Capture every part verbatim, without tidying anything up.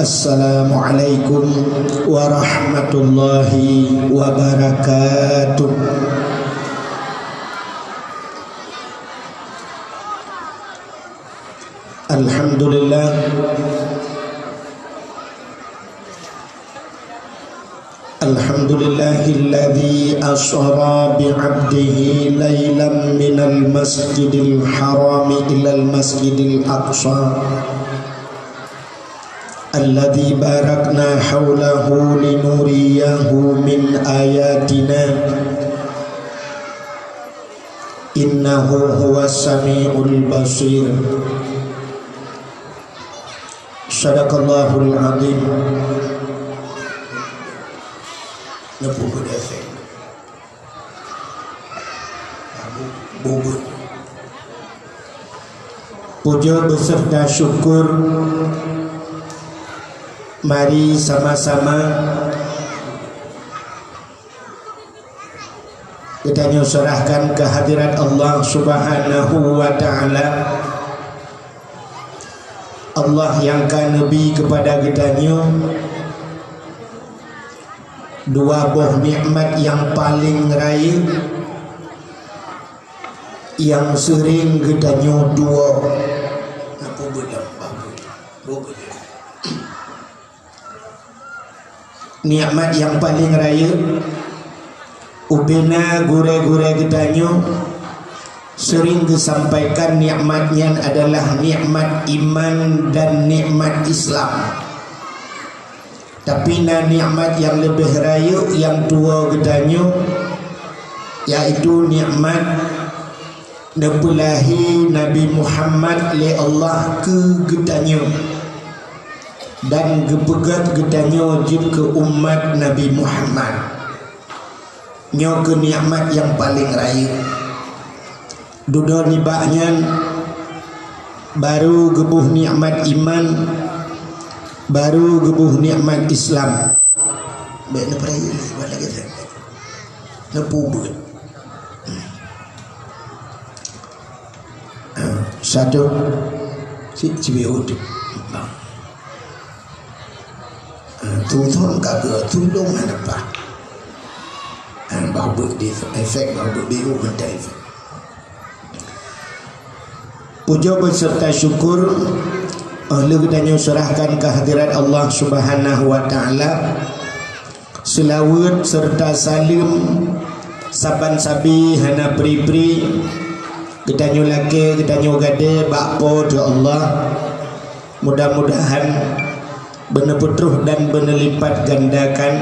Assalamualaikum warahmatullahi wabarakatuh. Alhamdulillah. Alhamdulillahilladzi asra bi 'abdihi lailan minal masjidil harami ilal masjidil aqsa. Alladzi barakna haulahu linuriyahu min ayatina. Innahu huwas samiul basir. Sadaqallahul azim. Neupeubuet efek. Bubuet. Puja beserta syukur mari sama-sama geutanyoe serahkan keu hadirat Allah Subhanahu wa Ta'ala. Allah nyang ka neubri keupada geutanyoe dua boh nikmat nyang paleng rayeuk, nyang seuring geutanyoe tuwoe. Nikmat nyang paleng rayeuk, ubena gurée-gurée geutanyoe seuring geusampaikan nikmat nyan adalah nikmat iman dan nikmat Islam. Tapi na nikmat nyang leubeh rayeuk nyang tuwoe geutanyoe, yaitu nikmat neupeulahé Nabi Muhammad lé Allah keu geutanyoe dan geupeugét geutanyoe jeuet keu umat Nabi Muhammad. Nyoe keuh nikmat nyang paleng rayeuk. Dudoe nibak nyan, baru geuboh nikmat iman, baru geuboh nikmat Islam. Bék neupeurayeuk lé, buat lagée nyan. Neupeubuet. Satu, si, si Biut. Ah, tu thon ka keu tulông hana paih. Ah, bah beuet di efek, bah beuet biru mantong efek. Puja beserta syukur, eh, lheueh geutanyoe serahkan keu hadirat Allah Subhanahu wa Ta'ala. Seulaweuet serta saleuem saban sabe hana pri-pri geutanyoe lakée, geutanyoe gadée bak Po teu Allah. Mudah-mudahan beuneupeutroh dan beuneulipatgandakan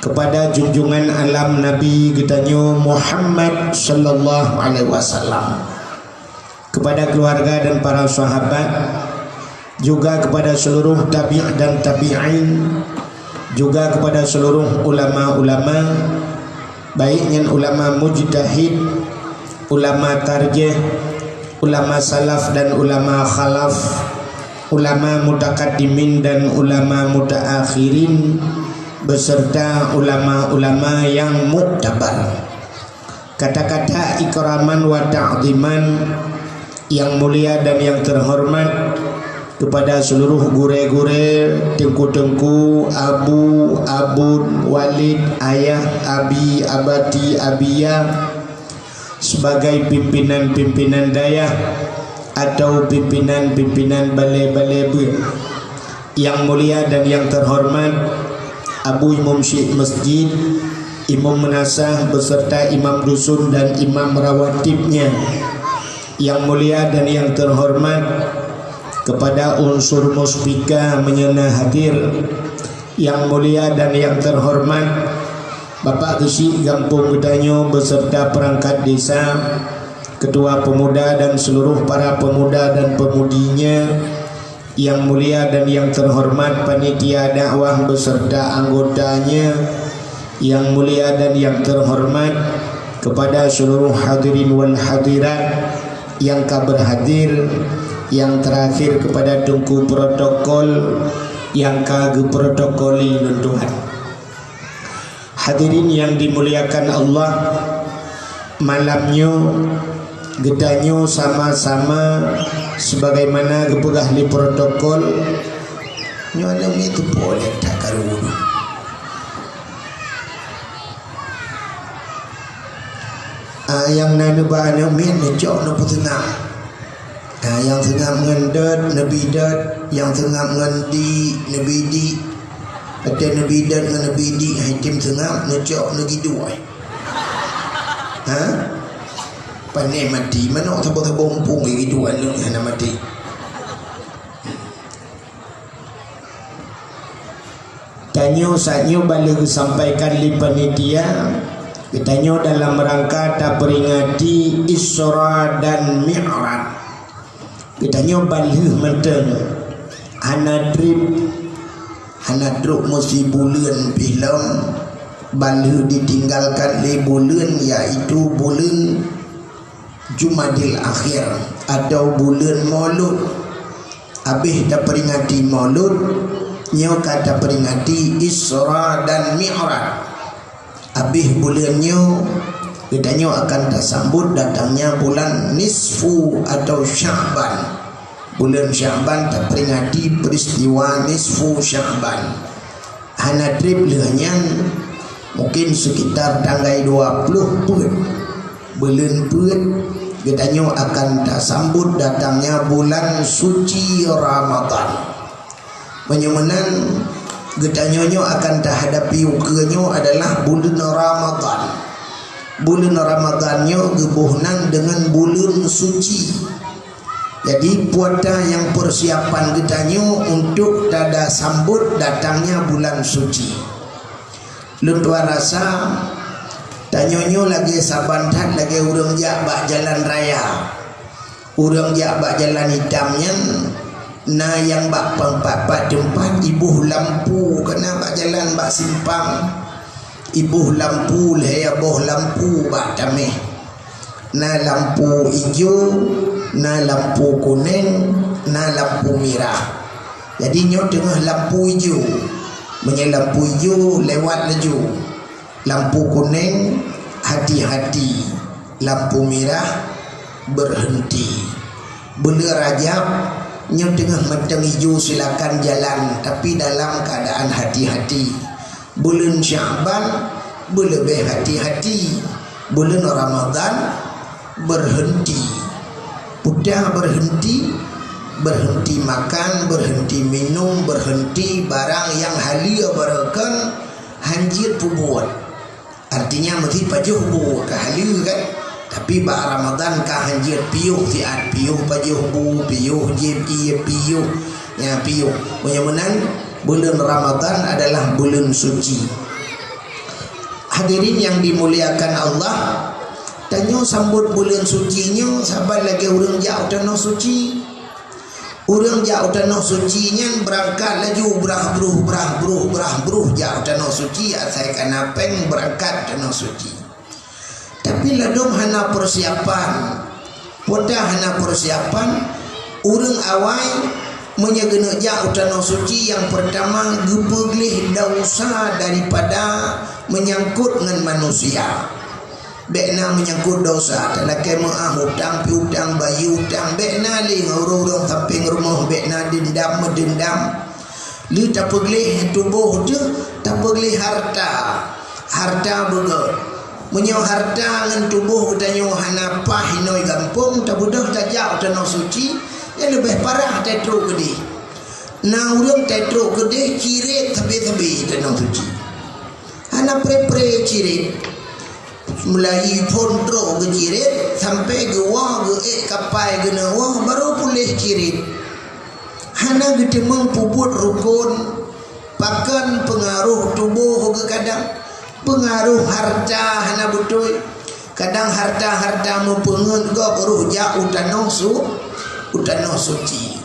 keupada junjungan alam Nabi geutanyoe Muhammad sallallahu alaihi wasallam, keupada keuluwarga dan para sahabat, juga keupada seuluruh tabi' dan tabi'in, juga keupada seuluruh ulama-ulama, baik nyan ulama mujtahid, ulama tarjih, ulama salaf dan ulama khalaf, ulama mutakaddimin dan ulama mutaakhirin, beserta ulama-ulama nyang muktabar. Kata-kata ikraman wa ta'ziman nyang mulia dan nyang teuhoreumat keupada seuluruh gurée-gurée, teungku-teungku, abu, abon, walid, ayah, abi, abati, abiyah, sebagai pimpinan-pimpinan dayah atau pimpinan-pimpinan balée-balée beuet. Nyang mulia dan nyang teuhoreumat Abu Imum Syik Masjid, Imum Meunasah beserta Imam Dusun dan Imam Rawatibnya. Nyang mulia dan nyang teuhoreumat keupada unsur muspika meunyoe na hadir. Nyang mulia dan nyang teuhoreumat Bapak Geuchik gampông geutanyoe beserta peurangkat desa, ketua pemuda dan seuluruh para pemuda dan pemudinya, nyang mulia dan nyang teuhoreumat panitia dakwah beserta anggotanya, nyang mulia dan nyang teuhoreumat keupada seuluruh hadirin wal hadirat nyang ka beurhadir, nyang teurakhir keupada teungku protokol nyang ka geuprotokoli lôn tuan. Hadirin nyang dimuliakan Allah, malam nyoe geutanyoe sama-sama sebagaimana geupeugah lé protokol, Nyoe aneuk miet teupok lé that karu. Ah, nyang na neuba aneuk miet neucok neupeuseunak. Ah, nyang seungab ngon dot neubi dot, nyang seungab ngon di neubi di. Watèe neubi dot ngon neubi di hai tem seungab, neucok neugiduek. Ha? Pané maté, manok saboh-saboh muphom giduek aneuk hana maté. Tanyoe saat nyoe ban lheueh geusampaikan lé panitia, geutanyoe dalam rangka taperingati Isra dan Mi'raj. Geutanyoe ban lheueh mantong hana trép, hana trok meusibuleuen pih lom, ban lheueh ditinggalkan lé buleuen, yaitu buleuen Jumadil Akhir atau buleuen Maulud. Abéh taperingati Maulud, nyoe ka taperingati Isra dan Mi'raj. Abéh buleuen nyoe, geutanyoe akan tasambot datangnya bulan Nisfu atau Sya'ban. Buleuen Sya'ban taperingati peristiwa Nisfu Sya'ban. Hana trép lheueh nyan, mungkin sekitar tanggai dua ploh peuet, buleuen peuet, geutanyoe akan tasambot datangnya bulan suci Ramadan. Meunyoe meunan, geutanyoe nyoe akan tahadapi ukeue nyoe adalah buleuen Ramadan. Buleuen Ramadan nyoe geuboh nan deungon buleuen suci. Jadi, peue ata nyang persiapan geutanyoe untuk tada sambot datangnya bulan suci? Lôn tuan rasa, tanyoe nyoe lagèe saban that lagèe ureueng jak bak jalan raya. Ureueng jak bak jalan itam nyan, na nyang bak pat-pat teumpat iboh lampu, ka na bak jalan bak simpang. Iboh lampu, lhèe boh lampu bak taméh. Na lampu ijo, na lampu kunèng, na lampu mirah. Jadi, nyoe teungoh lampu ijo. Meunyoe lampu ijo, lewat laju. Lampu kunèng, hati-hati. Lampu mirah, berhenti. Buleuen Rajab, nyoe teungoh mantong ijo, silakan jalan, tapi dalam keadaan hati-hati. Buleuen Sya'ban, beuleubeh hati-hati. Buleuen Ramadan, berhenti. Peue ta berhenti? Berhenti makan, berhenti minum, berhenti barang nyang haleue barokon, hanjeuet peubuet. Artinya, meusti pajoh bu ka haleue kan? Tapi bak Ramadan ka hanjeuet piôh siat, piôh pajoh bu, piôh jieb ié, piôh, ya, piôh. Meunyoe meunan, buleuen Ramadan adalah buleuen suci. Hadirin yang dimuliakan Allah, tanyoe sambot buleuen suci nyoe saban lagèe ureueng jak u tanoh suci. Ureueng jak u tanoh suci nyan beurangkat laju brah bruh, brah bruh, brah bruh jak u tanoh suci, asai ka na pèng beurangkat u tanoh suci. Tapi ladôm hana persiapan. Peue ta hana persiapan, ureueng awai meunyoe geuneuk jak u tanoh suci, nyang peurtama geupeugleh desya daripada meunyangkot ngon manusia. Bèk na meunyangkot desya, talakèe meu'ah utang, piutang, bayeue utang, bèk na lé ngon ureueng-ureueng sampéng rumoh, bèk na deundam, meudeundam. Lheueh tapeugleh tuboh teuh, tapeugleh harta. Harta beugöt. Meunyoe harta ngon tuboh geutanyoe hana paih inoe gampông, tabeudôh tajak u tanoh suci, nyan leubeh parah tatrok keudeh. Na ureueng tatrok keudeh cirét sabe-sabe tanoh suci. Hana pré-pré cirét. Mulai phôn trok geucirét, sampoe geuwoe geuék kapai geuneuk woe, barô puléh cirét. Hana geuteumeung peubuet rukon, pakon peungaroh tuboh geuh kadang, peungaroh harta hana beutôi. Kadang harta-harta meupeungeut gob roh jak u tanoh su-, u tanoh suci.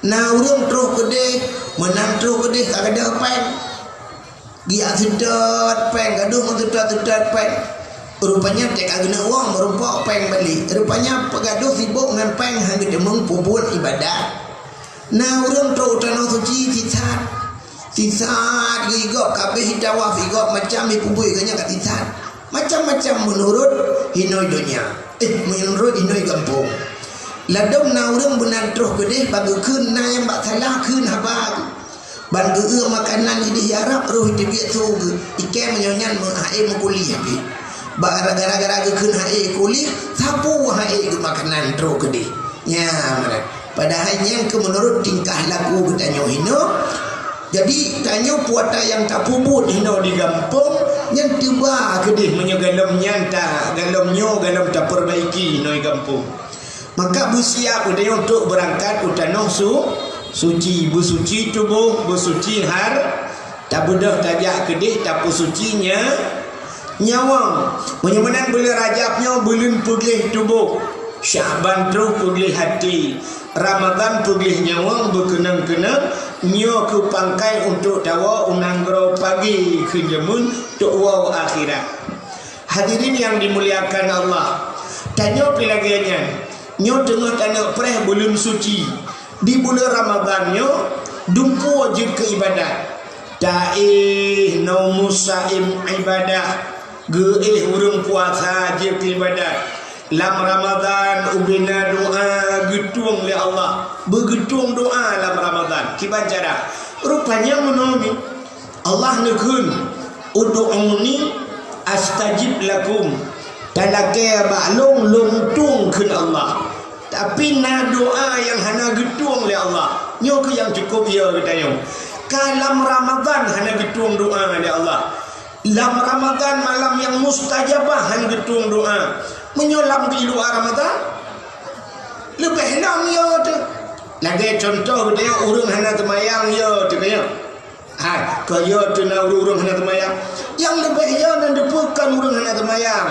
Na ureueng troh keudeh, meunan troh keudeh ka gadôh péng. Geujak seutôt péng, gadôh ngon seutôt-seutôt péng. Rupanya teuka geuneuk woe meurumpok péng balek. Rupanya peugadôh sibok ngon péng, han geuteumeung peubuet ibadat. Na ureueng troh u tanoh suci sisat. Sisat geuh, igob ka abéh tawaf, igob macam ipeubui geuh nyan ka sisat. Macam-macam meunurot hinoe donya. Eh, meunurot hinoe gampông. Ladôm na ureueng meunan troh keudeh, bak geukheun na nyang bak salah kheun haba geuh. Ban geu-eu makanan idéh di Arab, roh teubiet su geu. Ikei meunyoe nyan meu-, hase meukuliah pih. Ba-, gara-gara geukheun hase kuliah, sapeue hase geu makanan trok keudéh. Nyan meunan. Padahai nyan keu meunurot tingkah laku geutanyoe hinoe. Jadi, tanyoe puasa nyang tapeubuet hinoe di gampông, nyan teuba keudéh meunyoe galom nyan ta-, galom nyoe galom tapeurbaiki hinoe di gampông. Maka beusiap geutanyoe untuk beurangkat u tanoh su-, suci, beusuci tuboh, beusuci har-, tabeudôh tajak keudéh tapeusuci nya-, nyawöng. Meunyoe meunan buleuen Rajab nyoe buleuen peugleh tuboh, Syakban troh peugleh até, Ramadhan peugleh nyawöng beukeunong-keunong, nyoe keuh pangkai untuk tawoe u nanggroe pagée kheun jameun tok woe akhirat. Hadirin yang dimuliakan Allah, tanyoe pih lagée nyan, nyoe teungoh taneuk preh buleuen suci. Di buleuen Ramadhan nyoe, dumpeue jeuet keu ibadat. Taéh, naumus saim ibadah, geuéh ureuëng puasa jeuet keu ibadat. Lam Ramadhan ubena doá geutueng lé Allah, beugeutueng doá lam Ramadhan. Kiban cara? Rupanya meunoe nyoe. Allah neukheun, "Ud'uni astajib lakum." Talakée bak lôn, lôn tueng kheun Allah. Tapi na doá nyang hana geutueng lé Allah. Nyoe keuh nyang cukôp yo geutanyoe. Ka lam Ramadhan hana geutueng doá lé Allah. Lam Ramadhan malam nyang mustajabah hana geutueng doá. Meunyoe lam di luwa Ramadhan, leubeh lom yo teuh. Lagée cuntoh geutanyoe ureuëng hana teumayang yo teuh, ka nyo. Hai, keu yo teuh na ureuëng-ureuëng hana teumayang. Nyang leubeh yo nan deupeue kon ureuëng hana teumayang.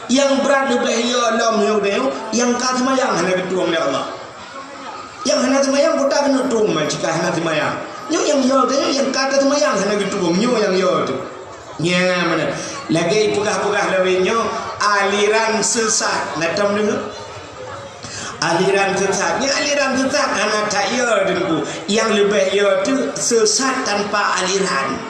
Nyang brat leubeh yo lom nyoe, nyang ka teumayang hana geutueng lé Allah. Nyang hana teumayang buta keuneuk tueng man cit ka hana teumayang. Nyoe nyang yo teuh, nyang ka teumayang hana geutueng, nyoe nyang yo teuh. Nyan meunan. Lagée peugah-peugah lawét nyoe, aliran sesat. Na tom deungoe? Aliran sesat. Nyan aliran sesat hana that yo Teungku. Nyang leubeh yo teuh sesat tanpa aliran.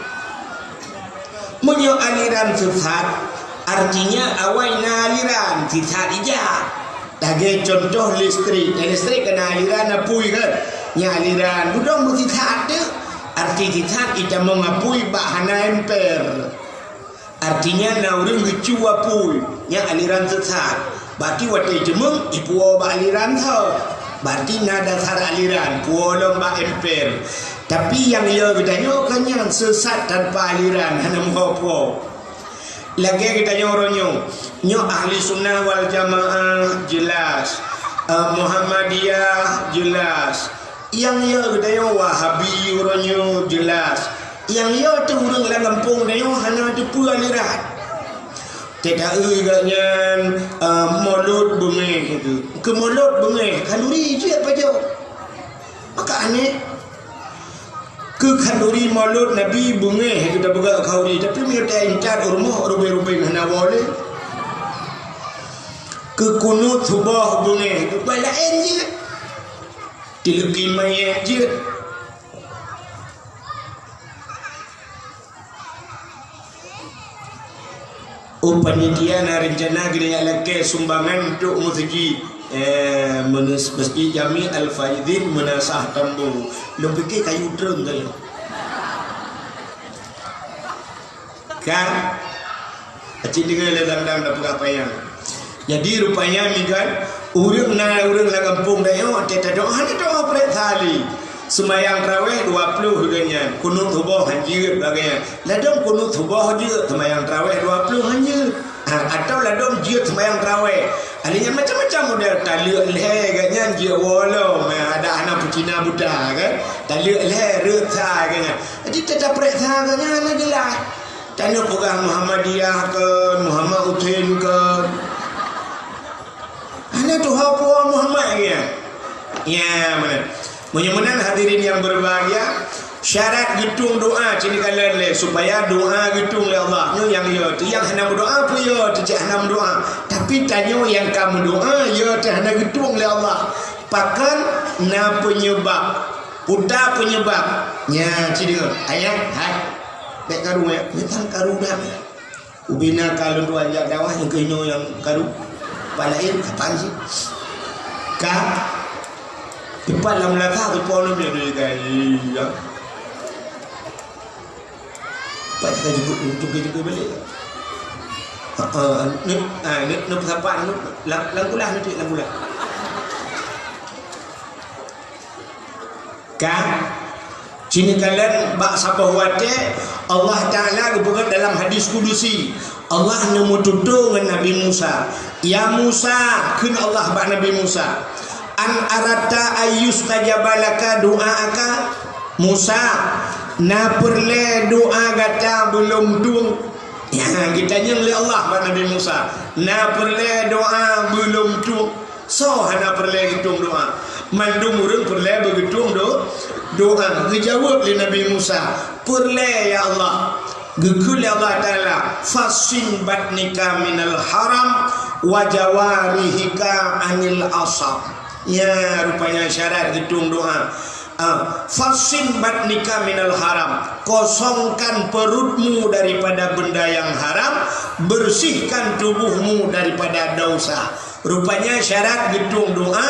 Meunyoe aliran sesat, artinya awai na aliran, sesat ija. Lagée cuntoh listrik. Nyan listrik ka na aliran, na apui kan? Nyan aliran. Budong beusesat teuh. Arti sesat itamong apui bak hana emper. Artinya na ureuëng geucue apui, nyan aliran sesat. Berarti watée jimeueng, ipuwoe bak aliran tho. Berarti na dasar aliran, puwoe lom bak emper. Tapi nyang yo geutanyoe kon nyan sesat tanpa aliran, hana meuho puwoe. Lagée geutanyoe uroe nyoe, nyoe Ahli Sunnah wal Jamaah jeulaih, eh, Muhammadiyah jeulaih, Nyang yo geutanyoe Wahabi uroe nyoe jeulaih. Nyang yo teuh ureuëng lam gampông tanyoe hana teupeue aliran. Teuka eu geuh nyan, eh, Molot beungéh teuh. Keu Molot beungéh, khanduri jeuet pajoh. Maka aneh. Keu khanduri Molot Nabi beungéh teuh tapeugah khanduri, tapi meunyoe taintat u rumoh rubeng-rubeng hana woe lé. Keu kunut suboh beungéh teuh, bah laén jeuet. Tileuki manyét jeuet. Oh, panitia na rencana geuneuk lakée sumbangan untuk meuseujid, eh, meunus-, Masjid Jami Al-Faizin Meunasah Tambo. Lôn pike kayu treun tadi. Ka? Aci deungoe lé dang-dang tapeugah panyang. Jadi, rupanya, migan, ureuëng na ureuëng lam gampông tanyoe, watée tadoa, hana doa prek sali. Seumayang tarawéh dua ploh lagée nyan, kunut suboh han jeuet lagée nyan. Ladom kunut suboh jeuet, seumayang tarawéh dua ploh han jeuet. Ha, atawa ladom jeuet seumayang tarawéh. Ahli nyan macam-macam model, taleuek lhée geuh nyan jeuet woe lom, ada hana peucina buta, kan? Taleuek lhée, reuet sa geuh nyan. Jadi, teuka prek sa geuh nyan hana jeulaih. Tanyoe peugah Muhammadiyah kon, Muhammad Hussein kon. Hana tuha puwoe Muhammad lagée nyan. Ya, meunan. Meunyoe meunan hadirin yang berbahagia, syarat geutueng doa cit neukalon lé supaya doa geutueng lé Allah. Nyoe nyang yo teuh, nyang hana meudoa peue yo teuh cit hana meudoa. Tapi tanyoe nyang ka meudoa yo teuh hana geutueng lé Allah. Pakon na peunyeubab? Peue ta peunyeubab? Nyan ci deungoe. Ayah, hai. Bék karu ya. Nyan karu dah. Ubena ka lôn tuan jak dakwah nyang keunoe nyang karu. Palaén kapan sih? Ka tepat lam laka teupon lom ya dari gaya. Pat ka jemput, untuk ka jemput balik. Ha, ha, ni, ha, ni, ni pesapat ni, lam, lam kulah ni, lam kulah. Kan? Sini kalian bak saboh watée Allah Taala geupeugah dalam hadis kudusi. Allah neumeututoe ngon Nabi Musa, "Ya Musa," kheun Allah bak Nabi Musa, "an aratta ayyustajaba laka du'aaka?" Musa, na peureulée doa gata beulom tueng? Ya, geutanyong lé Allah bak Nabi Musa, na peureulée doa beulom tueng? Soe hana peureulée geutueng doa? Mandum ureuëng peureulée beugeutueng do-, doa. Geujaweueb lé Nabi Musa, "Peureulée, ya Allah." Geukheun lé Allah Taala, "Fassin batnika minal haram wa jawarihika anil asab." Ya, rupanya syarat geutueng doa. Ah, "Fassin batnika minal haram." Kosongkan perutmu daripada benda yang haram, bersihkan tubuhmu daripada dosa. Rupanya syarat geutueng doa,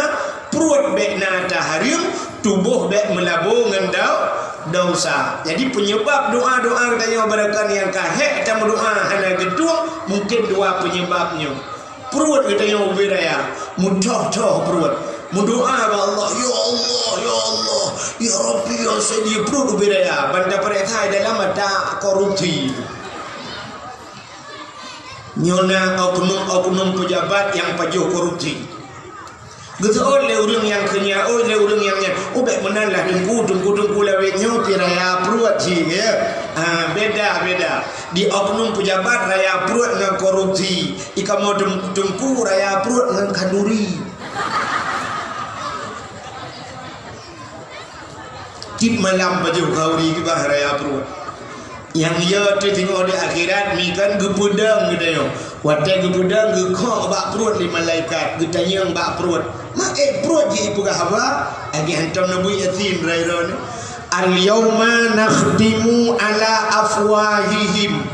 pruet bék na ata hareuem, tuboh bék meulabo ngon dau-, dosa. Jadi, penyebab doa-doa geutanyoe barangkapeue nyang ka hék tameudoa hana geutueng, mungken dua penyebab nyoe. Pruet geutanyoe ubé raya, meutoh-toh pruet. Meudoa bak Allah, "Ya Allah, ya Allah, ya Rabbi, ya Sayyidi," pruet ubé raya. Ban tapareksa dalam ata korupsi. Nyoe na oknum-oknum pejabat nyang pajoh korupsi. Geuseuôt lé ureuëng nyang keu nyan, ôt lé ureuëng nyang nyan, "Oh, bék meunan lah, Teungku, Teungku, Teungku lawét nyoe pih raya pruet cit, ya." Ah, beda, beda. Di oknum pejabat raya pruet ngon korupsi. Di kamoe Teung-, Teungku raya pruet ngon khanduri. Tiep malam pajoh khanduri kiban raya pruet. Nyang yo teuh teungoh di akhirat, mi kan geupeudong geutanyoe. Watée geupeudong, geukhok bak pruet lé malaikat, geutanyong bak pruet. "Ma ék pruet jih ipeugah haba?" Lagée hantom Nabi Yasin rayeuk nyoe. "Al-yauma nakhtimu ala afwahihim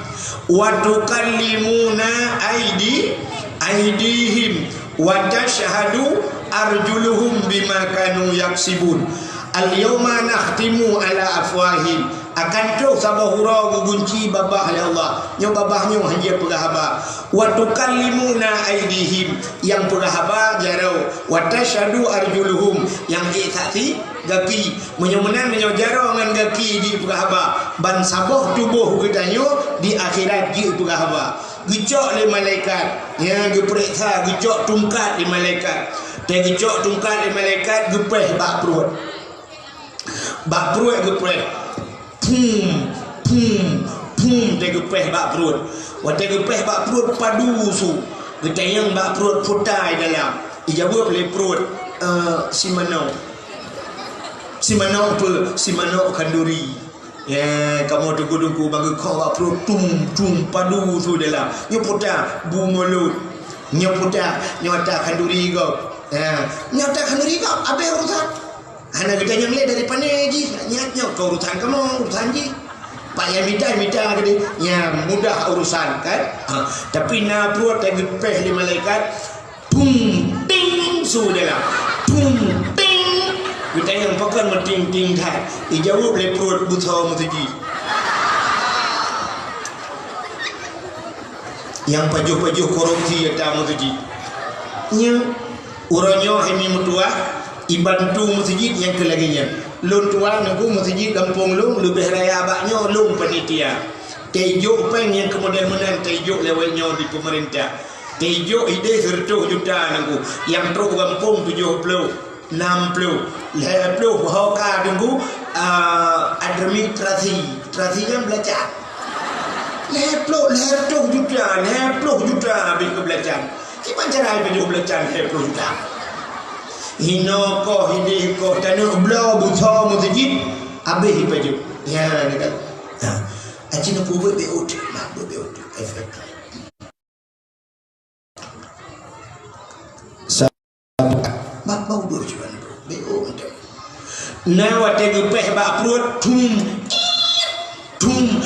wa tukallimuna aidi-, aidihim wa tashhadu arjuluhum bima kanu yaksibun." "Al-yauma nakhtimu ala afwahihim." Akan troh saboh uroe geugunci babah lé Allah. Nyoe babah nyoe hanjeuet peugah haba. "Wa tukallimuna aidihim," nyang peugah haba jaroe. "Wa tashhadu arjuluhum," nyang ék saksi gaki. Meunyoe meunan, meunyoe jaroe ngon gaki jeuet peugah haba, ban saboh tuboh geutanyoe di akhirat jeuet peugah haba. Geucok lé malaikat, ya, geupareksa, geucok tungkat lé malaikat. Teuh geucok tungkat lé malaikat, geupéh bak pruet. Bak pruet geupéh. Phum, phum, phum, teuh geupéh bak pruet. Watée geupéh bak pruet, padum su. Geutanyong bak pruet, "Peue ta i dalam?" Ijaweueb lé pruet, "Eh, simanok." "Simanok peue?" "Simanok khanduri." Ya, kamoe Teungku-teungku bak geukhok bak pruet, tum, tum, padum su dalam. "Nyoe peue ta?" "Bu mulod." "Nyoe peue ta?" "Nyoe ata khanduri gob." Ya, "Nyoe ata khanduri gob, abéh urusan." Hana geutanyong lé dari pané jih, nyan nyoe keu urusan kamoe, urusan jih. Pak nyang mita, mita keudéh, nyan mudah urusan, kan? Ha, tapi na pruet nyang geupéh lé malaikat, pum, ting, su dalam. Pum, ting. Geutanyong pakon meuting-ting that. Ijaweueb lé pruet, "Beusoe meuseujid." Nyang pajoh-pajoh korupsi ata meuseujid. Nyan. Uroe nyoe hai mi meutuah, ibantu meuseujid nyang keu lagée nyan. Lôn tuan Teungku, meuseujid gampông lôn leubeh raya bak nyoe, lôn panitia. Teuh ijok péng nyang keu model meunan, teuh ijok lé awak nyoe di peumeurintah. Teuh ijok idéh sireutôh juta Teungku, nyang trok gampông tujoh ploh, nam ploh, lhée ploh ho ka Teungku, ah, administrasi. Administrasi nyan beulacan. Lhée ploh, lhée reutôh juta, lhée ploh juta habéh keu beulacan. Kiban cara ipajoh beulacan lhée ploh juta? Hinoe koh, idéh koh, taneuk bloe beusoe meuseujid, habéh ipajoh. Ya, ni kan. Ha. Aci na peubuet bék uteuk, nah, buet bék uteuk. Efek. Sa-, bak bau dua cuman. Bék uteuk. Na watée geupéh bak pruet, thum, thum,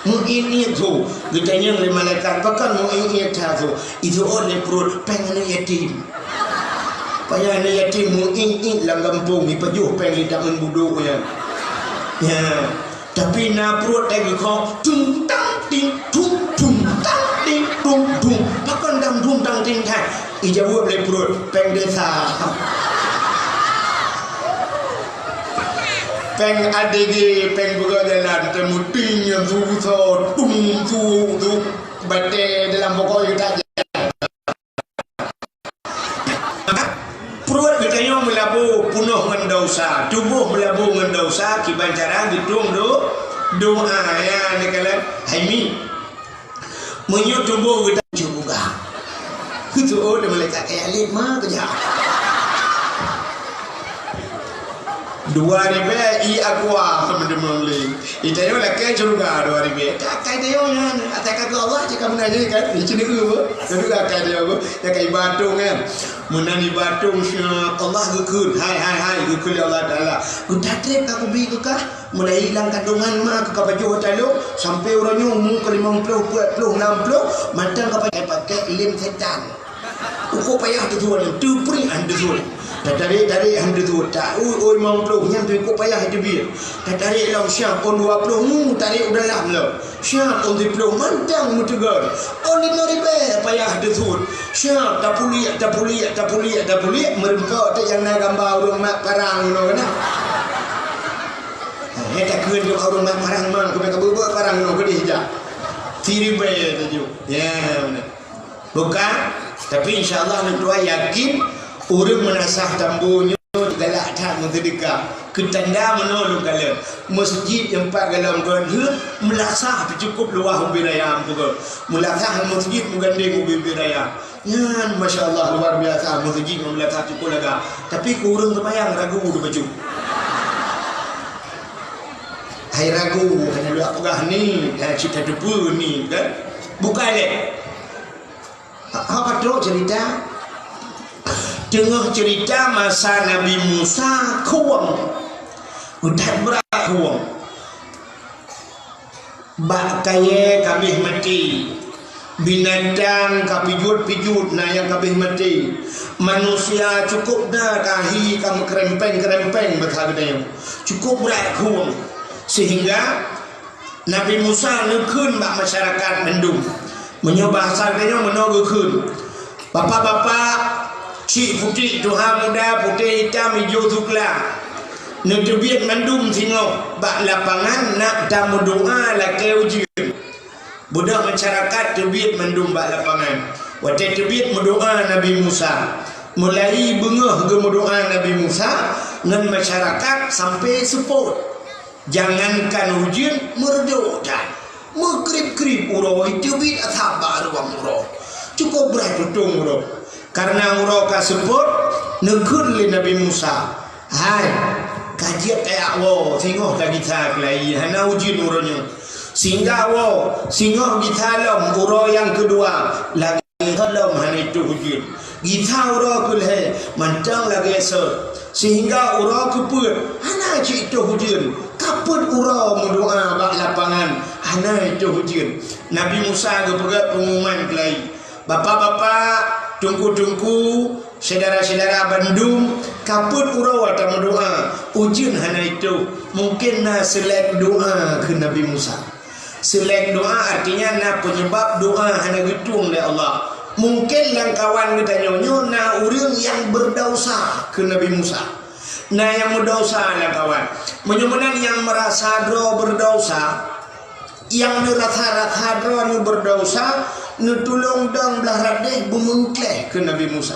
meuiet-iet su. Geutanyong lé malaikat, "Pakon meuiet-iet that su?" Ijaweueb lé pruet, "Péng aneuk yatim." Payah aneuk yatim meuiet-iet lam gampông, ipajoh péng lé tameun budok nyan. Ya. Tapi na pruet lagèe kong, tung tang ting, tung, tung tang ting, tung, tung. Pakon dang tung tang ting that? Ijaweueb lé pruet, "Péng desa." Péng A D G, péng peugöt jalan, teumuting nyang su-, su-, tung, su-, su-, batèe dalam pokok yu tajak. Pruet geutanyoe meulabu peunoh ngon desya, tuboh meulabu ngon desya, kiban cara geutueng do-, doa, ya, neukalon hai mi. Meunyoe tuboh geutanyoe buka. Keutu'oh lé malaikat, "Eh, alet ma keujak." Dua ribèe ié aqua, meudeungoe lé. Geutanyoe lakèe syeuruga dua ribèe. Ka, ka geutanyoe nyan, asai ka keu Allah, cit ka meunan jih kan. Di sini eu, beuh. Tapi ka, ka geutanyoe, beuh. Ya ka iba atong kan. Meunan iba atong siat, Allah geukheun. Hai, hai, hai, geukheun lé Allah Taala. Geutatép ka kubi keu kah? Mulai lam kandungan ma keu ka pajoh talô, sampai uroe nyoe umu ka limong ploh, peuet ploh, nam ploh, mantong ka pakai, pakai lem setan. Uko payah teusuet, teupring han teusuet. Tatarek-tarek han teusuet. Ta, ui, ui, limong ploh, nyan teuh uko payah teubiet. Tatarek lom siang, ôn dua ploh, mu, tarek u dalam lom. Siang, ôn siploh, mantong meuteugon. Ôn lima ribèe, payah teusuet. Siang, tapuliek, tapuliek, tapuliek, tapuliek, meureungkok teuk nyang na gamba ureueng mat parang nyoe keunan. Hei, takheun keu ureueng mat parang ma, keubiet ka beuet parang nyoe keudeh jak. Siribèe teuh. Ya, meunan. Bukan, tapi insya Allah lôn tuan yakin ureueng meunasah tambo nyoe galak that meuseudeukah. Keu tanda meunoe lôn kalon, meuseujid nyang pat galom gon heuet meulasah teuh cukôp luwah ubé raya, peugah meulasah meuseujid meugandeng ubé-ubé raya. Nyan masya Allah luar biasa, meuseujid ngon meulasah cukôp lagak. Tapi keu ureueng seumayang ragu teuh bacut. Hai ragu, hana lôn peugah ni, hai cit tateupeue ni kan. Bukai lé. Ha, ha, ka trok cerita. Teungoh cerita masa Nabi Musa khueng. That brat khueng. Bak kayèe ka abéh maté. Binatang ka pijuet-pijuet, na nyang ka abéh maté. Manusia cukôp na ka hi ka meukeurempeng-keurempeng basa geutanyoe. Cukôp brat khueng. Sehingga Nabi Musa neukheun bak masyarakat mandum. Meunyoe bahasa geutanyoe meunoe geukheun, "Bapak-bapak, chik putéh tuha muda, putéh itam, ijo sukla, neuteubiet mandum singoh bak lapangan nak tameudoa lakèe ujeuen." Beudôh masyarakat teubiet mandum bak lapangan. Watèe teubiet meudoa Nabi Musa. Mulai beungoh geumeudoa Nabi Musa ngon masyarakat sampai seupôt. Jangankan ujeuen, meureudôk that. Meukrib-krib uroe, teubiet asab bak ruwang uroe. Cukôp brat tutong uroe. Kareuna uroe ka seupôt, neukheun lé Nabi Musa, "Hai, ka jeuet kajak woe, singoh ka gisa keulayi, hana ujeuen uroe nyoe. Sehingga woe, singoh gisa lom uroe nyang keudua, lagèe lom hana itôh ujeuen. Gisa uroe keulhèe, mantong lagèe sot. Sehingga uroe keupeuet, hana cit itôh ujeuen. Ka peuet uroe meudoa bak lapangan, hana itôh ujeuen." Nabi Musa geupeugah peungumuman keulayi. Bapak-bapak, teungku-teungku, syedara-syedara bandum, ka peuet uroe tameudoa, ujeuen hana itôh. Mungken na seulek doa kheun Nabi Musa. Seulek doa artinya na peunyeubab doa hana geutueng lé Allah. Mungken lam kawan geutanyoe nyoe na ureueng nyang beudesya kheun Nabi Musa. Na nyang meudesya lam kawan. Meunyoe meunan nyang meurasa droe beudesya, nyang neurasa-rasa droe nyoe beudesya, neutulông dong blah radeh beumeukleh keu Nabi Musa.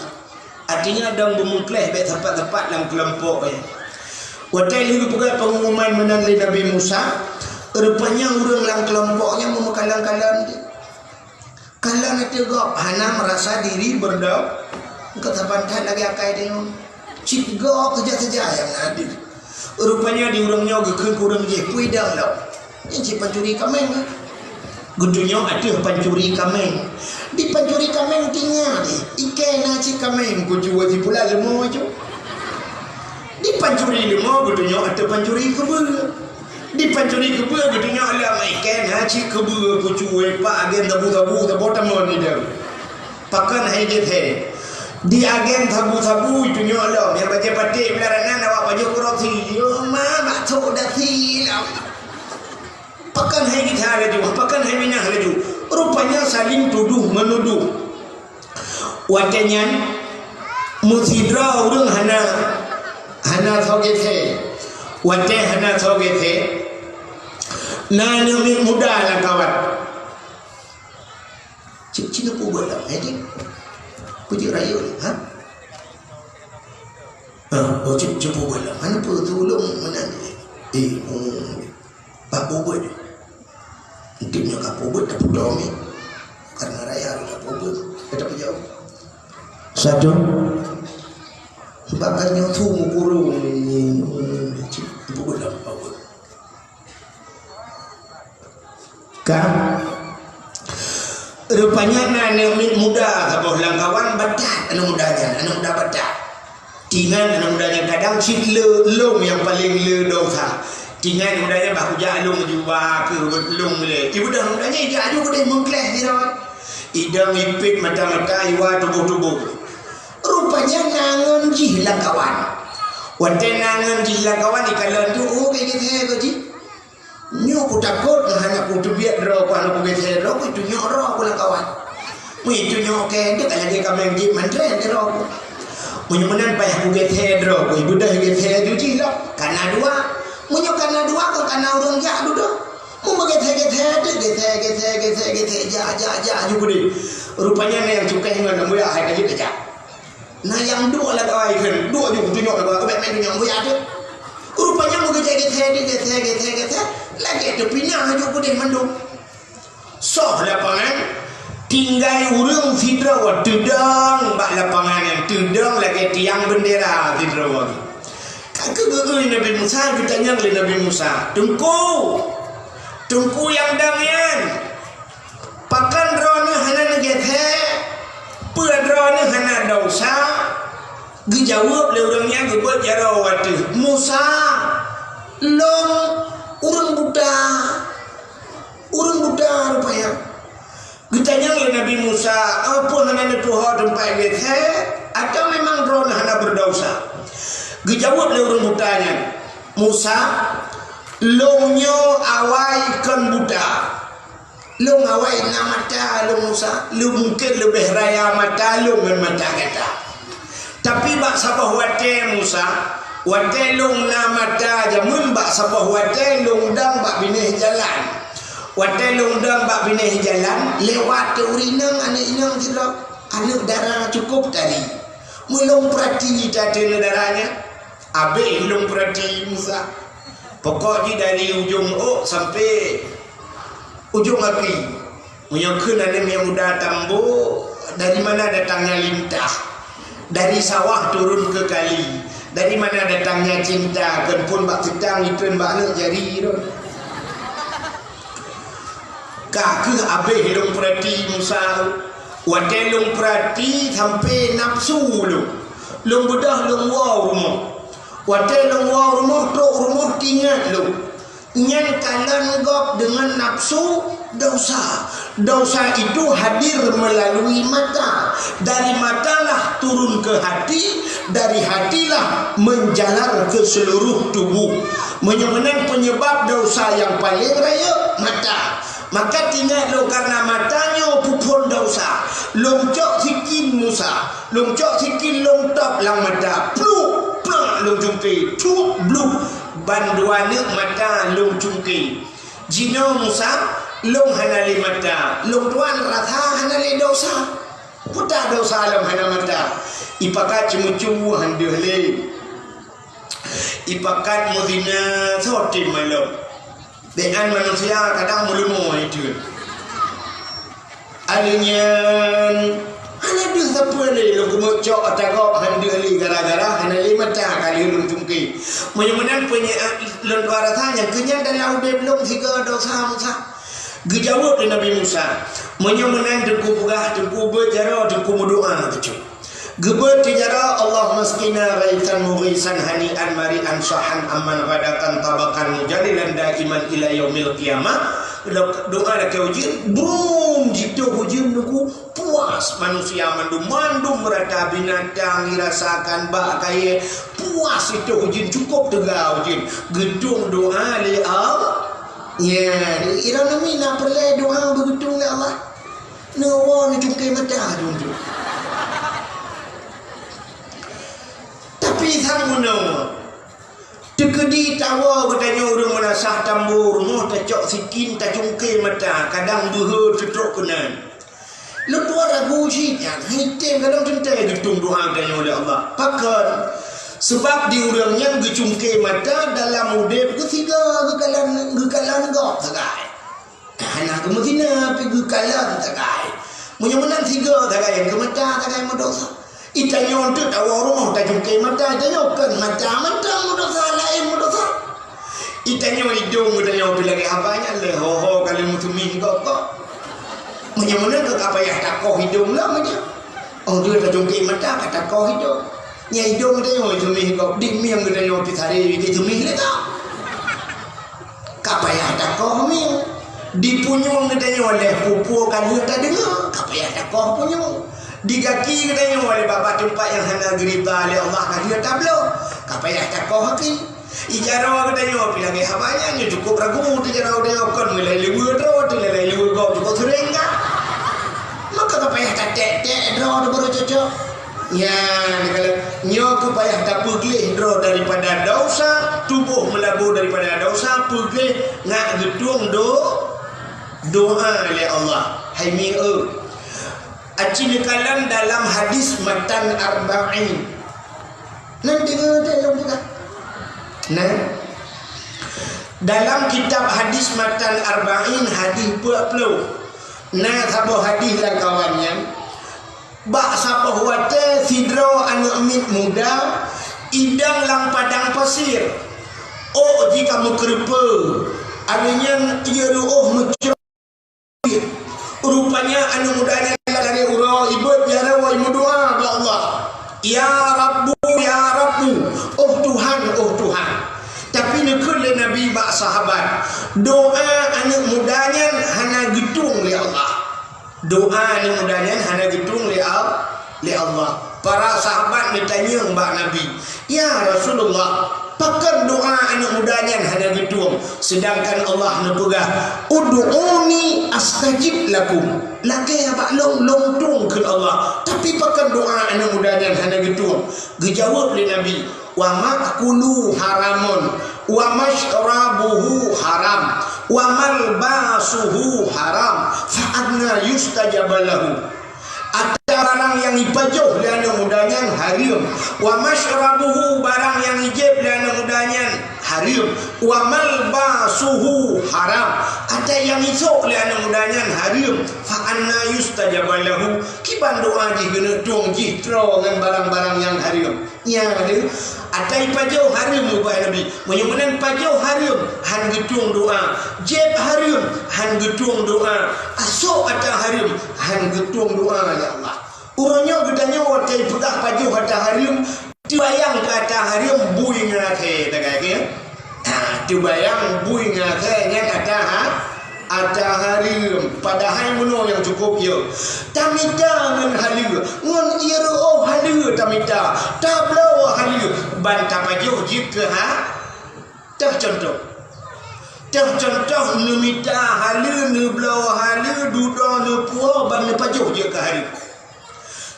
Artinya dong beumeukleh bèk sapat-sapat lam keulompok nyan. Watèe lheueh geupeugah peungumuman meunan lé Nabi Musa, rupanya ureueng lam keulompok nyan meumeukalon-kalon. Kalon ateueh gob hana meurasa diri beurdo-, keu saban that lagèe akai tanyoe. Cit gob saja-saja nyang adil. Rupanya di ureueng nyoe geukheun keu ureueng jih, "Peue idong lom? Nyan cit pancuri kaméng." Geutunyok ateueh pancuri kaméng. Di pancuri kaméng tinggai deh. Ikèe na cit kaméng kucue sipula leumo cu. Di pancuri leumo geutunyok ateueh pancuri keubeue. Di pancuri keubeue geutunyok lom, ikèe na cit keubeue kucue, pak agen sabu-sabu, saboh tamon idong. Pakon hai jeuet he. Di agen sabu-sabu itunyok lom, nyang bajèe paték blah ranan awak pajoh keurosi. Yo ma, bak trok dasi lom. Pakon hai gisa laju, pakon hai minah laju. Rupanya saling tuduh menuduh. Watée nyan, meusidroe ureuëng hana, hana soe gét. Watée hana soe gét, na aneuëk miet muda lam kawan. Cit, cit na peue buet lam, eh, cit? Peue jeuet rayeuk, ha? Ha, oh, cit, cit peue buet lam. Hana peue, tulông meunan. Eh, oh. Bak peue buet. Mungkin nyoe ka peue buet, ka peue domi. Karena raya ka peue buet, ka peue jauh. Satu. Sebab kan nyoe su meukurung ni, cit, peue buet lam, peue buet. Ka. Rupanya na aneuëk miet muda saboh lam kawan, batat aneuëk muda nyan, aneuëk muda batat. Tingat aneuëk muda nyan kadang cit le lông nyang paleng le desya. Tingat aneuëk muda nyan bah kujak lông juba keu lông le. Ibu dah aneuëk muda nyan ijak aju keudeh meukleh sidroe. Idong ipit mata-mata iwa tuboh-tuboh. Rupanya na ngon jih lam kawan. Watée na ngon jih lam kawan ikalon tu, oh, keu jih, keu jih. Nyoe kutakot ngon hana kuteubiet droe ku, hana kugét droe ku, itunyok droe ku lam kawan. Meunyoe itunyok keu, deuek lagée kaméng jih mandren droe ku. Meunyoe meunan payah kugét droe ku, ibeudôh gét ju jih lom. Kana dua. Meunyoe kana dua, kon kana ureuëng jak dudoe. Mun beugét-gét, deuek gét, gét, gét, gét, jak, jak, jak, ju keudeh. Rupanya na nyang cukéh ngon lam buya hai ka jeuet jak. Na nyang duek lam kawan kheun, duek ju kutunyok lam kawan, kubek main tunyok buya tu. Rupanya meugeujak gét, gét, gét, gét, lagée teupinah ju keudeh mandum. Soh lapangan, tinggai ureuëng sidroe teudong bak lapangan nyan, teudong lagée tiang beundera sidroe. Ka keugeue Nabi Musa, geutanyong lé Nabi Musa, "Teungku, Teungku nyang dong nyan, pakon droeneueh hana neugét? Peue droeneueh hana desya?" Geujaweueb lé ureuëng nyan, geubeuet jaroe u ateueh, "Musa, lôn ureuëng buta." Ureuëng buta rupanya. Geutanyong lé Nabi Musa, "Peue hana neutuho teumpat gét, atawa memang droeneueh hana beudesya?" Geujaweueb lé ureuëng buta nyan, "Musa, lôn nyoe awai kon buta. Lôn awai na mata lôn, Musa, lôn mungken leubeh raya mata lôn ngon mata gata." Tapi bak saboh watée, Musa, watée lôn na mata jameun, bak saboh watée lôn dong bak binéh jalan. Watée lôn dong bak binéh jalan, lewat ureuëng inong, aneuëk inong sidroe, aneuëk dara cukôp tari. Meulôn peurati that aneuëk dara nyan, abéh lôn peurati Musa. Pokok jih dari ujong ôk sampai ujong api. Meunyoe kheun aneuëk miet muda tambô, dari mana datangnya lintah? Dari sawah turun ke kali. Dari mana datangnya cinta? Kon phon bak teutang, ikheun bak aneuëk jari tu. Ka keuh abéh lôn peurati Musa. Watée lôn peurati sampai nafsu lôn. Lôn beudôh lôn woe rumoh. Watée lôn woe rumoh, trok rumoh teuingat lôn. Nyan kalon gob deungon nafsu desya. Desya itu hadir melalui mata. Dari matalah turun ke hati, dari hatilah menjalar ke seluruh tubuh. Meunyoe meunan penyebab desya nyang paleng rayeuk, mata. Maka teuingat lôn, karena mata nyoe peuphon desya. Lôn cok sikin Musa. Lôn cok sikin lôn top lam mata, pluk, plak lôn cungke, cuk, bluk, bandua neuk mata lôn cungke. Jinoe Musa, lôn hana lé mata, lôn tuan rasa hana lé desya. Peue ta desya lôn hana mata? Ipakat ceumeucue han deuh lé. Ipakat meuzina soe tem malom. Bék an manusia kadang meulumoe itu. Aleuh nyan, hana deuh sapeue lé lôn keumeuk cok ata gob han deuh lé gara-gara hana lé mata ka lheueh lôn cungke. Meunyoe meunan peue nyang lôn dua rasa nyang keu nyan dalam udeb lôn sigoe desya Musa. Geujaweueb lé Nabi Musa, "Meunyoe meunan Teungku peugah, Teungku beuet jaroe, Teungku meudoa bacut." Geubeuet keu jaroe, "Allahumma asqina ghaitsan mughisan hani'an mari'an syahan amman ghadaqan tabaqan mujalilan daiman ila yaumil qiyamah." Doa lakée ujeuen, brum, jitoh ujeuen Teungku, puas manusia mandum, mandum rata binatang jirasakan bak kayée, puas jitoh ujeuen, cukôp teuga ujeuen. Geutueng doa lé Allah. Ya, ironomi na peureulée doa beugeutong lé Allah. Neuwoe neucungke mata dum tu. Tapi sang meunoe, teukeudi tawoe geutanyoe ureuëng meunasah tambo rumoh tacok sikin tacungke mata, kadang beuhe teutrok keunan. Lôn tuan ragu cit nyan, haitem kadang teuntée geutong doa geutanyoe lé Allah. Pakon? Sebab di ureuëng nyan geucungke mata dalam udeb geusiga geukalan, geukalan gob sagai. Hana geumeuzina pih geukalan sagai. Meunyoe meunan siga sagai nyang geumata sagai meudosa. Itanyoe teuk tawoe rumoh tacungke mata, itanyoe kon mata mantong meudosa, laén meudosa. Itanyoe idong geutanyoe pih lagée haba nyan lé ho-ho ka lheueh meuteumih gob-gob. Meunyoe meunan ka payah takoh idong lom nyan. Oh, dia tacungke mata ka takoh idong. Nyang idong geutanyoe teumih gob, di mieng geutanyoe pih sare di teumih lé ka. Ka payah takoh mieng. Di punyueng geutanyoe lé peue-peue ka lheueh tadeungoe, ka payah takoh punyueng. Di gaki geutanyoe lé babah teumpat nyang hana geurida lé Allah ka lheueh tabloe, ka payah takoh gaki. Ijaroe geutanyoe pih lagée haba nyan, nyoe cukup ragu teujaroe geutanyoe kon meulai luweue droe, teulai luweue gob cukup seuréng ka. Maka ka payah tatek-tek droe teuh baru cocok. Nyan, kalau nyoe keu payah tapeugleh droe daripada dosa, tuboh meulaboh daripada dosa, peugleh ngat geutueng do-, doa lé Allah. Hai mieng eu. Aci neukalon dalam hadis matan arba'in. Nan deungoe teuh lôn peugah. Nah. Dalam kitab hadis matan arba'in hadis peuet ploh. Na saboh hadis lamkawan nyan. Bak saboh watée sidroe aneuëk miet muda idong lam padang pasir. Ôk jih ka meukeureupeue, awaknyan ié reuôh meucok. Rupanya aneuëk muda nyan lam uroe ibeuet jaroe meudoa bak Allah, "Ya Rabbu, ya Rabbu, oh Tuhan, oh Tuhan." Tapi neukheun lé Nabi bak sahabat, doa aneuëk muda nyan hana geutueng lé Allah. Doa aneuëk muda nyan hana geutueng lé Al-, lé Allah. Para sahabat neutanyong bak Nabi, "Ya Rasulullah, pakon doa aneuëk muda nyan hana geutueng, seudangkan Allah neupeugah, 'Ud'uni astajib lakum'? Lakée bak lôn, lôn tueng kheun Allah. Tapi pakon doa aneuëk muda nyan hana geutueng?" Geujaweueb lé Nabi, "Wa ma'kuluhu haramun, wa masyrabuhu haram, wa malbasuhu haram, fa anna yustajabu lahu?" Ata barang nyang ipajoh lé aneuëk muda nyan hareuem, wa masyrabuhu, barang nyang ijieb lé aneuëk muda nyan hareuem, wa malbasuhu haram, ata nyang isok lé aneuëk muda nyan hareuem, fa anna yustajabu lahu? Kiban doa jih geuneuk tueng jih troe ngon barang-barang nyang hareuem? Nyan deuh, ata ipajoh hareuem ubak Nabi. Meunyoe meunan pajoh hareuem, han geutueng doa. Jieb hareuem, han geutueng doa. Asok ata hareuem, han geutueng doa, ya Allah. Uroe nyoe geutanyoe watée ipeugah pajoh ata hareuem, teubayang keu ata hareuem bui ngon asée, tagai keu? Nah, teubayang bui ngon asée nyan ata ha-, ata hareuem, padahai meunoe nyang cukup yo. Tamita ngon haleue, ngon ié reuôh haleue tamita, tabloe haleue, ban tapajoh jeuet keu ha-, teuh cuntoh. Teuh cuntoh neumita haleue, neubloe haleue, dudoe neupuwoe ban neupajoh jeuet keu hareuem.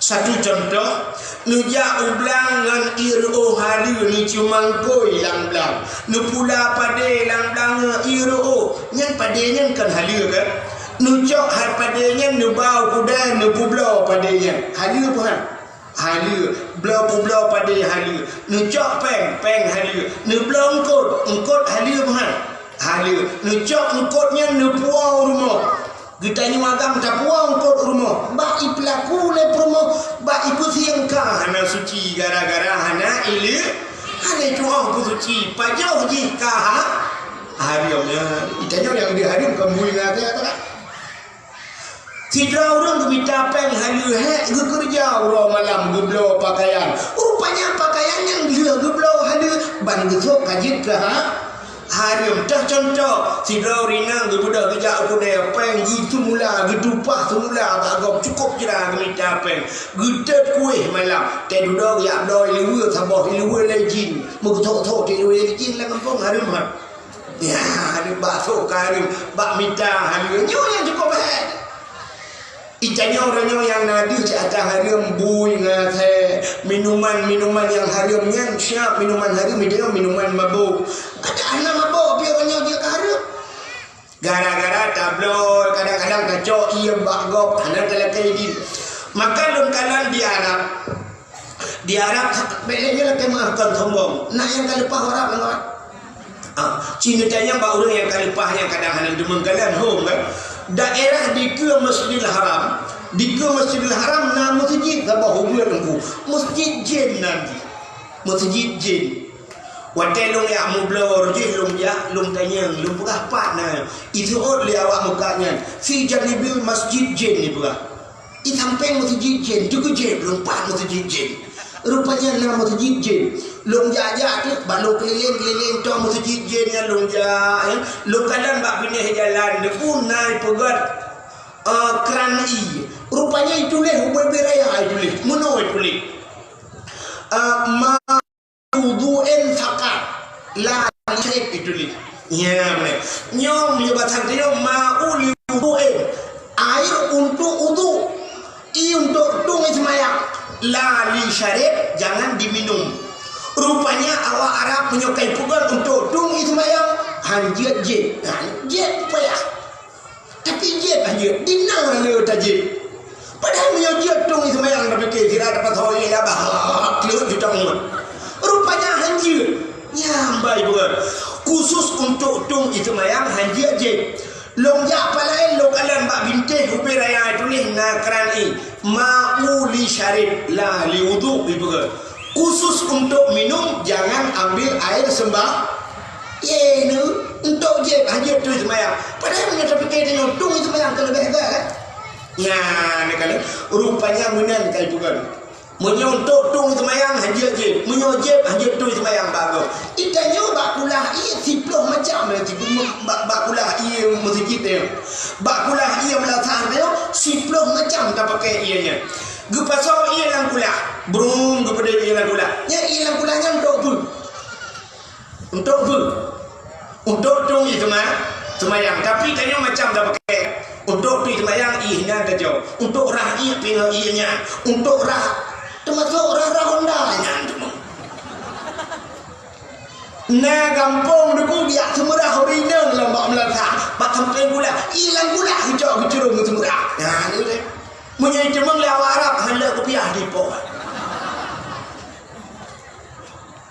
Satu cuntoh, neujak u blang ngon ié reuôh haleue, neucumangkôi lam blang, neupula padé lam blang ngon ié reuôh. Nyan padé nyan kon haleue kan? Neucok ha-, padé nyan neuba u keudè, neupeubloe padé nyan. Haleue peue han? Haleue. Bloe peubloe padé haleue. Neucok péng, péng haleue. Neubloe eungkôt, eungkôt haleue peue han? Haleue. Neucok eungkôt nyan neupuwoe u rumoh. Geutanyoe agam tapuwoe eungkôt u rumoh, bak ipeulaku lé peurumoh, bak ipeusieng ka hana suci gara-gara hana ileue, hana tuoh peusuci, pajoh jih ka ha-, hareuem nyan. Geutanyoe nyang deuh hareuem kon bui ngon asée ata. Sidroe ureuëng geumita péng haleue hék geukeureuja uroe malam geubloe peukayan. Rupanya peukayan nyang lheueh geubloe haleue ban geusok ka jeuet keu ha-, hareuem. Teuh cuntoh, sidroe ureuëng inong geubeudôh geujak u keudè péng geuseumula, geutupah seumula bak gob cukôp jra geumita péng. Geuteuet kuéh malam, teuh dudoe geujak bloe iluweue saboh iluweue lé jin. Meugeusok-sok iluweue lé jin lam gampông hareuem that. Ya, ada bakso ka hareuem, bak mita hareuem. Nyoe nyang cukup bahaya. Itanyoe uroe nyoe nyang na deuh cit ata hareuem, bui ngon asèe, minuman-minuman nyang hareuem nyan, siap minuman hareuem, itanyoe minuman mabôk. Kada hana mabôk, pih uroe nyoe jeuet ka hareuem. Gara-gara tabloe, kadang-kadang tacok ié bak gob, hana talakèe idin. Maka lôn kalon di Arab. Di Arab, bèk lé nyoe lakèe meu'ah kon sombong. Na nyang ka leupah Arab ngon. Ah, ci neutanyong bak ureueng nyang ka leupah nyang kadang hana deungon kalon hom kan. Daerah dikeue Masjidil Haram, dikeue Masjidil Haram na meuseujid saboh ubeut teungku. Meuseujid jén nan. Meuseujid jén. Watèe lôn jak mubloe jih lôn jak, lôn tanyong, lôn peugah pat na. Iseuôt lé awak mukat nyan, "Fi janibil masjid jin," ipeugah. I sampéng meuseujid jén, teukeujép lôn pat meuseujid jén. Rupanya na meuseujid jén. Lôn jak-jak teuk, bak lôn keulileng-keulileng tô meuseujid jén nyan lôn jak, ya. Lôn kalon bak binéh jalan, deungon na ipeugöt, eh, kran ié. Rupanya ituléh ubé-ubé raya ituléh, meunoe ituléh. Eh, ma- Wudu'in faqat, la li syarib ituléh. Ya, beuna. Nyoe, nyoe bahasa Inggréh, ma'u li wudu'in. Air untuk wudu. Ié untuk tueng ié seumayang. La li syarib, jangan diminum. Rupanya awak Arab meunyoe ka ipeugöt untuk tueng ié seumayang, han jeuet jieb. Han jeuet payah. Tapi jieb han jeuet, di nang hana tajéb. Padahai meunyoe jeuet tueng ié seumayang, tapike sira dapat thawai ila bah, kleuet jutang umat. Rupanya han jeuet. Nyang bai bukan. Khusus untuk tueng ié seumayang han jeuet jieb. Lôn jak pat laén, lôn kalon bak bintéh ubé raya tuléh na kran ié. Ma'u li syarib, la li wudu, ipeugah. Khusus untuk minum, jangan ambil air sembah-, ye, nu, untuk jieb, han jeuet tueng ié seumayang. Padahai meunyoe tapike tanyoe tueng ié seumayang ka leubeh agak, kan? Nyan, kan? Rupanya meunan ka ipeugah. Meunyoe untuk tueng ié seumayang, han jeuet jieb. Meunyoe jieb, han jeuet tueng ié seumayang, bagoe. Itanyoe bak kulah ié siploh macam, bak, bak kulah ié meuseujid nyoe. Bak kulah ié meulasah nyoe, siploh macam tapake ié nyan. Geupasoe ié lam kulah. Brum, geupeudeuh ié lam kulah. Nyan ié lam kulah nyan untuk peue? Untuk peue? Untuk tueng ié seuma-, seumayang. Tapi tanyoe macam tapake. Untuk tueng ié seumayang, ié nyan tajok. Untuk rhah ié, pingoh ié nyan. Untuk rhah, teumasok rhah-rhah Honda nyan teuma. Na gampông teungku geujak seumeurah ureueng inong lam bak meulasah, bak sampéng kulah, ié lam kulah geucok geucurông seumeurah. Nah, ni deh. Meunyoe iteumeung lé awak Arab, han leuet kupiah dipoh.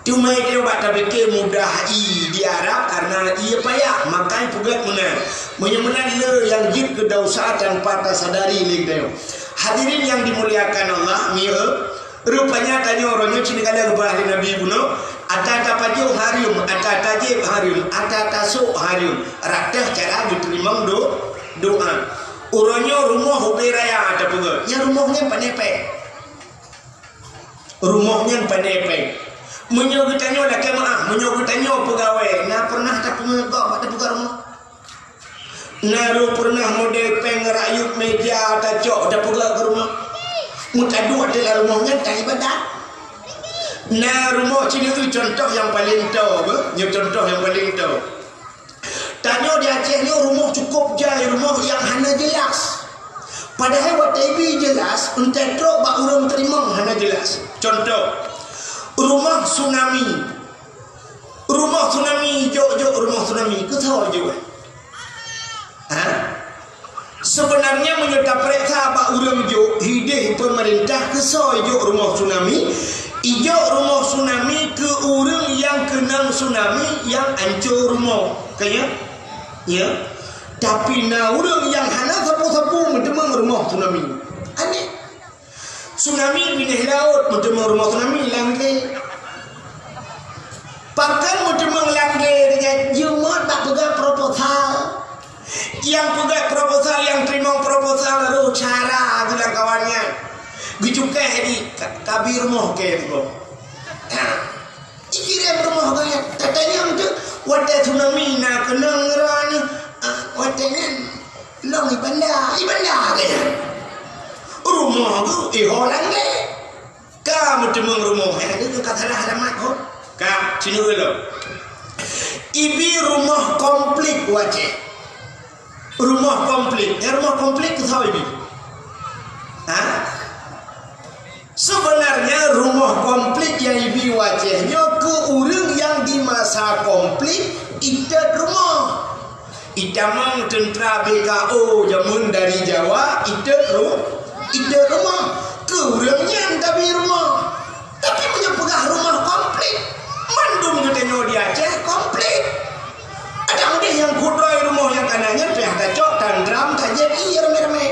Teuma itu bak tapike mudah ié di Arab karena ié payah, maka ipeugöt meunan. Meunyoe meunan le nyang jeuet keu desya tanpa tasadari lé geutanyoe. Hadirin yang dimuliakan Allah, mieu Rupanya tanyoe uroe nyoe cit ka lheueh geupeugah lé Nabi bunoe, ata tapajoh hareuem, ata tajieb hareuem, ata tasok hareuem, rata cara geuteurimong do-, doa. Uroe nyoe rumoh ubé raya tapeugöt, nyan rumoh nyan pané péng. Rumoh nyan pané péng. Meunyoe geutanyoe lakèe meu'ah, meunyoe geutanyoe peugawée, na peureunah tapeugöt bak tapeugöt rumoh? Na lôn peureunah model péng rakyueb meja tacok tapeugah keu rumoh. Meutaduek ateueh lam rumoh nyan tan ibadat. Na rumoh cit nyoe contoh nyang paleng toe, beuh, nyoe contoh nyang paleng toe. Tanyoe di Aceh nyoe rumoh cukôp jai, rumoh nyang hana jeulaih. Padahai watèe ibi jeulaih, entah trok bak ureueng teurimong hana jeulaih. Contoh, rumoh tsunami. Rumoh tsunami, jok-jok rumoh tsunami, keu soe jok? Ha? Sebenarnya meunyoe tapeuriksa bak ureueng jok, hideh peumeurintah keu soe jok rumoh tsunami, ijok rumoh tsunami keu ureueng nyang keunong tsunami nyang ancô rumoh. Ka nyo? Nyo. Tapi na ureueng nyang hana sapeue-sapeue meuteumeung rumoh tsunami. Aneh. Tsunami binéh laôt, meuteumeung rumoh tsunami lam glé. Pakon meuteumeung lam glé, jimuet bak peugah proposal. Nyang peugah proposal, nyang teurimong proposal, roh cara geuh lam kawan nyan. Geucukéh di ka-, kabi rumoh kèe sigoe. Nah. Ikirém rumoh geuh nyan. Tatanyong teuk, watèe tsunami na keunong ngon droeneuh, ah, watèe nyan lôn i banda, i banda geuh nyan. Rumoh geuh i Holan geuh. Ka meuteumeung rumoh, eh, geuh ka salah alamat ho. Ka, sinoe lom. Ibi rumoh konflik u Aceh. Rumoh konflik. Nyang rumoh konflik keu soe ibi? Ha? Sebenarnya rumoh konflik nyang ibi u Aceh nyoe keu ureuëng nyang di masa konflik itot rumoh. Itamong teuntra B K O jameun dari Jawa, itot ru-, itot rumoh. Keu ureuëng nyan tabi rumoh. Tapi meunyoe peugah rumoh konflik, mandum geutanyoe di Aceh konflik. Ada udeh nyang kudroe rumoh nyang kana nyan payah tacok, tandram, tajép ié ramé-ramé.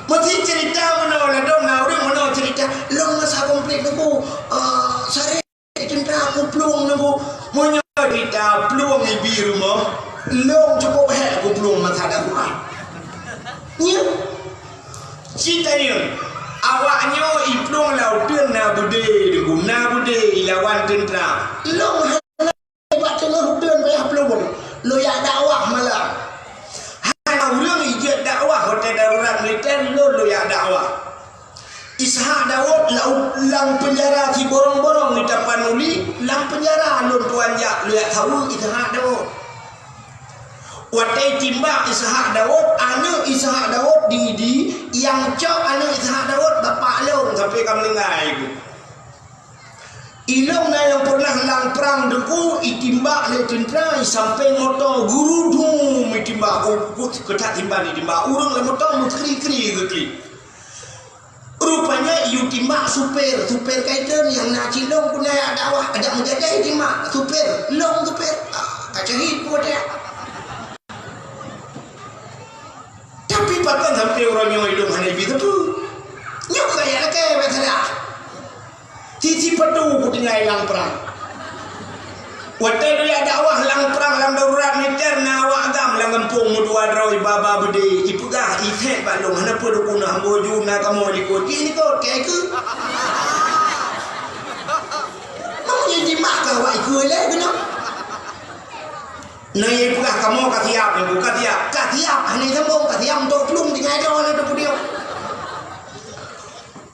Meusti cerita meunoe ladôm na ureuëng meunoe cerita, lôn masa konflik nunggu, eh, saré. Cinta kuplueng nunggu, meunyoe kita plueng ibi rumoh, lôn cukup hék kuplueng masa darurat. Nyoe, cit tanyoe, awaknyoe iplueng lam uteuen na beudé, nunggu na beudé ilawan teuntra. Lôn hana bak teungoh uteuen payah plueng, lôn jak dakwah malam. Hana ureuëng ijeuet dakwah watée darurat militer, lôn lôn jak dakwah. Ishak Daud lau-, lam peunjara siborong-borong di Tapanuli, lam peunjara lôn tuan jak lôn jak saweue Ishak Daud. Watée timbak Ishak Daud, aneuëk Ishak Daud di Idi, nyang cok aneuëk Ishak Daud bapak lôn sampai ka meuninggai geuh. Ilôn na nyang pernah lam prang Teungku, itimbak lé teuntra, sampai moto gurudum itimbak, oh, keutat timban itimbak, ureuëng lam moto meukri-kri geuklik. Rupanya iyue timbak supir, supir kaiton nyang na cit lôn puna jak dakwah, adak meujajai timbak supir, lôn supir, ah, ka syahid pun watée. Tapi pakon sampai uroe nyoe ilôn hana ibi teupeu. Nyoe keu rakyat lakée bék salah. Sisi padu kutinggai lam prang. Watée lôn jak dakwah lam prang, lam darurat militer, na awak agam lam gampông meudua droe baba beudé, ipeugah, "Isék bak lôn, hana peue dukun hamba ju na kamoe likot." Jih likot, keu ikeu. Meunyoe jimah ka awak ikeu lé keunoe. Na ipeugah, "Kamoe ka siap, Teungku, ka siap." Ka siap, hana sambông, ka siap untuk plueng tinggai droe na teupeudiyok.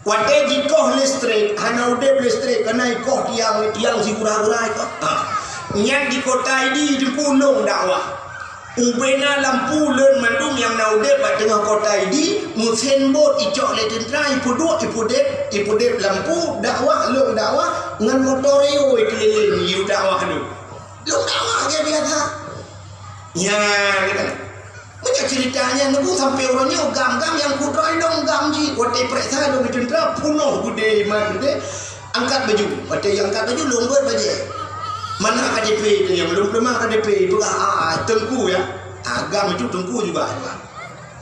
Watée jikoh listrik, hana udeb listrik, keunan ikoh tiang, tiang sigura-gura ikoh. Ha. Nyan di kota Idi Teungku lôn dakwah. Ubena lampu lôn mandum nyang na udeb bak teungoh kota Idi, meusén bot icok lé teuntra, ipeuduek, ipudeb, ipudeb lampu, dakwah, lôn dakwah, ngon motor Rio ikeulileng, yue dakwah lôn. Lôn dakwah lagée biasa. Nyan, kan. Meunyoe cerita nyan Teungku sampai uroe nyoe gam-gam nyang kudroe lôn gam jih. Watée peuriksa lôn di teuntra, peunoh beudé, mat beudé. Angkat baju. Watée angkat baju, lôn beuet bajée. Mana K T P teuh nyang lôn peuleueh K T P, peugah, "Ah, ah, Teungku ya." Ah, gam itu Teungku juga.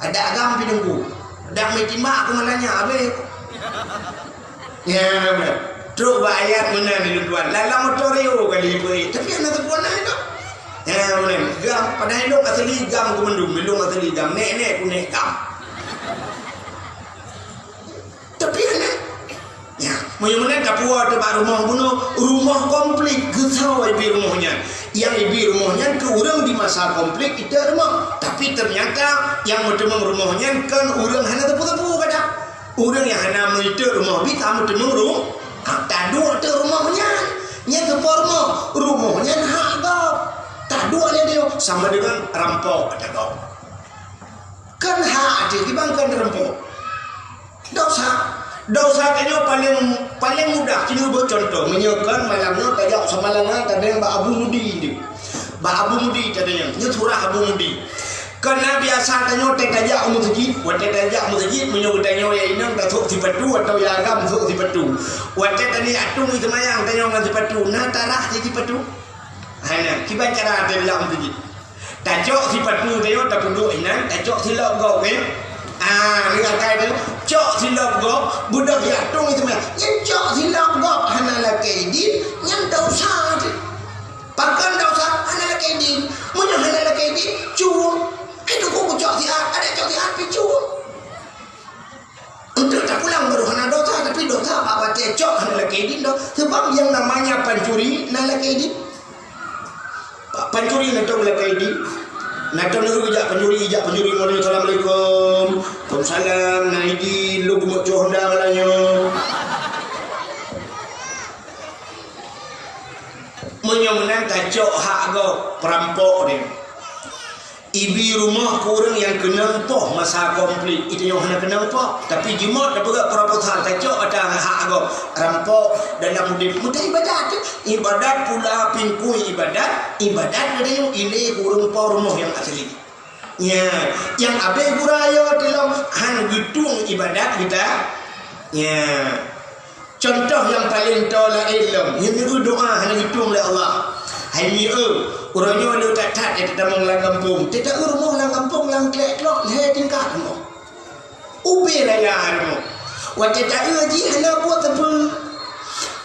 Adak gam pih Teungku. Adak meuitima aku malah nyak habéh. Ya, beuna. Trok bak ayat meunan lôn tuan. Lam, lam motor Rio kali ipeue, tapi hana teupeue na itu. Ya, beuna. Gam, padahai lôn asli gam keu mandum, lôn asli gam. Nek-nek pun nek gam. Tapi hana. Ya, meunyoe meunan tapuwoe teuh bak rumoh bunoe, rumoh konflik geusawa ibi rumoh nyan. Nyang ibi rumoh nyan keu ureuëng di masa konflik itot rumoh. Tapi ternyata nyang meuteumeung rumoh nyan kon ureuëng hana teupeue-teupeue kadang. Ureuëng nyang hana meuitot rumoh bi ka meuteumeung ru-, ka taduek teuh rumoh nyan. Nyan teupeue rumoh, rumoh nyan hak gob. Taduek lé dia sama dengan rampok ata gob. Kan hak até kiban kan rampok. Dosa. Dosa tanyoe paling, paling mudah. Keuneuk beuet contoh. Meunyoe kan malam nyoe tajak Samalanga, tadeng bak Abu Mudi nyoe. Bak Abu Mudi tadeng nyoe. Nyoe surah Abu Mudi. Keunan biasa tanyoe teuh tajak u meuseujid. Watée tajak u meuseujid, meunyoe geutanyoe ya inong tasok sipatu atau ya agam sok sipatu. Watée tani atong seumayang tanyoe ngon sipatu. Na tarah di sipatu? Hana. Kiban cara tajak u meuseujid. Tacok sipatu tanyoe tapeuduek inan, tacok silop gob, eh? Ah, ni akai tanyoe, cok silop gob, beudôh jak tong itu meh. Nyan cok silop gob hana lakée idin, nyan dosa teuh. Pakon dosa? Hana lakée idin. Meunyoe hana lakée idin, cuwong. Hai Teungku, kucok siat, adak cok siat pih cuwong. Untuk tapulang baru hana dosa, tapi dosa bak watée cok hana lakée idin doh. Sebab yang namanya pancuri na lakée idin. Pancuri na tong lakée idin. Na tong nyoe jak pancuri, jak pancuri, "Assalamualaikum." "Waalaikumsalam, na idin, lôn geumeuk cok honda malam nyoe." Meunyoe meunan Cok hak gob, peurampok deh. Ibi rumoh keu ureueng nyang keunong poh masa konflik, itu nyoe hana keunong poh. Tapi jimot tapeugah proposal, tacok ata hak gob, rampok dalam udeb. Meutai ibadat, ibadat pula pingkui ibadat, ibadat geutanyoe ilée keu ureueng po rumoh nyang asli. Nya, nyang abéh gura yo tilom han geutueng ibadat geuta. Nya. Contoh nyang paleng toe laén lom, nyan doa hana geutueng lé Allah. Hai mi eu, uroe nyoe le that-that tatamong lam gampông. Teuta eu rumoh lam gampông lam klek-klok lhée tingkat rumoh. Ubé raya rumoh. Watée ta eu jih hana buet sapeue.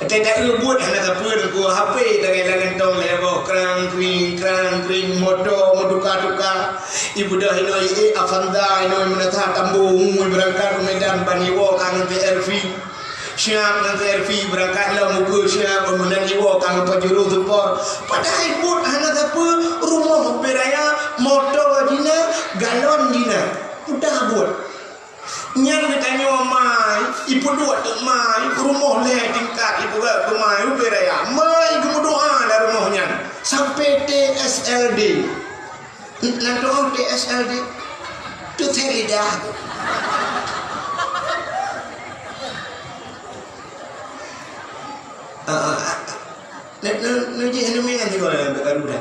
Watée ta eu buet hana sapeue, nunggu H P lagée lam gantong lhée boh, krang kring krang kring, moto meutuka-tuka. Ibeudôh inoe ié Avanza, inoe meunasah Tambo, ngui beurangkat u Medan ban iwoe ka ngon T R V. Siap ngon T R V beurangkat lom ukeue siap, meunan iwoe ka ngon Pajero Sport. Padahai buet hana sapeue, rumoh ubé raya, moto jina, galon jina. Udah buet. Nyan geutanyoe mai, ipeuduek teuk mai, rumoh lhée tingkat ipeugah keu mai ubé raya. Mai geumeudoa lam rumoh nyan sampai T S L D. Nan doa T S L D. Teuthée lidah. Ah, ah, ah. Neu-, neu-, neujih neumingan sigoe lam garuda.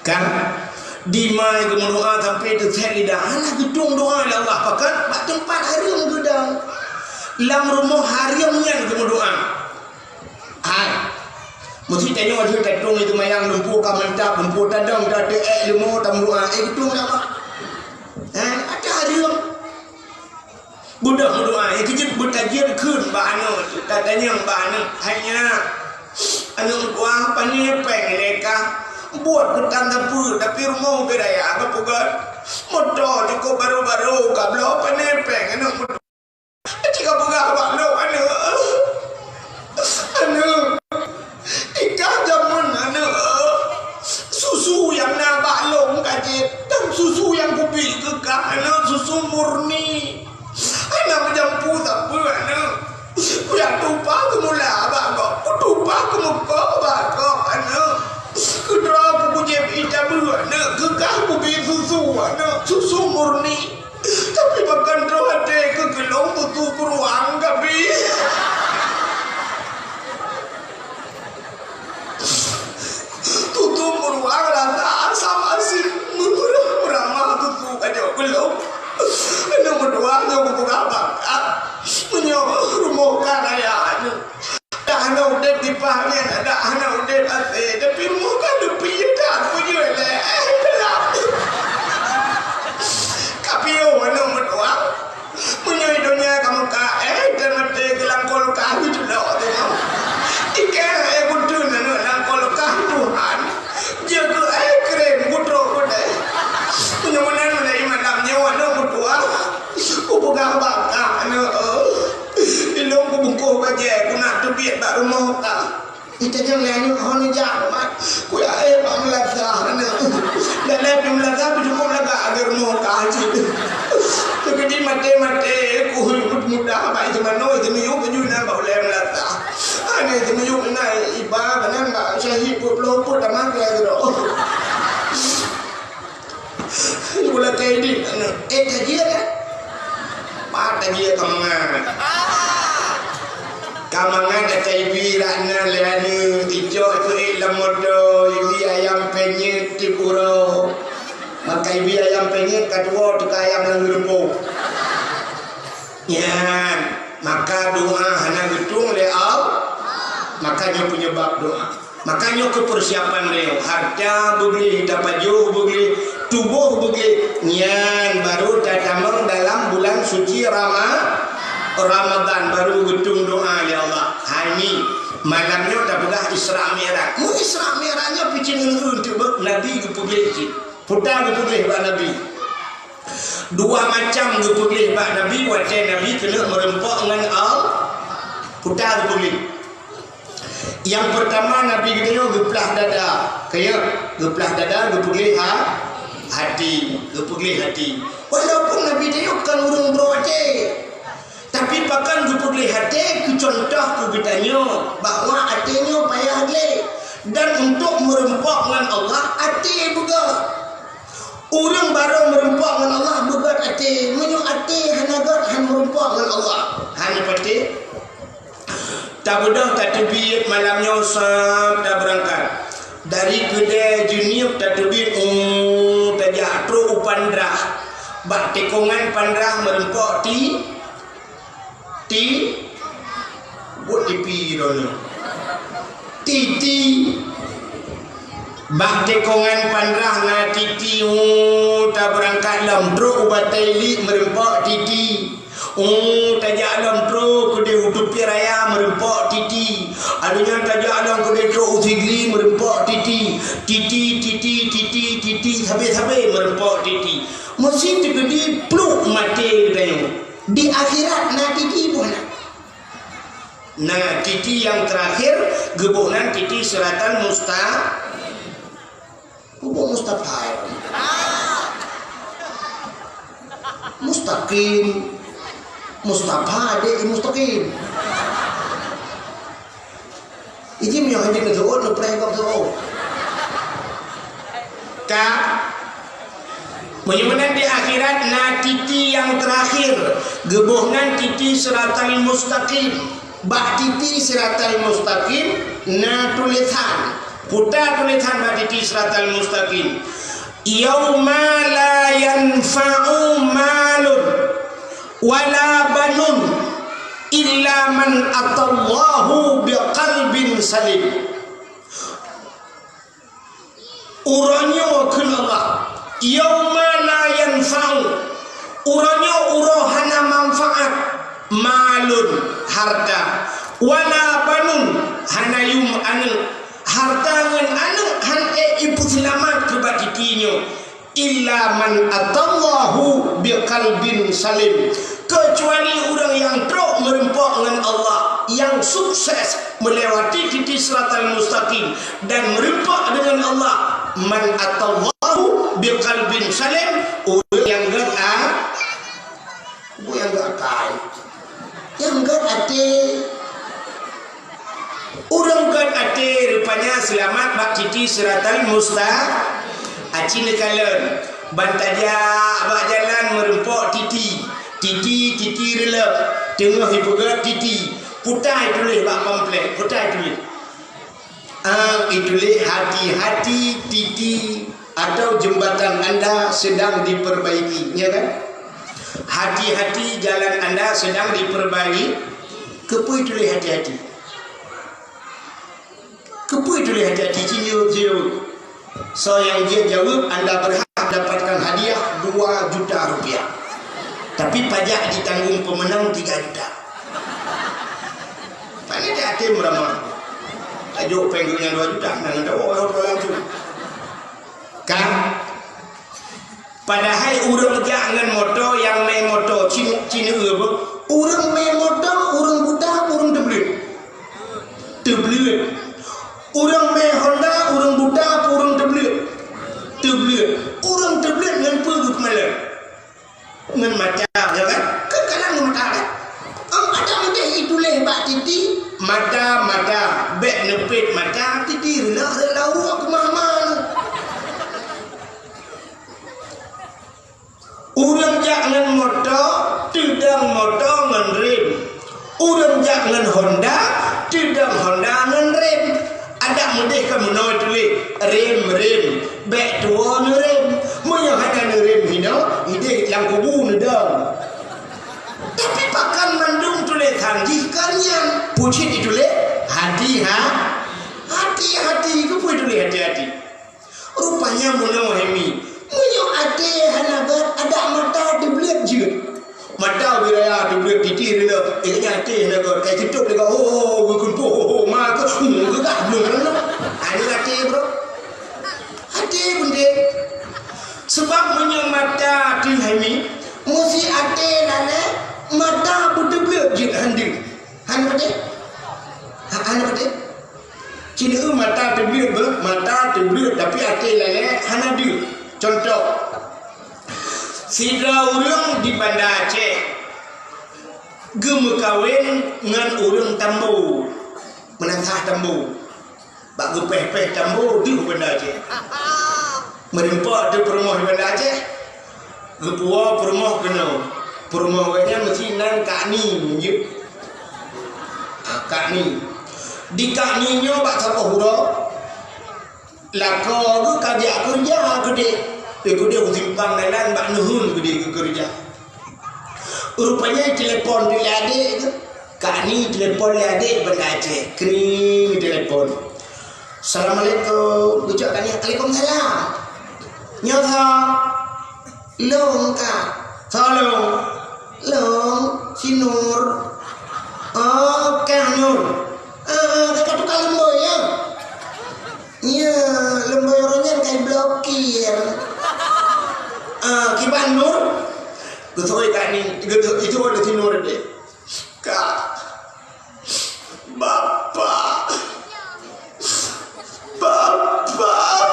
Kan? Dimai geumeudoa sampai teuthée lidah. Hana geutueng doa lé Allah. Pakon? Bak teumpat hareuem geudong. Lam rumoh hareuem nyan geumeudoa. Hai. Meusi tanyoe jeuet tatueng itu mayang lumpur ka mantap, lumpur tadong, tateuék leumo tameudoa. Eh, geutueng lé Allah. Eh, ada hareuem. Beudôh meudoa, nyang keujeuet beutajeuet kheun bak aneuk, tatanyong bak aneuk, "Hai nyak, aneuk meutuah, pane péng ilée kah? Buet keutan sapeue, tapi rumoh ubé raya ka peugöt. Moto cukôp barô-barô ka bloe, pane péng aneuk meutuah?" Aci ka peugah bak lôn, "Aneuk, aneuk, ikah jameun aneuk, susu nyang na bak lôn ka jeuet, dan susu nyang kubi keu kah aneuk susu murni. Hana meujampu sapeue aneuk. Kujak tupa keumula bak gob, kutupa keumeukoh bak gob aneuk. Keudroe kujieb ié tabeue aneuk, keu kah kubi susu aneuk, susu murni." Tapi pakon troh até keu geulong tutoe peuruang kabi. Tutoe peuruang rasa asam asin meurah-meurah tutoe kajok geulong. Aneuk meutuah nyoe kupeugah bak kah, meunyoe rumoh kah raya nyoe. Dak hana udeb di paih nyan, dak hana udeb asée, tapi rumoh ka leupie that peue jeuet lé, eh, gelap. Ka piôh aneuk meutuah. Meunyoe donya ka meuka, eh, dan maté keu lam kulkas geuclok teuh. Ikeu, eh, geuteun aneuk lam kulkas Tuhan. Jeuet keu, eh, krem geutrok keudeh. Meunyoe meunan mulai malam nyoe aneuk meutuah. Kupeugah bak kah aneuk, eh. Ilôn kubungkôh bajée, kunak teubiet bak rumoh kah. Itanyong lé aneuk, "Ho neujak, Mak?" "Kujak éh bak meulasah aneuk." Lalée pih meulasah pih cukôp lagak lagée rumoh kah cit. Teukeudi maté-maté, kuhôi mudah bak iseumanoe, iseumiyueb baju na bak ulée meulasah. Aneuk iseumiyueb na iba, banan bak syahid peuet ploh peuet tamah keu droe. Gulakée idin aneuk. Eh, tajieuk kan? Pat tajieuk ka mangat. Ka mangat ata ibi rak na lé aneuk, icok ipeuék lam moto, ibi ayam penyet tiep uroe. Maka ibi ayam penyet ka tuwoe teuka ayam lam geureupok. Nyan, maka doa hana geutueng lé Allah. Maka nyoe penyebab doa. Maka nyoe keu persiapan lé nyoe, harta beugleh, tapajoh beugleh, tuboh beugleh, nyan baru tatamong dalam bulan suci Rama-, Ramadan, baru geutueng doa lé Allah. Hai mi, malam nyoe tapeugah Isra Mi'raj. Mu Isra Mi'raj nyoe picen ngeun teuk beuh Nabi geupeugleh cit. Peue geupeugléh bak Nabi. Dua macam geupeugléh bak Nabi watée Nabi keuneuk meureumpok ngon Allah. Peue geupeugléh. Nyang peurtama Nabi geutanyoe geuplah dada. Keu nyoe, geuplah dada geupeugléh ha-, hati. Geupeugléh hati. Walaupun Nabi tanyoe kon ureuëng brok até. Tapi pakon geupeugléh até keu cuntoh keu geutanyoe bahwa até nyoe payah gleh. Dan untuk meureumpok ngon Allah, até beugét. Ureuëng barô meureumpok ngon Allah beugét até. Meunyoe até hana gét, hana meureumpok ngon Allah. Hana patéh. Tabeudôh tateubiet malam nyoe sab tabeurangkat. Dari keudè Jeunieb tateubiet, oh, tajak trok u Pandrah. Bak tikongan Pandrah meureumpok ti, ti, buet tipi droeneuh. Titi. Bak tikongan Pandrah na titi, oh, tabeurangkat lom trok u Batèe Iliek meureumpok titi. Oh, tajak lom trok keudeh u Teupie Raya meureumpok titi. Alheuh nyan tajak lom keudeh trok u Sigli meureumpok titi. Titi, titi, titi, titi, sabe-sabe meureumpok titi. Meusi teukeudi pluek maté geutanyoe. Di akhirat na titi boh na. Na titi nyang teurakhir, geuboh nan titi siratal musta-, Peubuet Mustafa, ya. Mustaqim. Mustafa dek mustaqim. Iji meunyoe hana geuseuôt, neupreh gob seuôt. Ka. Meunyoe meunan di akhirat na titi nyang teurakhir, geuboh nan titi siratal mustaqim. Bak titi siratal mustaqim na tulésan. Puta tulésan bak titi siratal mustaqim. Yauma la yanfa'u malun wala banun illa man atallahu biqalbin salim. Uroe nyoe kheun Allah, yauma la yanfa'u, uroe nyoe uroe hana manfaat, malun, harta, wala banun, hana yum aneuëk, harta ngon aneuëk han ék jipeuseulamat keu bak titi nyoe, illa man atallahu biqalbin salim, keucuali ureuëng nyang trok meureumpok ngon Allah, nyang sukses meulewati titi siratal mustaqim dan meureumpok deungon Allah, man atallahu biqalbin salim, ureuëng nyang gét a-, ureuëng nyang gét akai, nyang gét até. Ureuëng gét até rupanya seulamat bak titi siratal musta-, aci neukalon, ban tajak bak jalan meureumpok titi, titi, titi reuleueb, teungoh jipeugét titi, puta ituléh bak pamflet, puta ituléh. Ah, ituléh hati-hati titi atau jembatan anda sedang diperbaiki, ya kan? Hati-hati jalan anda sedang diperbaiki. Keupeue ituléh hati-hati? Keupeue ituléh hati-hati? Ci jaweueb, ci jaweueb. Soe nyang jeuet jaweueb, anda berhak mendapatkan hadiah dua juta rupiah. Tapi pajak ditanggung pemenang tiga juta. Pane di até meuramah. Tajok péng geuh nyang dua juta, nang tawoe langsung. Kan? Padahai ureuëng jak ngon moto, nyang mé moto, ci-, ci neueu beuh. Ureuëng mé moto, ureuëng buta, ureuëng teubleuet. Teubleuet. Ureuëng mé Honda, ureuëng buta, ureuëng teubleuet. Teubleuet. Ureuëng teubleuet ngon peue geupeumalon? Ngon mata, ya kan? Kan kadang ngon mata, kan? Am, ada mudeh ituléh bak titi. Mata, mata. Bék neupet mata, titi reulah, reulah uroe keumaman. Ureuëng jak ngon moto, teudong moto ngon rem. Ureuëng jak ngon Honda, teudong Honda ngon rem. Adak meudeh ka meunoe tuléh, rem, rem. Bék tuwoe neurem. Meunyoe hana neurem hinoe, ideh lam kubu neudong. Tapi pakon mandum tulésan jih kon nyan? Peue cit ituléh? Hati, ha? Hati-hati. Keupeue ituléh hati-hati? Rupanya meunoe, Hemi, meunyoe até hana gét, adak mata teubleuet jeuet. Mata ubé raya teubleuet, titi reuloh, eh, nyan até hana gét, eh, teutôp lé gét, ho, ho, ho, geukeumpôh, ho, ho, ma keuh, hmm, geugah blong reuloh. Hana até, bro. Até peunteng. Sebab meunyoe mata teuh, Hemi, meusi até lalée, mata beuteubleuet jeuet han deuh. Hana patéh? Ha, hana patéh? Ci neueu mata teubleuet beuh, mata teubleuet tapi até lalée hana deuh. Cuntoh, sidroe ureuëng di Banda Aceh geumeukawen ngon ureuëng Tambo, meunasah Tambo. Geupéh-péh Tambo di Banda Aceh. Meurimpok di peurumoh di Banda Aceh. Geupuwoe peurumoh keunoe. Peurumoh gobnyan meusti nan Kak Ni, jeuet. Ah, Kak Ni. Di Kak Ni nyoe bak saboh uroe, lakoe geuh ka geujak keureuja keudeh. Eh, keudeh u simpang dalan bak neuheun keudeh geukeureuja. Rupanya telepon lé adék geuh. Kak Ni telepon lé adék Banda Aceh. Kring telepon. "Assalamualaikum." Geucok Kak Ni, "Waalaikumsalam." "Nyoe soe?" "Lôn, Kak." "Soe lôn?" "Lôn, si Nur." "Oh, Kak Nur. Ah, ka tukang leumbôi, ya?" "Ya, leumbôi uroe nyan ka iblokir." "Ah, kiban Nur?" Geutôi Kak Ni, geutôi, itu ada si Nur deh. "Kak, Bapak, Bapak."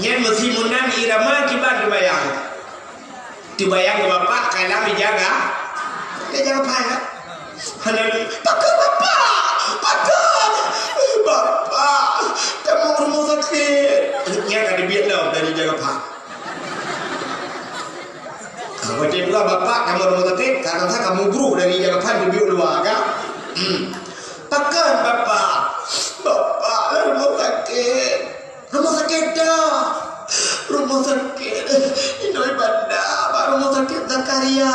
Nyan meusi meunan irama kiban teubayang. Teubayang keu bapak ka lam ija ga-, ija gaphan, kan? Hana lé, "Pakon bapak? Pakon? Bapak, tamong rumoh sakét." Nyan ka teubiet lom dari ija gaphan. Ka watèe peugah bapak tamong rumoh sakét, ka rasa ka mubroh dari ija gaphan teubiet luwa, kan? Hmm. "Pakon bapak? Bapak lam rumoh sakét." "Rumoh sakét dah." "Rumoh sakét. Inong Ibanda bak rumoh sakét Zakaria."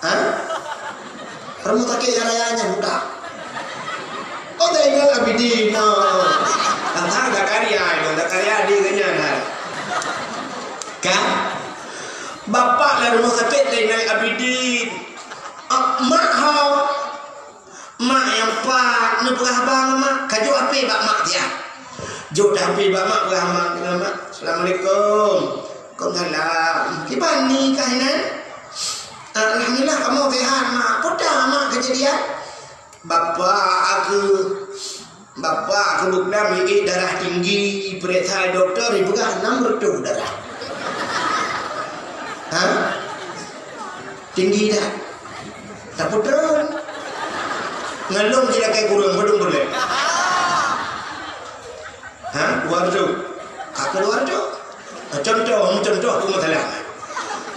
"Hah? Rumoh sakét nyang raya nyan budak?" "Oh, Zainal Abidin, no. Tantang Zakaria, no. Zakaria adik geuh nyan, hai." Kan? "Bapak lam rumoh sakét Zainal Abidin." "Ah, mak ho?" "Mak nyang pat neupeugah haba ngon mak, ka jok H P bak mak siat." Jok dah H P bak mak, peugah mak, "Assalamualaikum." "Waalaikumsalam. Kiban Ni kah inan?" "Alhamdulillah, kamoe sehat, Mak. Peue mak keujadian?" "Bapak aku, bapak aku beuklam iék darah tinggi, peuriksa dokto, ipeugah enam reutôh darah." "Hah? Tinggi dah?" "Tapeutron. Ngon lôn jilakèe kureueng, padum buleuen." "Ha? Dua reutôh?" "Ka keu dua reutôh. Contoh, contoh peue masalah.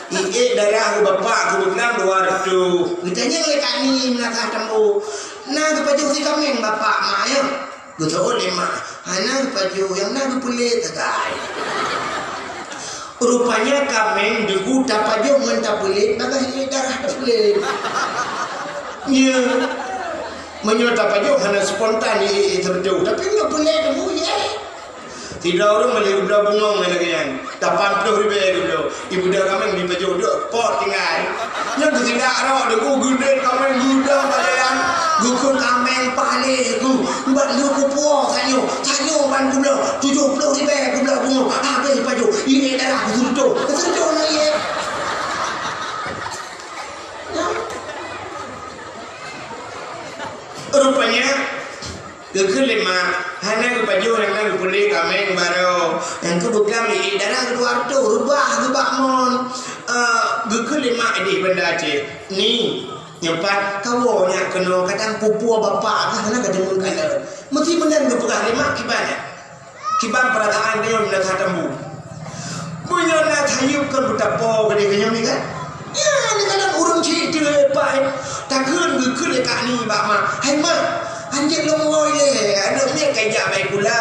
Iék darah keu bapak keu beuklam dua reutôh." Geutanyong lé Kak Ni meunasah Tambo, "Na geupajoh si kaméng bapak, Mak, ya?" Geuseuôt lé mak, "Hana geupajoh, nyang na geupeulét sagai." Rupanya kaméng deungon tapajoh ngon tapeulét bagaih iék darah tapeulét. Nyo. Meunyoe tapajoh hana spontan iék, iék teureutôh, tapi meunyoe peulét deungon iék. Sidroe ureueng meulhèe geubloe bungong lagèe nyan, lapan ploh ribèe geubloe. Ibu dah kaméng dipajoh duek pot tinggai. Nyan geusindak rot deungon geudeh kaméng geudah bak jalan. Geukheun kaméng paléh geuh. Bak lheueh kupuwoe tanyoe, tanyoe ban geubloe tujoh ploh ribèe geubloe bungong. Habéh pajoh, iék darah geuseureutôh. Geuseureutôh na iék. Rupanya, geukheun lé mak, hana geupajoh, hana geupeulét kaméng baroe. Nyang keu beuklam iék darah dua reutôh, reubah geubak mon. Eh, geukheun lé mak idéh Banda Aceh, "Ni, nyoe pat kawoe nyak keunoe, kadang pupuwoe bapak kah hana ka deungon kalon." Meusti meunan geupeugah lé mak kiban nyan. Kiban peurasaan tanyoe meunasah Tambo. Meunyoe na tayue kon beutapo keudeh tanyoe ni kan? Nyan kadang ureueng cit teuh leupah, eh. Takheun geukheun lé Kak Ni bak mak, "Hai mak, hanjeuet lôn woe ilèe, aneuk miet ka ijak bak sikula.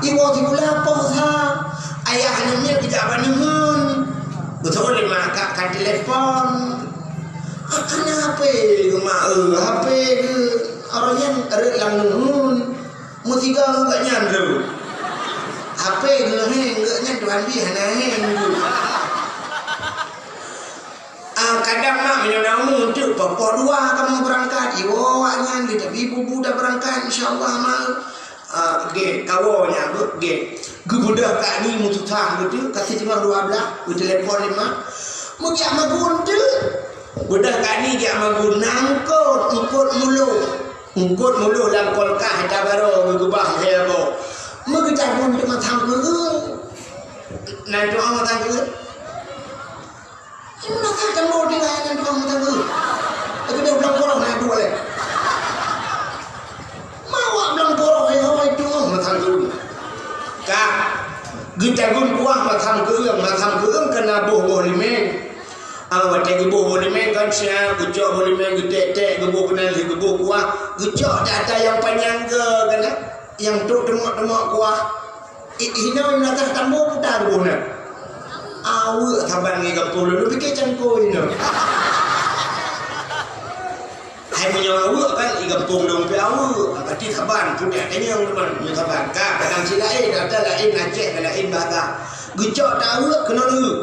Iwoe sikula poh sa. Ayah aneuk miet geujak bak neuheun." Beutôi lé mak ka, ka telepon. "Ah, hana H P geuh mak, eh, H P geuh." Awak nyan rhot lam neuheun. Meusigoe ngon gobnyan tu. H P geuh heng, gobnyan tuan bie hana heng tu. Ah, kadang mak meunyoe na umu teuk poh dua kamoe beurangkat, iwoe awak nyan, lé tabi bubu tabeurangkat, insya Allah mak. Ah, gèt, kawoe nyan beuh, gèt. Geubeudôh Kak Ni meususah beutôi, ka siteungoh dua blah, geutelepon lé mak. Meugiak magun teuk. Beudôh Kak Ni giak magun, na eungkôt, eungkôt muloh. Eungkôt muloh lam kulkas, ita baroe geukeubah lhèe boh. Meugeucabun teuma sang keueue. Nan tuha mata keueue. Meunasah Tambo tinggai nan tuha mata keueue. Tapi dah ulang poroh na dua lé. Jagun kuah masam keueung, masam keueung keunan boh-boh limeng. Ah, watèe geuboh boh limeng kan siang, geucok boh limeng, geutek-tek, geuboh keunan lheueh geuboh kuah, geucok di ata nyang panyang keu keunan, nyang trok teumok-teumok kuah. I, inoe meunasah tambo puta geuboh na. Aweuek saban ngon gampông lôn, lôn pike cangkôi inoe. Hai meunyoe aweuek kan, i gampông lôn pih aweuek. Berarti saban, puta kenyang teman, meunyoe saban. Ka, kadang cit laén, ata laén, Aceh ka laén bahasa. Geucok ta aweuek keunoe lheueh.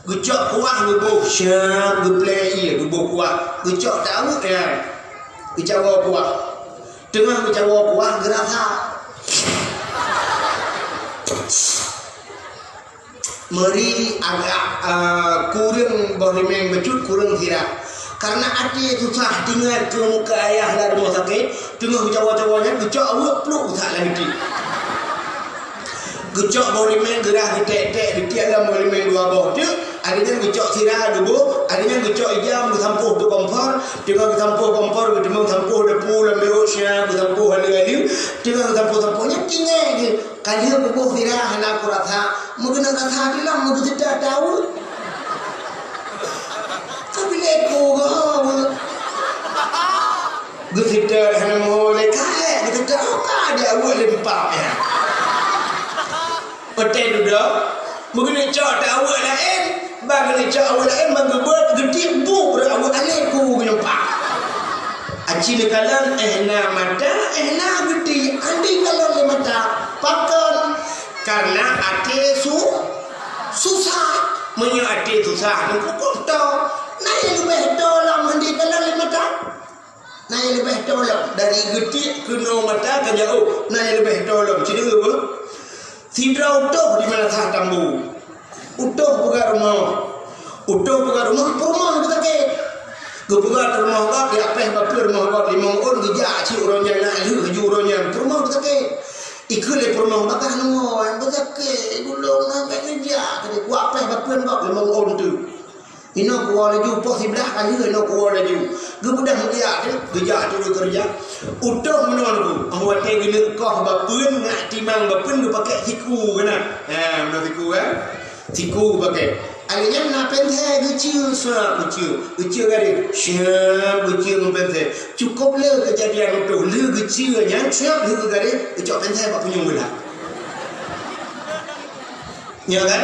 Geucok kuah geuboh, siap geuplè ié, geuboh kuah. Geucok ta aweuek nyan. Geucawoe kuah. Teungoh geucawoe kuah, geurasa. Meuri agak, eh, kureueng boh limeng bacut, kureueng sira. Karena até susah teuingat keu muka ayah lam rumoh sakét, teungoh geucawoe-cawoe nyan geucok aweuek pluek geusak lam geuti. Geucok boh limeng geurah geutek-tek, geutiek lam boh limeng dua boh teuk, akhé nyan geucok sira geuboh, akhé nyan geucok ijam geusampôh keu kompor, teungoh geusampôh kompor geuteumèe sampôh dapu lam beuet siap geusampôh aleue-aleue, teungoh geusampôh-sampôh nyan tinggai geuh. Ka lheueh geuboh sira hana kurasa, meugeunong rasa dilam meugeuseudeut daun. Ka bilé ku geuh. Geuseudeut hana meuho lé kaék, geuseudeut ka di aweuek lé meupak nyan. Watèe dudoe, meugeuneucok ta aweuek laén, ban geuneucok aweuek laén, ban geubeuet geutiek bu rot aweuek alé ku geunyoe pak. Aci neukalon éh na mata, éh na geuti, andi kalon lé mata. Pakon? Karena até su-, susah. Meunyoe até susah, neukukok to. Na nyang leubeh to lom andi kalon lé mata. Na nyang leubeh to lom. Dari geutiek keunoe mata ka jauh. Na nyang leubeh to lom. Ci deungoe beuh? Sidroe utôh di Meunasah Tambu. Utôh peugah rumoh. Utôh peugah rumoh, peurumoh geuh sakét. Geupeugah rumoh gob, geujak péh bapeue rumoh gob limong ôn, geujak cit uroe nyan, na lheueh laju uroe nyan. Peurumoh geuh sakét. Ikheun lé peurumoh, "Bagah nyoe, beusakét, gulong na bèk neujak," kheun, "kuwak péh bapeue gob limong ôn teuk." Inoe kuwoe laju, poh siblaih ka lheueh inoe kuwoe laju. Geubeudôh meujak teuh, geujak teuh geukeureuja. Utôh meunoe Teungku, 'oh watèe geuneuk koh bapeuen ngat timang bapeuen geupakèk siku keunan. Ha, meunoe siku, eh. Siku geupakèk. Akhé nyan na pénsé geucue, seuap geucue. Geucue garéh, seuap geucue ngon pénsé. Cukôp le keujadian utôh, le geucue nyan, seuap lheueh geugaréh, geucok pénsé bak punyueng geulah. Nyo kan?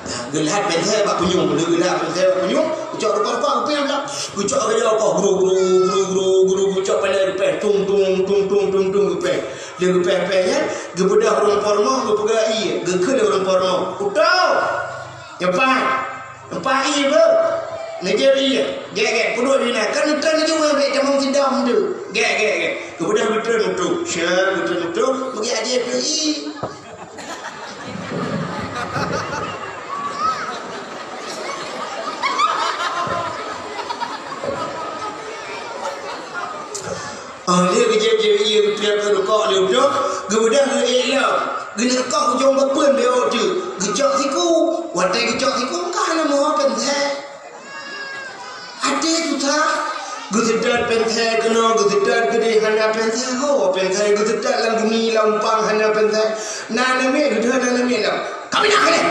Nah, geulhat pénsé bak punyueng, lheueh geulhat pénsé bak punyueng, geucok rupa-rupa geupéh blah. Geucok keudroe koh, gru, gru, gru, gru, gru, geucok palèe geupéh, tung, tung, tung, tung, tung, tung, geupéh. Lheueh geupéh-péh nyan, geubeudôh ureueng po rumoh, geupeugah ié, geukheun lé ureueng po rumoh, "Utôh! Nyoe pat! Nyoe pat ié beuh! Neujép ié! Gèt, gèt, peuduek di inan! Kan neutreun laju ngon bèk tamong sidom teuh! Gèt, gèt, gèt!" Geubeudôh geutreun utôh. Seuap geutreun utôh, meugèt até teuh ié. Ah, lheueh geujép-jép ié geupiep keu rukok lé udôh, geubeudôh geuék lom. Geuneuk koh ujong bapeuen lé ôk teuk, geucok siku. Watèe geucok siku, ka hana meuho pénsé. Até susah, geuseutôt pénsé keunoe, geuseutôt keudéh hana pénsé, ho pénsé geuseutôt lam gumi, lam umpang hana pénsé. Na namiet geudoh, na namiet lom. Ka pinah keudéh.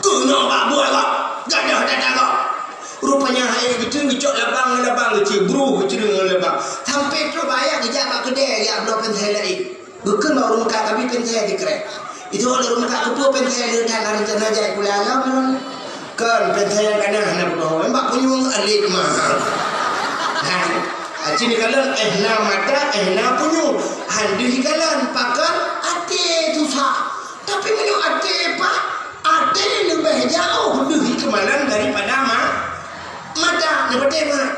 Keunoe bak buet gob, gadôh dada gob. Rupanya hai geuteun geucok labang ngon labang geucue, bruh geucue ngon labang. Sampoe trok bak ayah geujak bak keudè, jak bloe pénsé laén. Geukheun bak ureueng meukat, "Kabi pénsé sikrek." Itu ureueng meukat, "Keupeue pénsé leueh that, rencana jai pula lom lôn." "Kon, pénsé nyang ka na hana peunoh, bak punyueng alet mah." Hai, aci neukalon, éh na mata, éh na punyueng. Han deuh ikalon, pakon? Até susah. Tapi meunyoe até pat, até leubeh jauh deuh ikeumalon daripada ma-, mata. Neupatéh mat.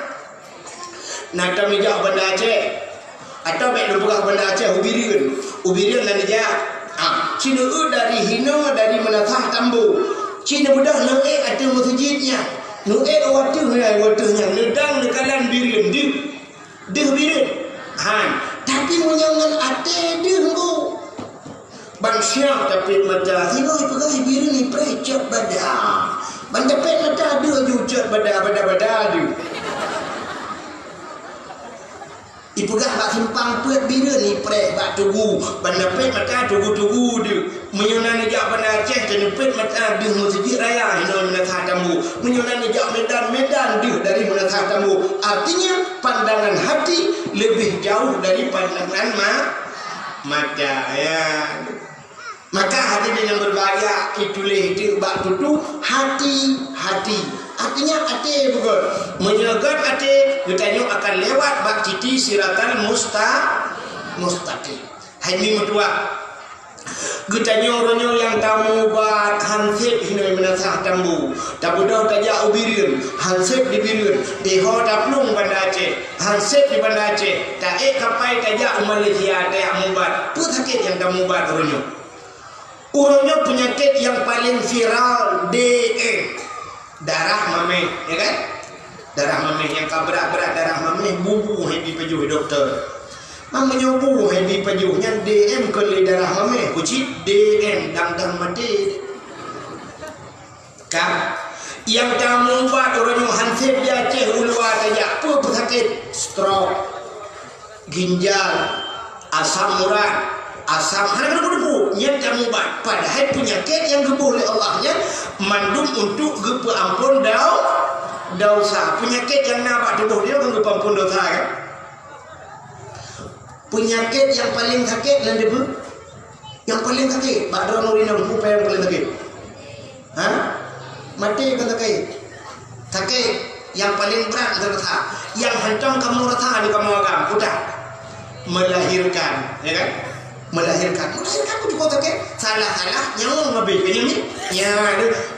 Na tamijak Banda Aceh. Atawa bèk lôn peugah Banda Aceh, u Bireuen. U Bireuen na neujak. Ah, ci neueu dari hinoe, dari Meunasah Tambo. Ci neubeudôh neuék ateueh meuseujid nyan. Neuék u ateueh nyan, u ateueh nyan. Neudong neukalon Bireuen deuh. Deuh Bireuen. Han. Tapi meunyoe ngon até deuh, Bu. Ban siang tapét mata, singoh ipeugah Bireuen ipreh cot bada. Ban tapét mata deuh ju cot bada, bada, bada deuh. Peugah bak simpang peuet Bireuen, ipreh bak Tugu. Banda peuet mata Tugu-Tugu deuh. Meunyoe na neujak Banda Aceh, taneupeuet mata deuh Meuseujid Raya, hinoe Meunasah Tambu. Meunyoe na neujak Medan, Medan deuh dari Meunasah Tambu. Artinya, pandangan hati lebih jauh dari pandangan ma-, mata. Ya. Maka hadirin yang berbahagia, ituléh teuk bak tutoe hati-hati. Artinya até beugöt. Meunyoe göt até, geutanyoe akan lewat bak titi siratal musta-, mustaqim. Hai mi meutuah. Geutanyoe uroe nyoe nyang tamubat han sép hinoe Meunasah Tambu. Tabeudôh tajak u Bireuen, han sép di Bireuen. Di ho taplueng Banda Aceh, han sép di Banda Aceh. Taék kapai tajak u Malaysia, tajak mubat. Peue sakét nyang tamubat uroe nyoe? Uroe nyoe peunyakét nyang paleng viral D M. Darah maméh, ya kan? Darah maméh nyang ka brat-brat darah maméh, bubu hai jipajoh dokto. Meunyoe bu hai jipajoh nyan D M kon lé darah maméh, kucit D M dang-dang maté. Kan? Nyang tamubat uroe nyoe han sép di Aceh u luwa tajak, peue peusakét? Stroke, ginjal, asam urat, asam, hana keuneuk-keuneuk, nyan tamubat. Padahai peunyakét nyang geuboh lé Allah nyan mandum untuk geupeuamphon dau-, dosa. Peunyakét nyang na bak tuboh droe kan geupeuamphon dosa, kan? Peunyakét nyang paleng sakét nan deuh. Nyang paleng sakét, bak droeneuh inong, peue nyang paleng sakét? Ha? Maté kon sakét. Sakét nyang paleng brat rasa. Nyang hantom kamoe rasa di kamoe agam, peue? Melahirkan, ya kan? Melahirkan. Melahirkan pun cukup sakét. Salah-salah, nyawöng habéh. Keu nyan, ya,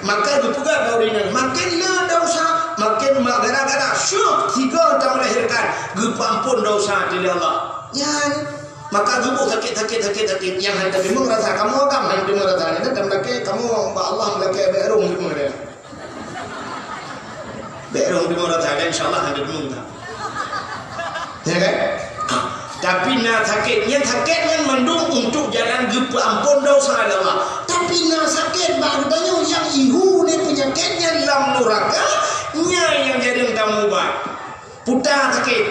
maka geupeugah bak ureueng inong, makin na dosa, makin ma-, gara-gara syok sigoe tamelahirkan, geupeuamphon dosa di Allah. Nyan. Maka geuboh sakét, sakét, sakét, sakét. Nyang hana teurimong rasa, kamoe agam hana teurimong rasa. Nyan kan meulakée, kamoe bak Allah meulakée bék rhong teurimong rasa. Bék rhong teurimong rasa, dan insya Allah hana teurimong rasa. Ya kan? Ah, tapi na sakét, nyang sakét nyan mandum untuk jalan geupeuamphon dosa lé Allah. Tapi na sakét bak geutanyoe nyang ihu lé peunyakét nyan lam nuraka, nyan nyang jareueng tamubat. Peue sakét?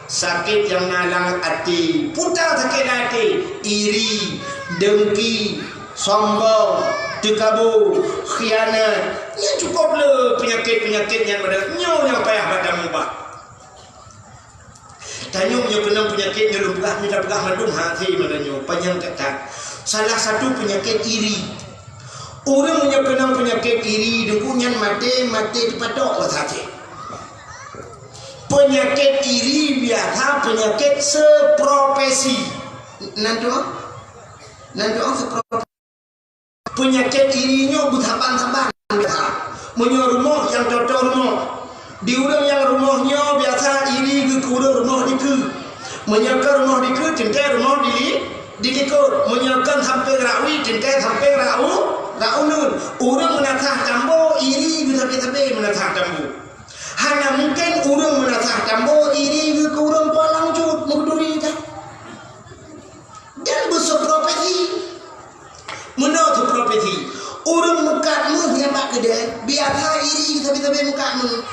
Sakét nyang na lam até. Peue sakét lam até? Iri, dengki, sombong, teukabô, khianat. Nyan cukup le peunyakét-peunyakét nyan, nyoe nyang payah bak tamubat. Tanyoe nyoe keunong peunyakét nyoe lôn peugah, mita peugah mandum hase mata nyoe, panyang that-that. Salah satu peunyakét iri. Ureueng nyoe keunong peunyakét iri, deungon nyan maté, maté teupatok basa Aceh. Peunyakét iri biasa peunyakét seupropesi. Nan tuan? Nan tuan seupropesi. Peunyakét iri nyoe beusaban-saban biasa. Meunyoe rumoh nyang toe-toe rumoh, di ureueng nyang rumoh nyoe biasa iri geuh keu ureueng rumoh dikeue. Meunyoe kon rumoh dikeue, teuntée rumoh di, di likot. Meunyoe kon sampéng rak wie, teuntée sampéng rak u, rak uneuen. Ureueng Meunasah Tambu iri geuh sabe-sabe Meunasah Tambu. Hana mungken ureueng Meunasah Tambu iri geuh keu ureueng Kuala Lumpur, meukeuduri ka. Dan beuseupropesi. Meunoe seupropesi. Ureueng meukat méuh nyang bak keudée, biasa iri sabe-sabe meukat méuh.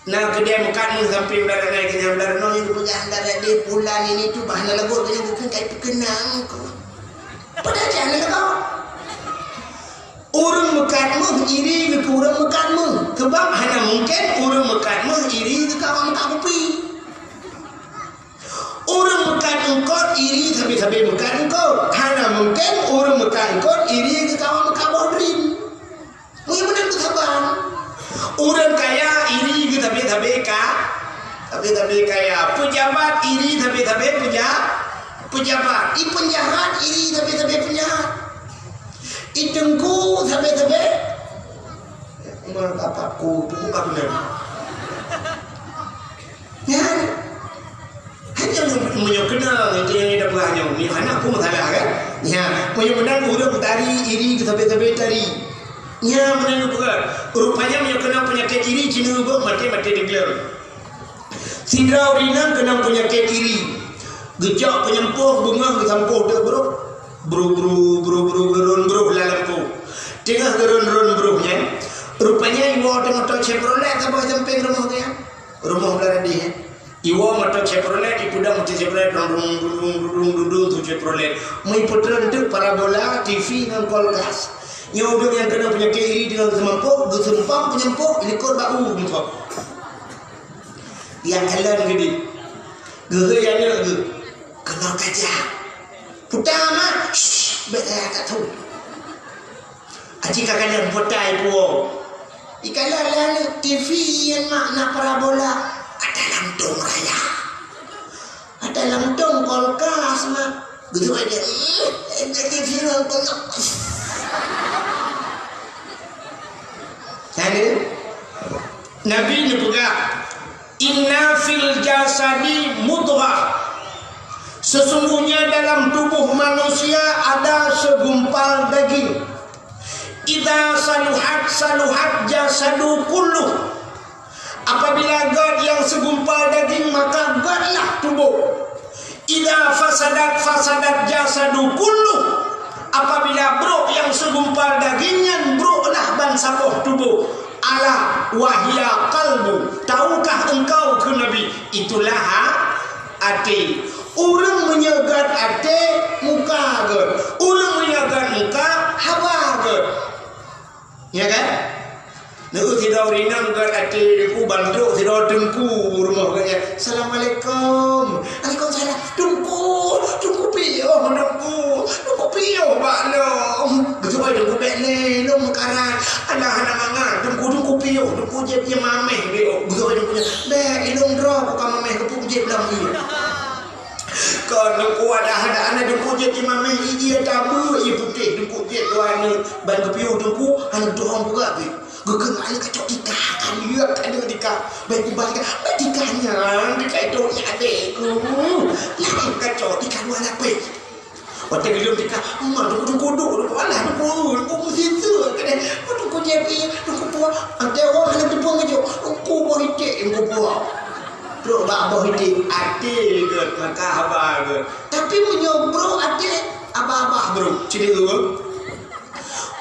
Na keudée meukat méuh sampéng bak nyan, keu nyang bak nyoe nyang geupeugah, "Ndak ada deh, pulan ini tu bah na lagot," keu nyang geukheun kai peukeunang keu. Padahai jih hana lagot. Ureueng meukat méuh iri geuh keu ureueng meukat méuh. Sebab hana mungken ureueng meukat méuh iri geuh keu awak meukat kupi. Ureueng meukat eungkot iri sabe-sabe meukat eungkot. Hana mungken ureueng meukat eungkot iri geuh keu awak meukat boh drin. Meunyoe meunan beusaban. Ureueng kaya iri geuh sabe-sabe ka, sabe-sabe kaya. Peujabat iri sabe-sabe peuja-, peujabat. I peunjahat iri sabe-sabe peunjahat. I teungku sabe-sabe. Meukapat ku, ku ka beuna. Nyan. Hanya meunyoe keunong, itu nyang ida peugah nyoe. Nyoe hana peue masalah, kan? Nyan, meunyoe meunan ureueng tari iri keu sabe-sabe tari. Nyan meunan ureueng peugah. Rupanya meunyoe keunong peunyakét iri, jineuk beuet maté-maté teugleng. Sidroe ureueng inong keunong peunyakét iri. Geucok peunyampoh beungoh geusampoh teuk brôh. Brôh, brôh, brôh, brôh, geurôn brôh lam lampôh. Teungoh geurôn-rôn brôh nyan, rupanya iwoe teumoto Chevrolet saboh sampéng rumoh geuh nyan. Rumoh Beuladih, eh. Iwoe moto Chevrolet, ipeudong moto Chevrolet, dung, dung, dung, dung, dung, dung, tu Chevrolet. Meuipeutreun teuk parabola, T V ngon kulkas. Nyoe ureueng nyang keunong peunyakét iri deungon seumampôk, geuseumpang peunyumpôk, ilikot bak u meuthop. Nyang kalon geude. Geuhôi aneuk geuh. Keunong kaca. Puta mak. Shh, bèk lagèe ka thon. Aci ka kalon puta ipuwoe. Ikalon lé aneuk T V nyan mak na parabola. Ada lantong raya. Ada lantong kulkas mak. Beutôi dia. Hmm, ada T V ngon kulkas. Jadi, Nabi neupeugah, "Inna fil jasadi mudghah." Sesungguhnya dalam tubuh manusia ada segumpal daging. "Idza saluhat, saluhat jasadu kulluh." Apabila gét nyang segumpal daging, maka gétlah tuboh. "Idza fasadat, fasadat jasadu kulluh." Apabila brok nyang segumpal daging nyan, broklah bansaboh tuboh. "Ala wa hiya qalbu." Tahukah engkau, kheun Nabi, itulah ha-, até. Ureueng meunyoe gét até, muka gét. Ureueng meunyoe gét muka, haba gét. Ya kan? Neu sidroe ureueng inong gét até, teungku, ban trok sidroe teungku rumoh gét nyan. "Assalamualaikum." "Waalaikumsalam." "Teungku, teungku piôh, teungku. Teungku piôh bak lôn." Beutôi teungku, bèk lé, lôn meukarat. Alah, hana mangat. Teungku, teungku piôh, teungku jieb ié mamèh piôh. Beutôi teungku nyan. "Bèk, ilôn droe ku ka mamèh, keupeue jieb lom ié." Kon teungku, adak-adak aneuk teungku jieb ié mamèh, ié tabeue, ié putéh, teungku jieb dua aneuk ban geupiôh teungku, aneuk tuha peugah pih. Geukheun aneuk kacok tika, ka liek aneuk tika. Bèk kubah tika, bèk tika nyan, tika itu ya adekku. Laén kacok tika luwa lapéh. Watèe geuleuem tika, ma teungku, teungku duek, teungku alah, teungku, teungku meusiseuk keudéh. Teungku jieb ié, teungku puwoe. Até awak hana teupeu ngeujok, teungku boh iték, teungku puwoe. Trok bak boh iték, até gét, maka haba gét. Tapi meunyoe brok até, abah-abah brok. Cit ureueng.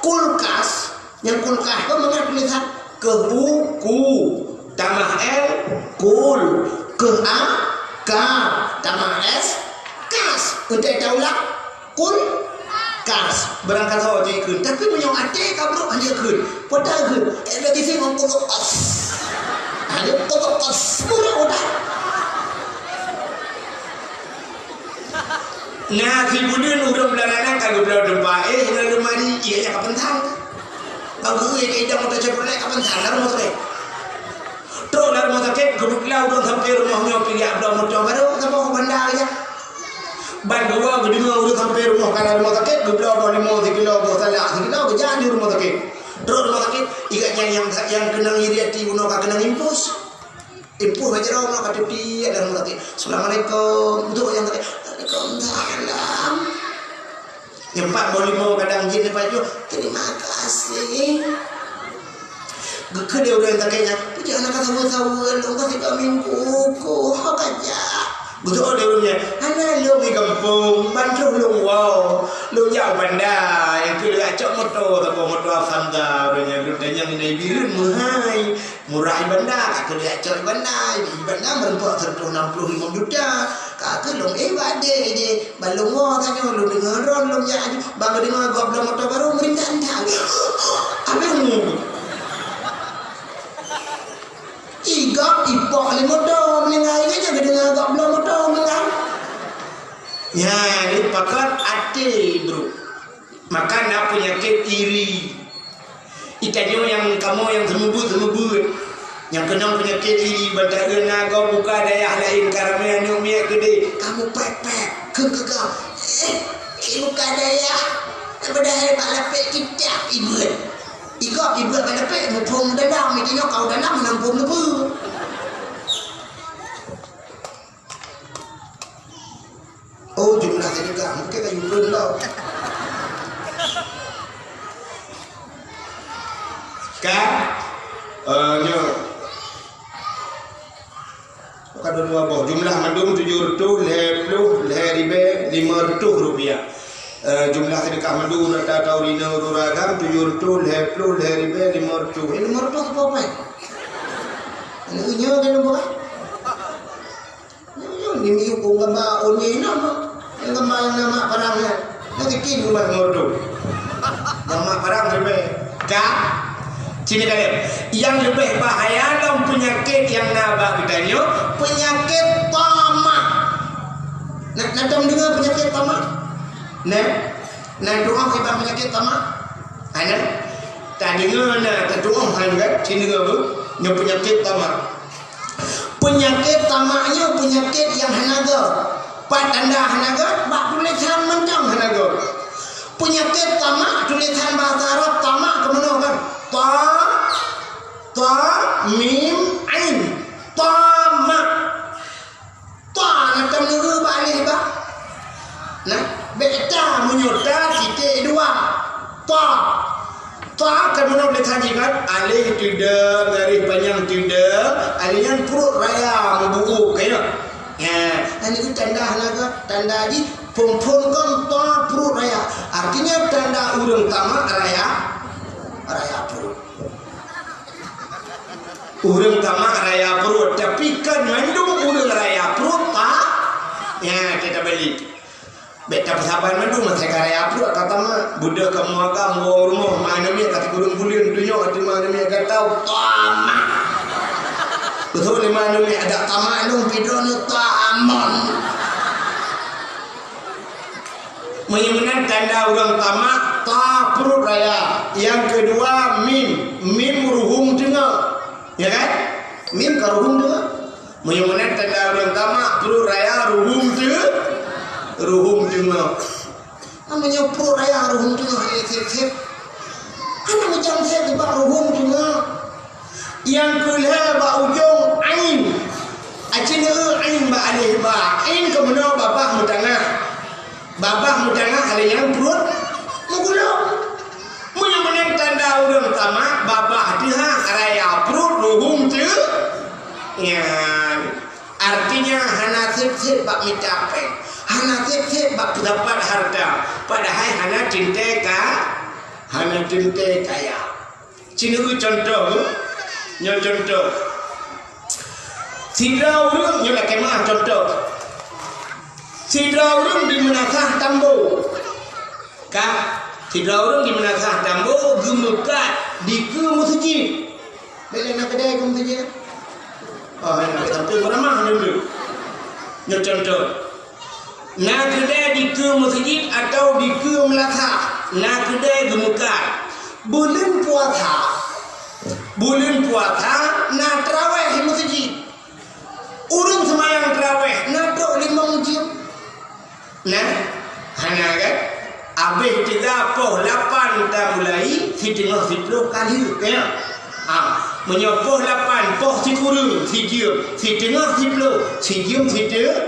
Kulkas, nyang kulkas keu mangat tulisan keu u, ku, tamah l, kul, keu a, ka, tamah s, kas. Untuk taulang, kul, kas. Barangkasoe jikheun. Tapi meunyoe até ka brok hana jikheun. Peue takheun? Eh, lagi sih ngomong kos. Ada kos, kos. Brok dah. Na sibuleuen ureueng blah aneuk ka geubloe teumpat, eh, lam lemari, ié nyan ka peuntan. Ka geuék keu idang moto Chevrolet ka peuntan lam rumoh sakét. Trok lam rumoh sakét, geubloe ureueng sampoe rumoh nyoe piléh bloe moto barô, saboh banda aja. Ban geuwoe geudeungoe ureueng sampoe rumoh ka lam rumoh sakét, geubloe boh limau sikilo, boh salak sikilo, geujak di rumoh sakét. Trok rumoh sakét, ingat nyan nyang, nyang keunong iri até bunoe ka keunong impus. Impus bak jaroe meunoe ka teubiet lam rumoh sakét. "Assalamualaikum." Untuk nyang sakét, "Waalaikumsalam." Nyang pat boh limau kadang jih nyoe pat jih, "Terima kasih." Geukheun lé ureueng sakét nyan, "Peue jih hana ka saweue-saweue, lôn ka sidroe minggu kuh, ho ka jak." Geujaweueb lé ureueng nyan, "Hana lôn di gampông, ban troh lôn woe. Lôn jak u banda, nyang keu lôn jak cok moto, saboh moto Avanza ureueng nyan, lôn tanyong inan Bireuen meuhai." Murah i banda, ka keuh jak cok i banda, i banda meureumpok seratus enam puluh lima juta. Ka keuh lôn éh bak adék jih, ban lôn woe tanyoe lôn deungoe droen lôn jak aju, ban geudeungoe gob bloe moto barô meurindak-rindak. Abéh mu. I gob ipok lé moto meuninggai, nyan geudeungoe gob bloe moto meuninggai. Nyan, ni pakon até, bro. Maka na peunyakét iri. Itanyoe nyang kamoe nyang seumeubeuet-seumeubeuet. Nyang keunong peunyakét iri, ban taeu na gob muka dayah laén ka ramé aneuk miet keudéh. Kamoe pèt-pèt, keu keugah. Eh, i muka dayah. Padahai bak lapék kitab ibeuet. I gob ibeuet bak lapék, muphom dalam, itanyoe kau dalam, meunan phom neubeuet. Oh, jumlah sedekah. Mungkin ka yue kheun lom. Kan? Eh, nyoe. Bukan dua boh. Jumlah mandum tujoh reutôh lhèe plôh lhèe ribèe limong reutôh rupiah. Eh, jumlah sedekah mandum rata-rata ureueng inong ureueng agam tujoh reutôh lhèe plôh lhèe ribèe limong reutôh. Eh, limong reutôh apa, Pai? Nyoe kan apa? Miyup ureueng gamba ôn jih nama? Nyang gamba nyang na mak parang nyan. Nyang keucing gamba ngon reudôk. Nyang mak parang leubeh. Ka? Sini kalian. Nyang leubeh bahaya lom peunyakét nyang na bak geutanyoe, peunyakét tamak. Na, na tom deungoe peunyakét tamak? Na? Na tu'oh kiban peunyakét tamak? Hana? Tadeungoe na tatu'oh han kan? Sini deungoe bu. Nyoe peunyakét tamak. Peunyakét tamak nyoe peunyakét nyang hana göt. Pat tanda hana göt, bak tulésan mantong hana göt. Peunyakét tamak, tulésan bahasa Arab tamak keunoe kan? Ta, ta, mim, ain. Tamak. Ta na tam neureuh bak aleh ba. Nah, bèk ta meunyoe ta titik dua. Ta. Ta kan meunan lé tadi kan, aleh teudong, garéh panyang teudong, aleh nyan pruet raya meubu'uk, ka ya? Ya, nyan itu tanda hana göt, tanda jih phon-phon kon ta pruet raya. Artinya tanda ureueng tamak raya, raya pruet. Ureueng tamak raya pruet, tapi kan mandum ureueng raya pruet ta-, ya, kita balik. Bèk tapeusaban mandum masa ka raya pruet ka tamak. Beudôh kamoe agam woe rumoh, ma aneuk miet ka sikureueng buleuen, tunyok teuma aneuk miet ka tau tamak. Beutôi lé ma aneuk miet, adak tamak lôn pidon tamak. Meunyoe meunan tanda ureueng tamak, ta pruet raya. Nyang keudua mim, mim ruhueng teungoh. Ya kan? Mim ka ruhueng teungoh. Meunyoe meunan tanda ureueng tamak, pruet raya ruhueng teu-, ruhueng teungoh. Meunyoe pruet raya ruhueng teungoh, eh, sép-sép. Hana macam sép bak ruhueng teungoh. Nyang keulhèe bak ujong ain. Aci neu ain bak aleh ba. Ain keumeunyoe babah meutangah. Babah meutangah aleh nyan pruet meugulong. Meunyoe meunan tanda ureueng tamak, babah teuhah raya pruet ruhueng teu-, nyan. Artinya hana sép-sép bak mita péng, hana sép-sép bak peudapat hareuta, padahai hana teuntèe ka, hana teuntèe kaya. Ci neu contoh, nyoe contoh. Sidroe ureueng, nyoe lakèe meu'ah contoh. Sidroe ureueng di Meunasah Tambo. Ka, sidroe ureueng di Meunasah Tambo geumeukat dikeue meuseujid. Bèk lé na keudè keu meuseujid. Oh, na sampoe meuramah nyoe. Nyoe contoh. Na keudè dikeue meuseujid atawa dikeue meulasah, na keudè geumeukat. Buleuen puasa, buleuen puasa na teurawéh di meuseujid. Ureueng seumayang teurawéh na trok limong jeuem. Nah, hana kan? Abéh teuga poh lapan tamulai, siteungoh siplôh ka lheueh, ya. Ha, meunyoe poh lapan, poh sikureueng, sijeuem, siteungoh siplôh, sijeuem site-,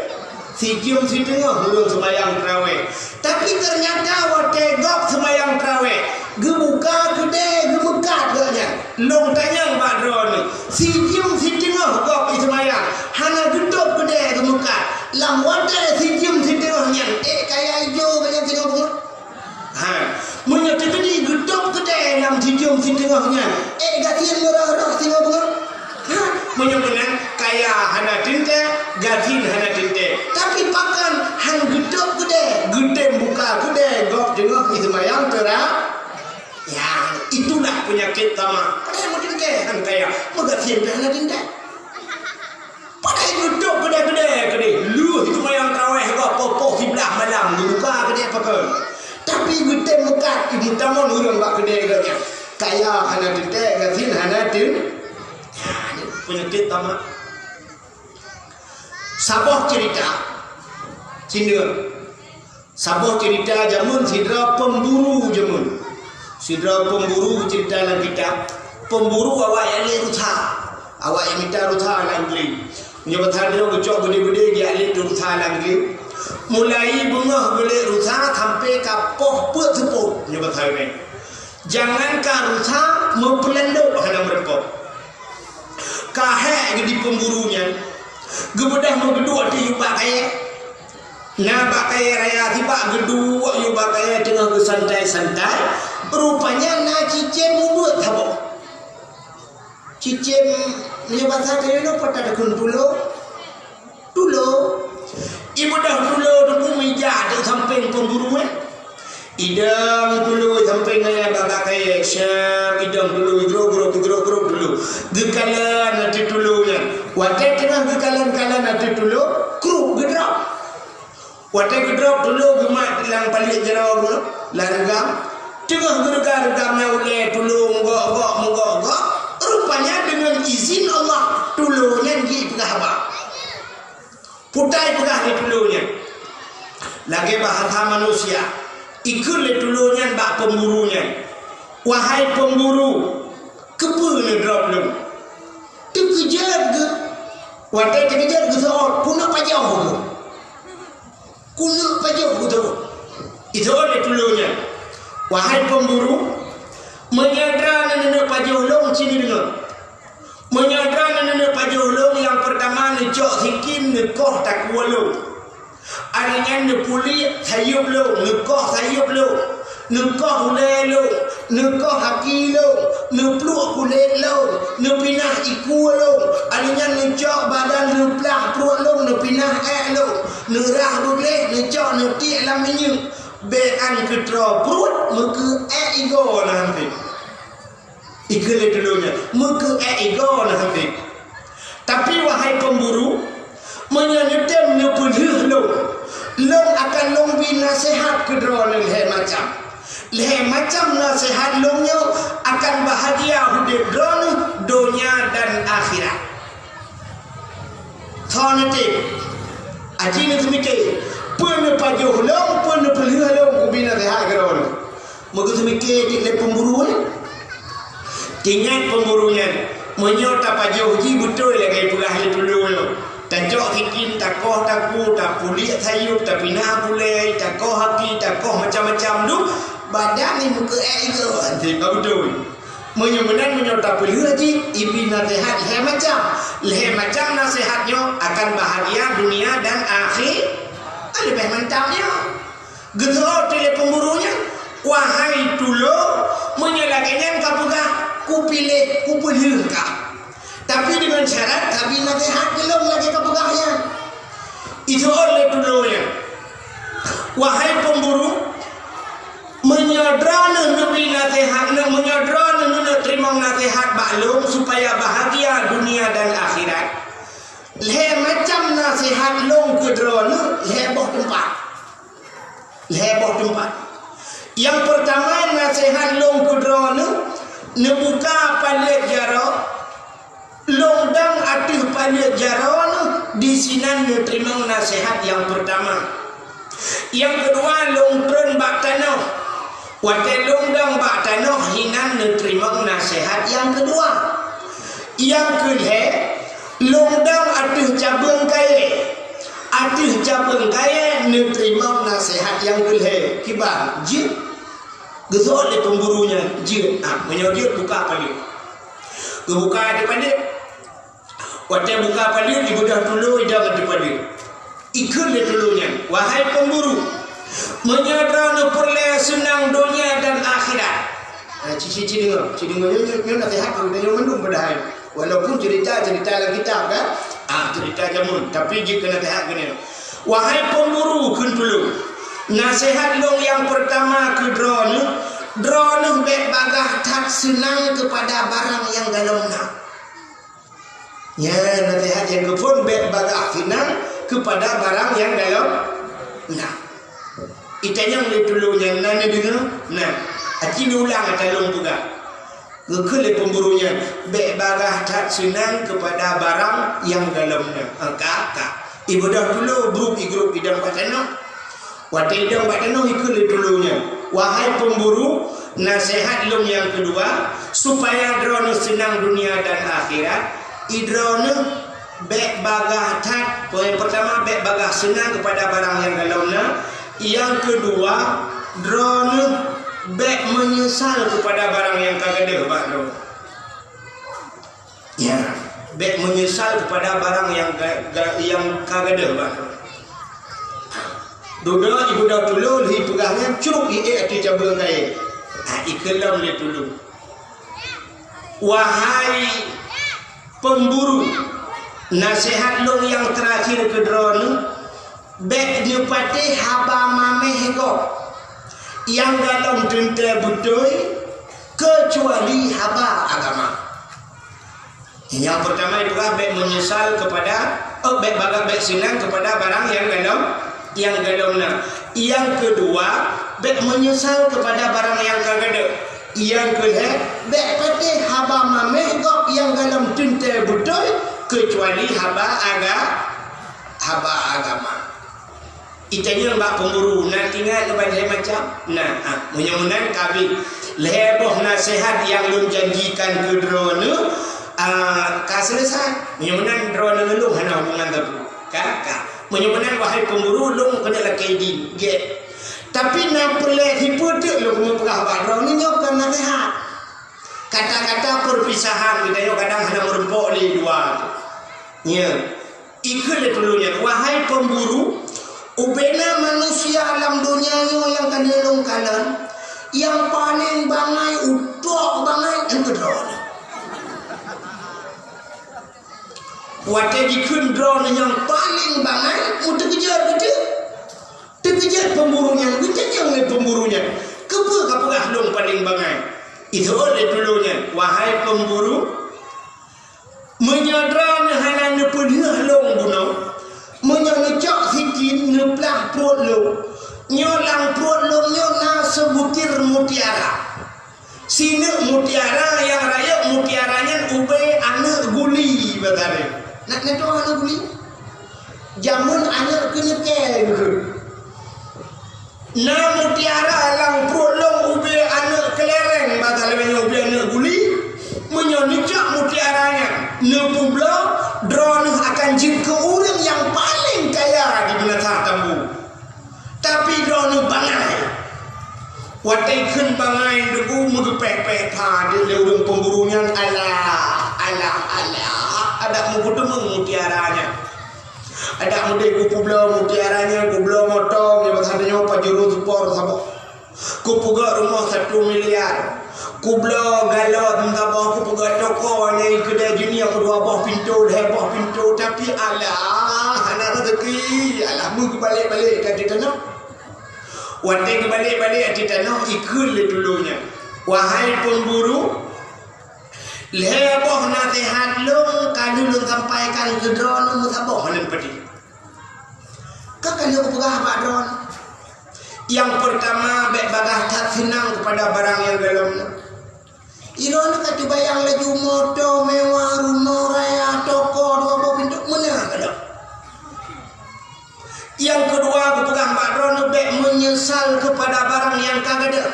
sijeuem siteungoh ureueng seumayang teurawéh. Tapi teunyata watèe gob seumayang teurawéh, geubuka keudè geumeukat gobnyan. Lôn tanyong bak droeneuh, sijeuem siteungoh gob jiseumayang, hana geutôb keudè geumeukat. Lam watèe sijeuem siteungoh nyan, ék kaya ijo gobnyan singoh beungoh? Ha, meunyoe teukeudi geutôb keudè lam sijeuem siteungoh nyan, ék gasien meurôh-rôh singoh beungoh? Ha, meunyoe meunan, kaya hana teuntèe, gasien hana teuntèe. Tapi pakon han geutôb keudè, geutem buka keudè gob teungoh jiseumayang teura-, Ya, itulah peunyakét tamak. Padahai meuteuntèe han kaya, meugasien pih hana teuntèe. Padahai geutôb keudè-keudè keudeh, lheueh seumayang teurawéh gob poh-poh siblaih malam geubuka keudè pakon. Tapi geutem meukat, geutamong ureueng bak keudè gobnyan. Kaya hana teuntèe, gasien hana teu-, ya, nyoe peunyakét tamak. Saboh ceurita, ci neu. Saboh ceurita jameun sidroe peumburu jameun. Sidroe peumburu geuceurita lam kitab. Peumburu awak jak lét rusa. Awak jak mita rusa lam glé. Nyoe bak droe geucok beudé-beudé geujak lét rusa lam glé. Mulai beungoh geulét rusa sampoe ka poh peuet seupôt nyoe bak droe. Jangankan rusa, meupeulandôk hana meureumpok. Ka hék geuh di peumburu nyan, geubeudôh meugeuduek ateueh yub bak kayèe. Na bak kayèe raya sibak geuduek yub bak kayèe teungoh geusantai-santai, rupanya na cicém ubeuet saboh. Cicém, meunyoe basa keunoe peue takheun tulo? Tulo. Pemburu, eh? Idong tulô sampoe ngon babah kayèe, syam idong tulô, grok, grok, grok, grok tulô. Geukalon ateueh tulô nyan. Watèe teungoh geukalon-kalon ateueh tulô, kruk geudrop. Watèe geudrop tulô geumat lam paleuet jaroe geuh, lam reugam. Teungoh geureuga-reuga nyan ulèe tulô meugok-gok, meugok-gok. Rupanya deungon izin Allah, tulô nyan jipeugah haba. Putai peugah lé tulô nyan. Lagèe bahasa manusia, ikheun lé tulô nyan bak pemburu nyan, "Wahai pemburu, keupeue neudrop lôn?" Teukeujot geuh. Watèe teukeujot geuseuôt, keuneuk pajoh geuh. Keuneuk pajoh geuh. Iseuôt lé tulô nyan, "Wahai pemburu, meunyoe droeneuh neuk pajoh lôn, ci neudeungö." Meunyoe droeneuh neuk pajoh lôn, nyang peurtama neucok sikin neukoh takue lôn. Akhé nyan neupuliek sayeuep lôn, neukoh sayeuep lôn, neukoh ulèe lôn, neukoh aki lôn, neupluek kulét lôn, neupinah ikue lôn. Akhé nyan neucok badan neuplah pruet lôn, neupinah èk lôn, neurah beugleh, neucok neutiek lam minyeuk. Bèk án keutroe pruet, meukeu èk igoe na han fik. Ikheun lé tulô nyan, meukeu èk igoe na han fik. Tapi wahai pemburu, meunyoe neutem neupeulheueh lôn, lôn akan lôn bri naseuhat keu droeneuh lhèe macam. Lhèe macam naseuhat lôn nyoe akan bahagia udép droeneuh donya dan akhirat. Tho neutem, aji neuseumiké, peue neupajoh lôn, peue neupeulheueh lôn, kubi naseuhat keu droeneuh. Meugeuseumike cit lé pemburu nyan. Teuingat pemburu nyan, meunyoe tapajoh jih beutôi lagèe peugah lé tulô nyoe. Tacok sikin, takoh takue, tapuliek sayeuep, tapinah bulèe, takoh aki, takoh macam-macam dum, badan nyan meukeu èk igoe, han fik ka beutôi. Meunyoe meunan, meunyoe tapeulheueh jih, ibri naseuhat lhèe macam. Lhèe macam naseuhat nyoe akan bahagia dunia dan akhi-, leubeh mantap nyoe. Geuseuôt lé pemburu nyan, "Wahai tulô, meunyoe lagèe nyan kapeugah, kupiléh, kupeulheueh kah. Tapi deungon syarat kabri naseuhat keu lôn lagèe kapeugah nyan." Iseuôt lé tulô nyan, "Wahai pemburu, meunyoe droeneuh neubri naseuhat, meunyoe droeneuh neuteurimong naseuhat bak lôn supaya bahagia dunia dan akhirat, lhèe macam naseuhat lôn keu droeneuh lhèe boh teumpat." Lhèe boh teumpat. Nyang peurtama naseuhat lôn keu droeneuh, neubuka paleuet jaroe, lôn dong ateueh paleuet jaroe neuh, disinan neuteurimong naseuhat nyang peurtama. Nyang keudua lôn trôn bak tanoh. Watèe lôn dong bak tanoh hinan neuteurimong naseuhat nyang keudua. Nyang keulhèe, lôn dong ateueh cabeueng kayèe. Ateueh cabeueng kayèe neuteurimong naseuhat nyang keulhèe. Kiban, jeuet. Geuseuôt lé pemburu nyan, jeuet. Ah, meunyoe jeuet, buka paleuet. Geubuka ateueh paleuet. Watèe buka paleuet, ibeudôh tulô idong ateueh paleuet. Ikheun lé tulô nyan, "Wahai pemburu, meunyoe droeneuh peureulèe seunang donya dan akhirat." Nah, ci, ci, ci deungö, ci deungö nyoe, nyoe, nyoe naseuhat keu geutanyoe mandum padahai. Walaupun cerita-cerita lam kitab, kan? Ah, cerita jameun, tapi jeuet keu naseuhat keu nyoe. "Wahai pemburu," kheun tulô, "naseuhat lôn nyang peurtama keu droeneuh, droeneuh bèk bagaih that seunang keupada barang nyang galom na." Nyan naseuhat nyang keuphôn, bèk bagaih seunang keupada barang nyang galom na. Itanyong lé tulô nyan, na neudeungö? Na. Aci neuulang ata lôn peugah. Geukheun lé pemburu nyan, bèk bagaih that seunang keupada barang nyang galom na. Ah, ka, ka. Ibeudôh tulô, grup, i grup idong bak tanoh. Watèe idong bak tanoh, ikheun lé tulô nyan, "Wahai pemburu, naseuhat lôn nyang keudua, supaya droeneuh seunang dunia dan akhirat, i droeneuh bèk bagaih that, poin peurtama, bèk bagaih seunang keupada barang nyang galom na, nyang keudua, droeneuh bèk meunyeusal keupada barang nyang ka gadôh bak droeneuh." Ya, bèk meunyeusal keupada barang nyang ga-, ga-, nyang ka gadôh bak droeneuh. Dudoe ibeudôh tulô lheuh ipeugah nyan, crok iék ateueh cabeueng kayèe. Ha, ikheun lom lé tulô. Wahai pemburu, naseuhat lôn nyang teurakhir keu droeneuh, Bék neupatéh haba maméh gob nyang galom teuntée beutôi, keucuali haba agama. Nyang peurtama ipeugah bék meunyeusal keupada, oh, bék bagah bék seunang keupada barang nyang galom, nyang galom na. Nyang keudua, bék meunyeusal keupada barang nyang ka gadôh. Nyang keulhée, bék patéh haba maméh gob nyang galom teuntée beutôi, keucuali haba aga-, haba agama. Itanyong bak pemburu, na ingat neuban lhée macam? Na, ah, meunyoe meunan ka abéh. Lhée boh naseuhat nyang lôn janjikan keu droeneuh, ah, ka seuleusai. Meunyoe meunan droeneuh ngon lôn hana hubungan teupeu. Ka, ka. Meunyoe meunan, wahai pemburu, lôn keuneuk lakée idin. Gét. Tapi na peulée sipeue teuk lôn keuneuk peugah bak droeneuh nyoe kon naseuhat. Kata-kata perpisahan geutanyoe kadang hana meurumpok lé dua. Nya. Ikheun lé tulông nyan, wahai pemburu, ubena manusia lam donya nyoe nyang ka neulông kalon, nyang paleng bangai, utok bangai, nyan keu droeneuh. Watée jikheun droeneuh nyang paleng bangai, meuteukeujot beutôi. Teukeujot pemburu nyan, geutanyong lé pemburu nyan, "Keupeue kapeugah lôn paleng bangai?" Iseuôt lé tulông nyan, "Wahai pemburu, meunyoe droeneuh hana neupeulheueh lôn bunoe, meunyoe neucok sikin neuplah pruet lôn, nyoe lam pruet lôn nyoe na seubutir mutiara." Sineuk mutiara nyang rayeuk mutiara nyan ubé aneuk guli, bak sabe. Na, na tueng aneuk guli? Jameun aneuk keunyeuke geuh. Na mutiara lam pruet lôn ubé aneuk keulereng, bak sabe nyoe ubé aneuk guli. Meunyoe neucok mutiara nyan, neupeubloe, droeneuh akan jeuet keu ureuëng nyang paleng kaya di beunasaih tambu. Tapi droeneuh bangai. Watée kheun bangai, deungon meugeupéh-péh that lé ureuëng pemburu nyan, "Alah, alah, alah, adak meupeudeumeung mutiara nyan. Adak meudeh kupeubloe mutiara nyan, kubloe moto, nyan masa nyoe pajuru seupor saboh. Kupeugöt rumoh satu miliar." Kubloe galon saboh, kupeugöt toko nyang keudè jeunia keudua boh pintoe, lhèe boh pintoe, tapi alah, hana raseuki, alah, meugeubalik-balik ka ateueh tanoh. Watèe geubalek-balek ateueh tanoh, ikheun lé tulông nyan, "Wahai pemburu, lhèe boh naseuhat lôn ka lheueh lôn sampaikan keu droeneuh meusaboh lôn peudeh. Ka ka lheueh kupeugah bak droeneuh. Nyang peurtama, bèk bagaih that seunang keupada barang nyang gohlom nyoe." Droeneuh ka teubayang laju moto mewah, rumoh raya, toko dua boh pintoe, meunan ka lheueh. Nyang keudua, kupeugah bak droeneuh bèk meunyeusal keupada barang nyang ka gadôh.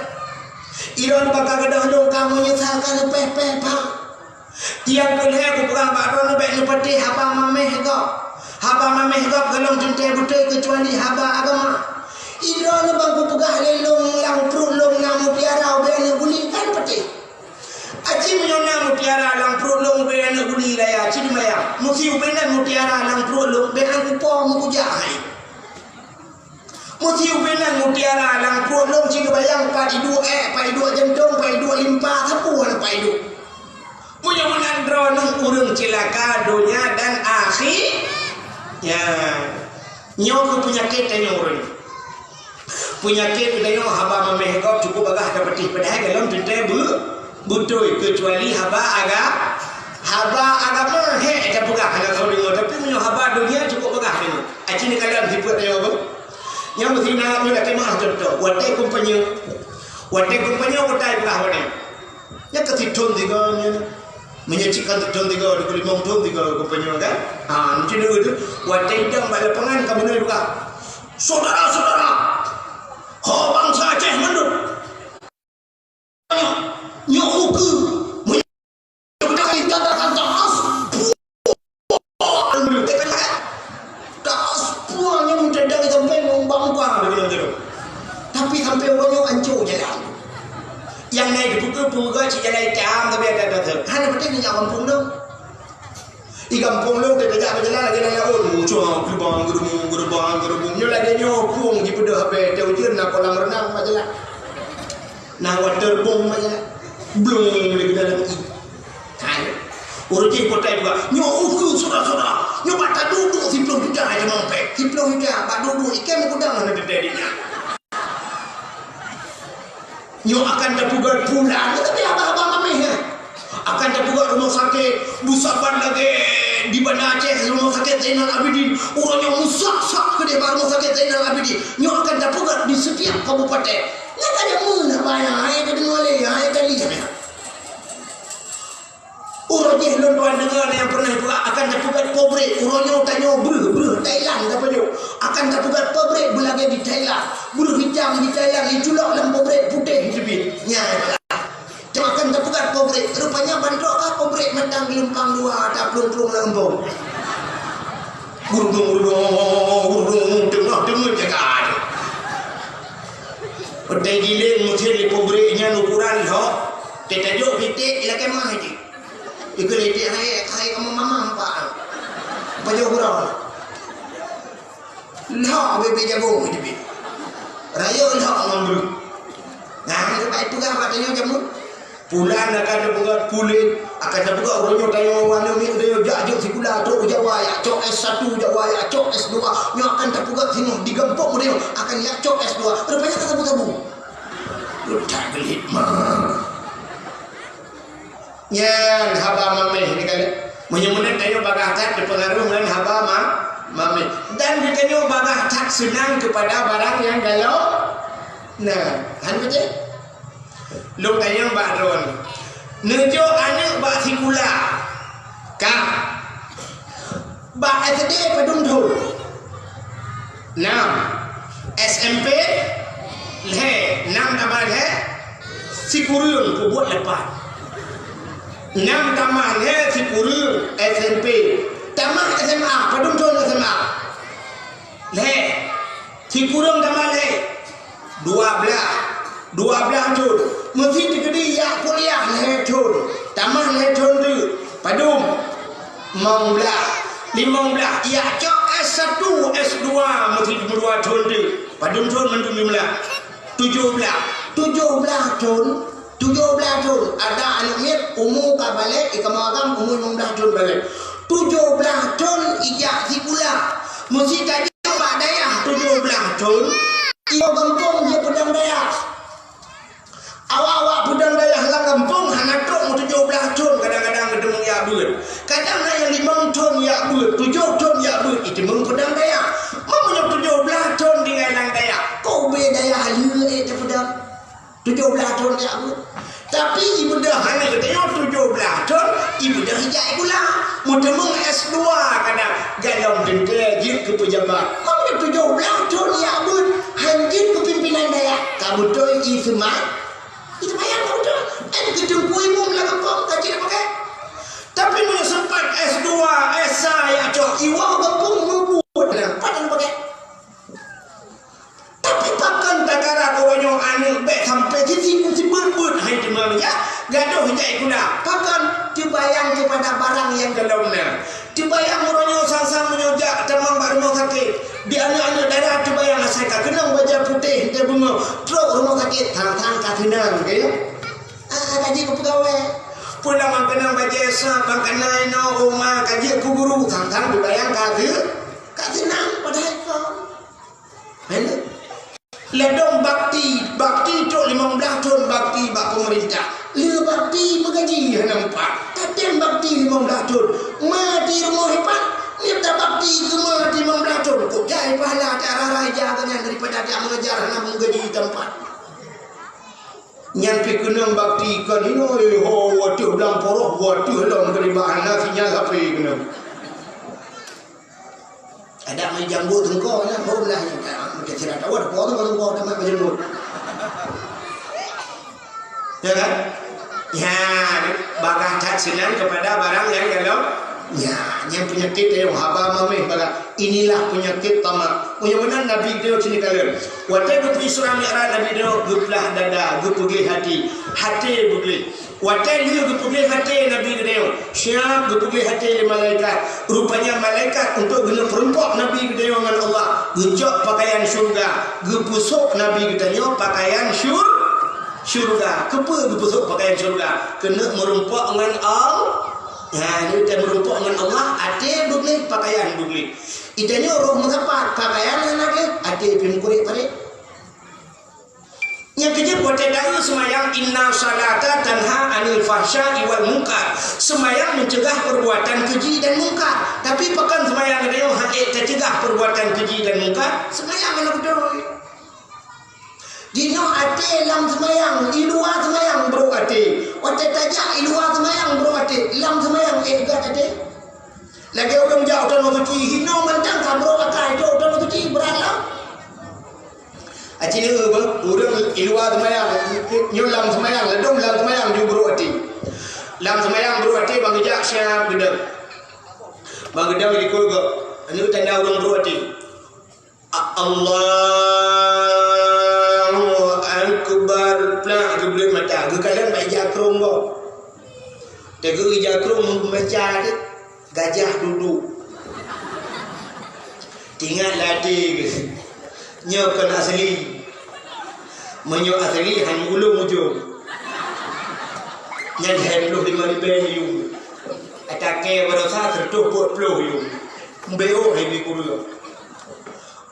Droeneuh bak ka gadôh lôn ka meunyeusal ka leupèh-pèh that. Nyang keulhèe, kupeugah bak droeneuh bèk neupatéh haba maméh gob. Haba maméh gob gohlom teuntèe beutôi keucuali haba agama. Droeneuh ban kupeugah lé lôn lam pruet lôn na mutiara ubé aneuk guli, kan patéh. Aci meunyoe na mutiara lam pruet lôn ubé aneuk guli raya, ci teumayang. Meusé ubé nan mutiara lam pruet lôn, bèk han kupo meukujak hai. Meusé ubé nan mutiara lam pruet lôn, ci teubayang pat iduek èk, pat iduek jantông, pat iduek limpa, sapeue hana pat iduek. Meunyoe meunan droeneuh ureueng ceulaka donya dan akhi-, ya. Nyoe keuh peunyakét tanyoe ureueng. Peunyakét geutanyoe haba maméh gob cukôp bagaih tapatéh, padahai gohlom teuntèe beu-, beutôi, keucuali haba aga-, haba agama, hék tapeugah hana soe deungö, tapi meunyoe haba donya cukôp bagaih deungö. Aci neukalon sifeuet tanyoe beuh. Nyang meusinan nyoe lakèe meu'ah cuntoh, watèe kumpanye, watèe kumpanye watèe peugah watèe. Nyan ka sithôn tiga nyan. Meunyoe cit ka sithôn tiga, dua puluh lima thôn tiga kumpanye kan? Ha, macam tu tu. Watèe idong bak lapangan ka beuna juga. Saudara-saudara, ho bansa Aceh mandum. Nyoe ukeue. Meunyoe kita kata taas. Taas puang nyang meuteuda sampai meumbang-mbang di dalam jeruk. Tapi sampai uroe nyoe ancô jalan. Nyang na di buku-buku cit jalan itam tapi ada-ada tu. Hana patéh nyak gampông tu. Di gampông lôn teuka jak bak jalan lagèe lam laôt, mucong, geurubong, geurubong, geurubong, geurubong. Nyoe lagèe nyoe, pueng jipeudeuh abèe, teuh ujeuen na kolam renang bak jalan. Na waterboom bak jalan. Blong lé keu dalam ié. Hai. Ureueng jih potai juga. Nyoe ukeue syedara-syedara. Nyoe bak taduek-duek siploh juta aja mampet. Siploh juta bak duek-duek ikan gudang hana teuntèe di nyan. Nyoe akan tapeugöt pulan, tapi haba-haba mamèh nyan. Akan tapeugöt rumoh sakét, beusaban lagèe di Banda Aceh, rumoh sakét Zainal Abidin. Uroe nyoe meusak-sak keudéh bak rumoh sakét Zainal Abidin. Nyoe akan tapeugöt di setiap kabupaten. Nyan ka jameun haba nyan, hai ka deungoe lé, hai ka lihat nyan. Uroe jih lôn tuan deungoe nyang pernah juga akan tapeugöt pabrik. Uroe nyoe tanyoe breuh, breuh Thailand tapajoh. Akan tapeugöt pabrik beulagèe di Thailand. Breuh itam di Thailand, iculok lam pabrik putéh teubiet. Nyan. Cuma akan tapeugöt pabrik. Rupanya ban trok ka pabrik mantong geulumpang dua, tak plueng-plueng lam gampông. Gurdung, gurdung, gurdung, teungoh, teungoh jaga. Peutai giléng meusén lé pabrik nyan ukuran lhok. Teutajok piték ilakèe mah jih. Ikeu lé iték hai, hai kamoe mamang, Pak. Pajoh uroe. Lhok bibit jagong teubiet. Rayeuk lhok ngon breuh. Nah, nyoe bak peugah bak tanyoe jameun. Pulan akan tapeugöt kulét, akan tapeugöt uroe nyoe tanyoe aneuk miet tanyoe jak jeuet sikula, trok u Jawa jak cok S satu, Jawa jak cok S dua. Nyoe akan tapeugöt singoh di gampông tanyoe akan jak cok S dua. Rupanya ka sabu-sabu. Utak geulit mah. Nyan haba mamèh ni kali. Meunyoe meunan tanyoe bagaih that teupeungaruh ngon haba ma-, mamèh. Dan geutanyoe bagaih that seunang keupada barang nyang galom. Nah, han beutôi? Lôn tanyong bak droeneuh. Neujok aneuk bak sikula. Ka. Bak S D padum thon? Nam. S M P? Lhèe. Nam tamah lhèe? Sikureueng peubuet lapan. Nam tamah lhèe sikureueng S M P. Tamah S M A, padum thon S M A? Lhèe. Sikureueng tamah lhèe? Dua blaih. Dua blaih thon. Meusé teukeudi jak kuliah lhèe thon. Tamah lhèe thon teuk. Padum? Limong blaih. Limong blaih. Jak cok S satu, S dua meusé meudua thon teuk. Padum thon mandum jumlah? Tujoh blaih. Tujoh blaih thon. Tujoh blaih thon. Ada aneuk miet umu ka balek, ikamoe agam umu limong blaih thon balek. Tujoh blaih thon ijak sikula. Meusé tajak bak dayah tujoh blaih thon, iwoe gampông jeuet peudong dayah. Awak-awak peudong dayah lam gampông hana trok meutujoh blaih thon, kadang-kadang geuteumeung jak beuet. Kadang na nyang limong thon jak beuet, tujoh thon jak beuet, iteumeung peudong dayah. Meunyoe tujoh blaih thon tinggai lam dayah, kok ubé dayah lheueh ék teupeudong? Tujoh blaih thon jak beuet. Tapi ibeudôh hana geutanyoe tujoh blaih thon, ibeudôh ijak sikula. Meuteumeung S dua kadang galom teuntèe jeuet keu peujabat. Meunyoe tujoh blaih thon jak beuet, han jeuet keu pimpinan dayah. Ka beutôi i seumayang. I seumayang ka beutôi. Eh, keu teungku imum lam gampông ka jeuet pakai. Tapi meunyoe sempat S dua, S sa jak cok, iwoe gampông mubuet lam pat pakai. Tapi pakon takarat uroe nyoe aneuk bèk sampai sisi sibeuet-beuet hai teuma ya, gadoh jai kula. Pakon? Teubayang keupada barang nyang galom na. Teubayang uroe nyoe sang-sang meunyoe jak tamong bak rumoh sakét. Di aneuk-aneuk dara teubayang asai ka keunong bajèe putéh teubeungoh trok rumoh sakét, sang-sang ka seunang, ka ya? Ah, ka jeuet keu peugawèe. Peue lam keunong bajèe sa, makanan inoe, uma, ka jeuet keu guru, sang-sang teubayang ka se-, ka seunang padahai kon. Hai lé. Ladôm bakti, bakti trok limong blaih thon bakti bak peumeurintah. Lé bakti meugaji hana mupat. Tatém bakti limong blaih thon. Ma di rumoh ipat, nyan tabakti keu ma di limong blaih thon. Kok jai pahala tak rara ija geuh nyan daripada tak mengajar hana meugaji tampat. Nyan pih keunong bakti kon inoe, ho, watèe blang poroh, watèe lom keulibah hana sinyal H P keunong. Adak mai janggut teungko nyan, ho, lah, nyan, macam sira tawa, teungko, teungko, teungko, teungko, teungko. Ya kan? Ya, bagaih that seunang keupada barang nyang galom. Ya, nyang peunyakét nyoe haba mamèh bagaih. Inilah peunyakét tamak. Meunyoe meunan Nabi geutanyoe cit kalon. Watèe geupeu Isra Mi'raj Nabi geutanyoe geuplah dada, geupeugléh até. Até beugléh. Watèe lheueh geupeugléh até Nabi geutanyoe, siap geupeugléh até lé malaikat. Rupanya malaikat untuk geuneuk peurumpok Nabi geutanyoe ngon Allah, geucok pakaian syeuruga, geupeusok Nabi geutanyoe pakaian syur-, syeuruga. Keupeue geupeusok pakaian syeuruga? Keuneuk meurumpok ngon Al-, Ha, nyoe teuh meurumpok ngon Allah, até beugleh, pakaian beugleh. Itanyoe roh meusapat, pakaian hana gleh, até pih meukurek-parek. Nyang keujeuet watée taeu seumayang, "Inna salata tanha 'anil fahsya'i wal munkar." Seumayang meucegah perbuatan keji dan mungkar. Tapi pakon seumayang geutanyoe han ék tacegah perbuatan keji dan mungkar? Seumayang hana beutôi. Jinoe até lam seumayang, i luwa seumayang brok até. Watée tajak i luwa seumayang brok até, lam seumayang ék gét até. Lagée ureuëng jak u Tanoh Suci, hinoe mantong ka brok akai, jok u Tanoh Suci, brat lom. Aci neu beuh, ureuëng i luwa seumayang, nyoe lam seumayang, ladom lam seumayang ju brok até. Lam seumayang brok até, ban geujak siap geudong. Ban geudong di kulgok, nyoe tanda ureuëng brok até. Allahu Akbar. Plak, geubleuet mata. Geukalon bak ija krông gob. Teungoh ija krông meumbaca deh, gajah dudoe. Teuingat lam até geuh, nyoe kon asli. Meunyoe asli, han ulông ujông. Nyan hai ploh limong ribée yuem. Ata kée baroesa seratus empat puluh yuem. Meubeurôh hai bi kureueng.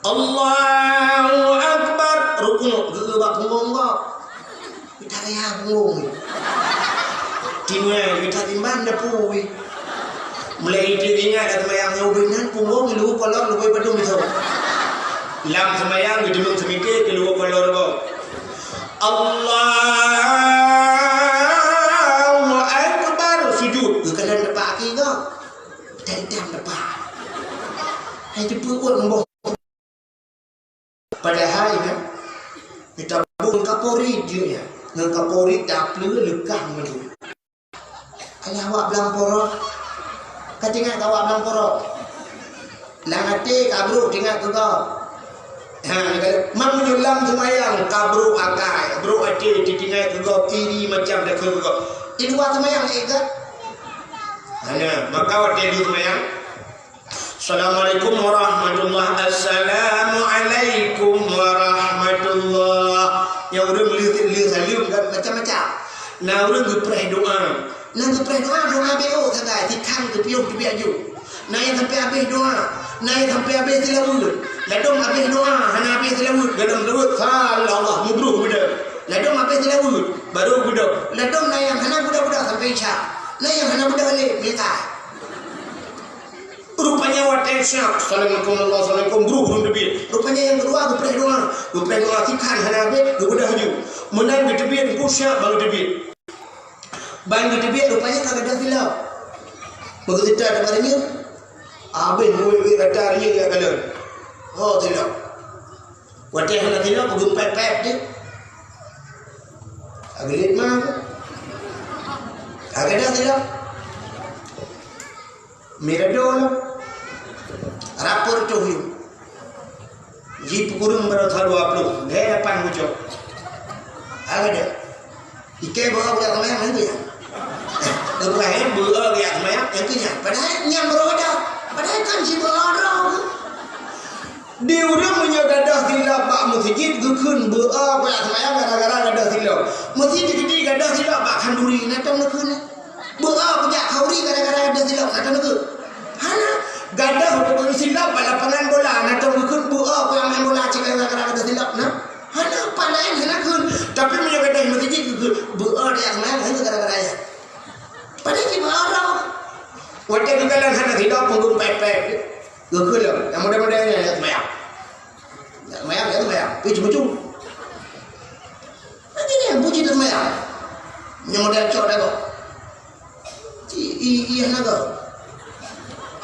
Allahu Akbar, rukuk, geueu bak punggong gob. Geutaraya punggong. Timbang, geutatimbang dapu. Mulai itu ingat dah seumayang nyoe ubé nan, punggong lu kolor, lu padum itu. Lam seumayang, geuteumeung seumike, keu lu kolor gob. Allahu Akbar, sujud. Geukalon tepak aki gob. Tendang tepak. Hai teupeu uot leumbôh. Padahai nyan, geutabông ngon kaporit jeuet nyan. Ngon kaporit tapleue leukah meunduek. Alah awak blang porok. Ka teuingat keu awak blang porok. Lam até ka brok teuingat keu gob. Ha, meunyoe lam seumayang ka brok akai, brok até teuingat keu gob, iri macam takheun keu gob. Di luwa seumayang ék gét. Hana, maka watée di seumayang, Assalamualaikum warahmatullah. Assalamualaikum warahmatullah. Nyang ureuëng lheueh, lheueh saleuem kan macam-macam. Na ureuëng geupreh doa. Na geupreh doa, doa beuo sagai, sikhan geupiôh teubiet aju. Na nyang sampai habéh doa. Na nyang sampai habéh seulaweuet. Ladom habéh doa, hana habéh seulaweuet. Dalam seulaweuet, salawat, mubroh beudôh. Ladom habéh seulaweuet, baru beudôh. Ladom na nyang hana beudôh-beudôh sampai isya. Na nyang hana beudôh lé, mita. Rupanya watée siap, assalamualaikum, assalamualaikum, brôh, brôh teubiet. Rupanya nyang keudua geupreh doa, geupreh doa sikhan hana habéh, geubeudôh laju. Meunan geuteubiet, teungku siap ban geuteubiet. Ban geuteubiet rupanya ka gadôh silop. Beugeuseutôt bak reunyeun, habéh muwéh-wéh gata reunyeun jak kalon. Oh, silop. Watée hana silop, peugeumpét-pét jih. Ageulet ma. Ka gadôh silop. Mirado lom. Rapor toh yum. Ji peukureueng baroesa dua ploh, lhée lapan bucok. Hana deh. Ikei beuo jak seumayang lagée nyan. Ibrahim beuo jak seumayang lagée nyan. Padahai nyan baroe dah. Padahai kan ji beuo droe. Di ureuëng meunyoe gadôh silop bak meuseujid geukheun beuo jak seumayang gara-gara gadôh silop. Meuseujid di gadôh silop bak khanduri, na tom neukheun. Beuo kujak khanduri gara-gara gadôh silop, na tom neukheun. Hana, gadôh silop bak lapangan bola, na tom geukheun beuo kujak main bola cit gara-gara gadôh silop, na. Hana, pat laén hana kheun. Tapi meunyoe gadôh meuseujid geukheun beuo jak seumayang gara-gara nyan. Padahai cit beuo droe. Watée geukalon hana silop, peugeumpét-pét. Geukheun lom, nyang model-model nyan jak seumayang. Jak seumayang, jak seumayang. Pi cu-cu. Lagée nyan, pu cit seumayang. Nyang model cok dah gob. Ci, i, i hana gob.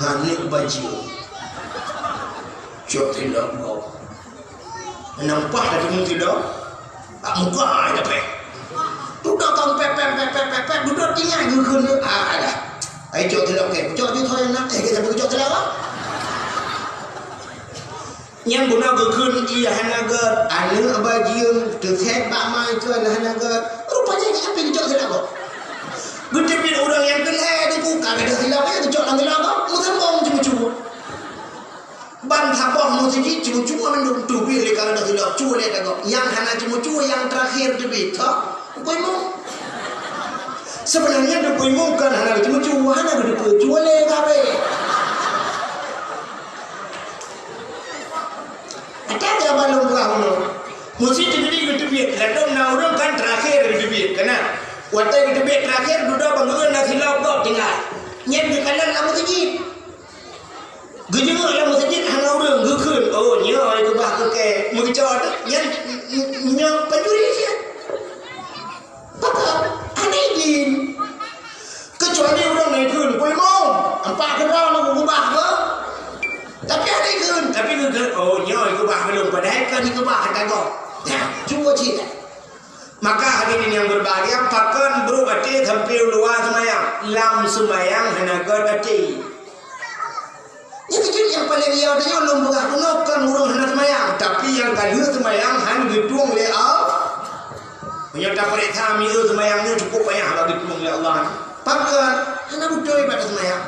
Hana bajeueng. Cok silop gob. Nampak dah teumeutilok. Bak muka ai tapéh. Dudoe kong pép, pép, pép, pép, pép, pép, dudoe tinggai geukheun lé. Ah, alah. Ai cok tilok keu, cok ju thon na, eh, kita beucok tilok. Nyang guna geukheun ié hana gét, aneuk bajeueng, teuset bak mai keu hana gét. Rupanya nyan pih geucok tilok. Geuteubiet ureuëng nyang keu lhée teungku, ka gadôh silop, eh, geucok lam tilok, meusambong cu-cu. Ban saboh meuseujid cu-cu mandum teubiet lé kareuna silop cu lé tagob. Nyang hana cu-cu nyang teurakhir teubiet, tho. Bukon mu. Sebenarnya teupeu imum kan hana geuteupeue, hana geuteupeue, cuba lé gabe. Ada aja balong murah unoe. Meuseujid teuteubiet, ladom na ureuëng kan terakhir geuteubiet, kana. Watée geuteubiet terakhir, dudoe bangeue na silop gob tinggai. Nyan geukalon lam meuseujid. Geujeuet lam meuseujid hana ureuëng, geukheun, "Oh, nyoe ai keubah keu kée." Meugeucok nyan, nyoe pencuri siat. Pakon? Hana idin. Keucuali ureuëng na ikheun, "Peue imum, ampak keudroe na gubah ke?" Tapi hana ikheun, tapi geukheun, "Oh, nyoe ai keubah keu lôn, padahai kan ai keubah ata gob." Nah, cuba cit. Maka hadirin yang berbahagia, pakon brok até sampai u luwa seumayang, lam seumayang hana gét até. Nyang keujeuet nyang paleng liya tanyoe lôn peugah keunoe kon ureuëng hana seumayang, tapi nyang ka lheueh seumayang han geutueng lé Allah. Meunyoe tapeuriksa miseue seumayang nyoe cukup payah bak geutueng lé Allah. Pakon? Hana beutôi ibadat seumayang.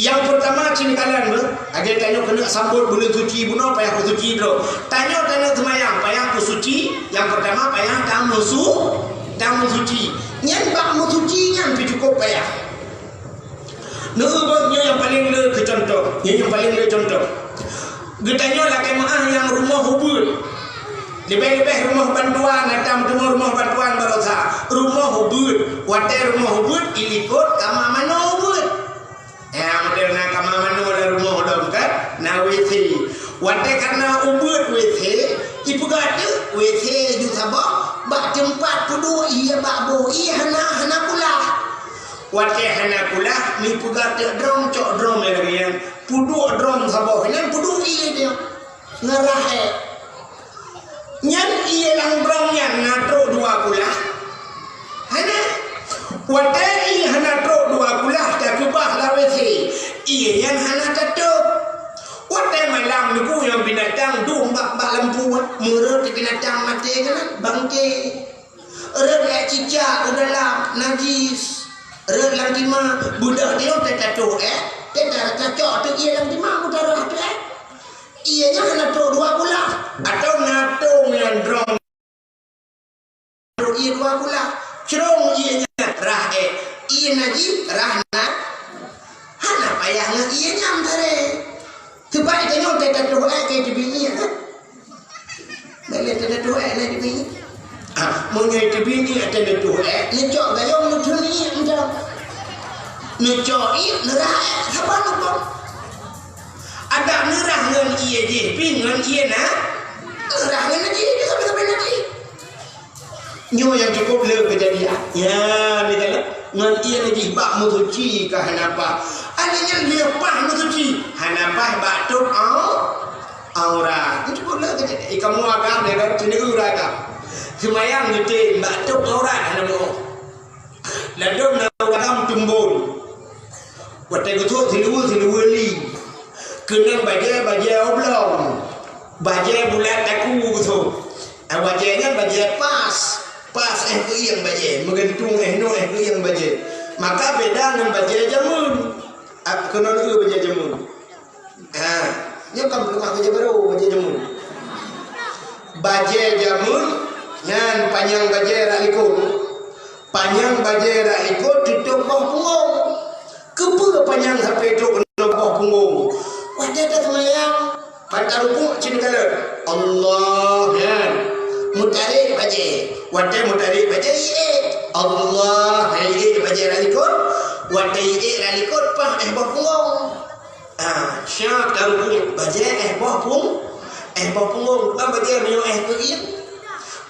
Nyang peurtama cit kalon beuh, lagée tanyoe keuneuk sambot buleuen suci bunoe payah peusuci droe. Tanyoe taneuk seumayang payah peusuci, nyang peurtama payah tameusu-, tameusuci. Nyan bak meusuci nyan pih cukup payah. Neueu beuh nyoe nyang paleng le keu cuntoh. Nyoe nyang paleng le cuntoh. Geutanyoe lakée meuáh nyang rumoh ubeuet. Leubeh-leubeh rumoh bantuan, na tam teuma rumoh bantuan baroesa. Rumoh ubeuet. Watée rumoh ubeuet, ilikot kama manoe ubeuet. Ya, model na kama manoe lam rumoh dong kan? Na W C. Watée kana ubeuet W C, ipeugah teuk W C ju saboh, bak teumpat peuduek ié bak boh ié hana, hana kulah. Watée hana kulah, mi peugah teuk drom, cok drom lagée nyan. Peuduek drom saboh nyan, peuduek ié nyan. Ngeurah ék. Nyan ié lam drom nyan na trok dua kulah? Hana. Watée ié hana trok dua kulah, takeubah lam W C, ié nyan hana tatôb. Watée malam nyoe nyang binatang dum bak, bak lampu, meureuet binatang maté keunan, bangke. Rhot lé cicak u dalam, najis. Rhot lam tima, beudôh nyoe teutatôh ék, teuta-, tacok teuk ié lam tima, meutarah teuk ék. Ié nyan hana trok dua kulah, atawa na tông nyang drom trok ié dua kulah. Crông ié nyan rhah ék. Ié najis rhah na, hana payah ngon ié nyan taré. Teuma tanyoe teutatôh ék ka teubiet ié, kan? Bèk lé teutatôh ék lé teubiet. Ah, meunyoe teubiet ié teutatôh ék, neucok gayông neuthon ié mantong. Neucok ié neurhah ék, saban lom. Adak neurhah ngon ié jih pih ngon ié na, neurhah ngon najih jih sabe-sabe najih. Nyoe nyang cukup le keujadian. Ya, misalnya ngon ié najih bak meusuci ka hana paih. Adak nyan leupah meusuci, hana paih bak tôb au-, aurat. Nyoe cukup le keujadian. Ikamu agam ya kan, sini uragam. Seumayang geutem bak tôb aurat hana meu'oh. Ladôm na ureueng agam teumbon. Watèe geutrôk siluweue, siluweue li. Keunong bajèe, bajèe oblong. Bajèe bulat takue geutrôk. Ah, bajèe nyan bajèe pas. Pas éh keuieng bajèe, meugeuntung éh nyoe éh keuieng bajèe. Maka beda ngon bajèe jameun. Ah, keunoe bajèe jameun. Ha, nyoe kan peuleueh bajèe barô, bajèe jameun. Bajèe jameun nyan panyang bajèe rot likot. Panyang bajèe rot likot teutôb boh pungong. Keupeue panyang sampoe trôk keunoe boh pungong? Watèe taseumayang, ban tarukuk cit kalon, Allah nyan. Meutarek bajèe. Watèe meutarek bajèe, iék. Allah, iék bajèe rot likot. Watèe iék rot likot, paih éh boh pungong. Ah, siap tarukuk bajèe éh boh pung-, éh boh pungong, bukan bajèe meunyoe éh keuieng.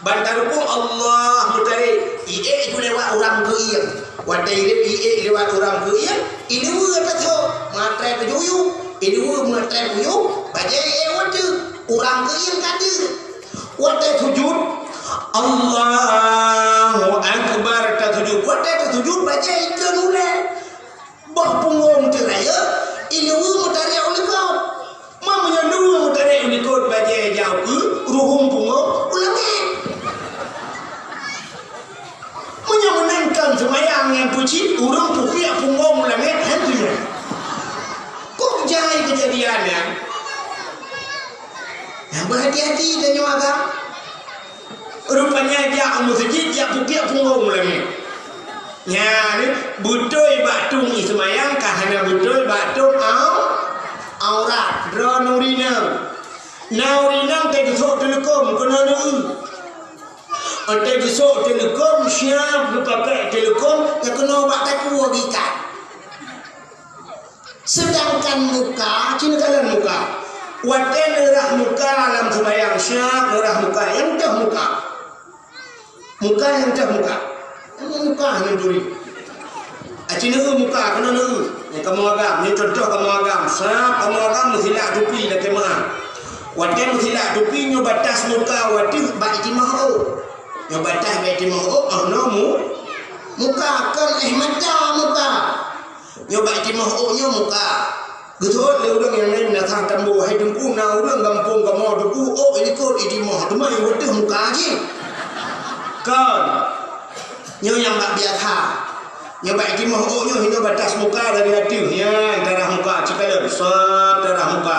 Ban tarukuk Allah meutarek, iék ju lewat urang keuieng. Watèe iék, iék lewat urang keuieng, iluweue tatrôk, meuatrèe peuyuh-yuh, iluweue meuatrèe peuyuh, bajèe iék watèe, urang keuieng ka deuh. Watèe sujud, Allahu Akbar tasujud. Watèe tasujud, bajèe ikheun ulèe. Boh pungong teuk rayeuk, iluweue meutarek u likot. Ma meunyoe luweue meutarek u likot bajèe jauh keu ruhueng pungong u langèt. Meunyoe meunan kon seumayang nyang peucit, ureueng pukiek pungong u langèt, han tunyok. Kok jai keujadian nyan? Nah, beuhati-hati tanyoe agam. Rupanya jak u meuseujid, jak pukiek pungong u langèt. Nyan, beutôi bak tueng seumayang ka hana beutôi bak tueng au-, aurat. Droeneuh ureueng inong. Na ureueng inong teugeusok teuleukom keunoe neu. Teugeusok teuleukom, siap geupakai teuleukom, nyang keunoe bak takue geuikat. Seudangkan muka, ci neukalon muka. Watée neurah muka lam seumayang, siap neurah muka, nyang toh muka. Muka nyang toh muka. Nyang muka nyang turi. Aci neueu muka, keunoe neueu. Nyang kamoe agam, nyoe contoh kamoe agam. Siap kamoe agam meusilak tupi lakée meu'ah. Watée meusilak tupi nyoe batas muka watée bak itimah ôk. Nyoe batas bak itimah ôk, oh, noe mu-, muka kon éh mata muka. Nyoe bak itimah ôk nyoe muka. Geuthôt lé ureueng nyang laén na sang tambô, "Hai Teungku, na ureueng gampông kamoe Teungku, ôk ilikot itimah, teuma i wateuh muka jih." Kon. Nyoe nyang bak biasa. Nyoe bak itimah ôk nyoe hinoe batas muka dari ateueh. Nyan tarah muka, ci kalon, sab tarah muka.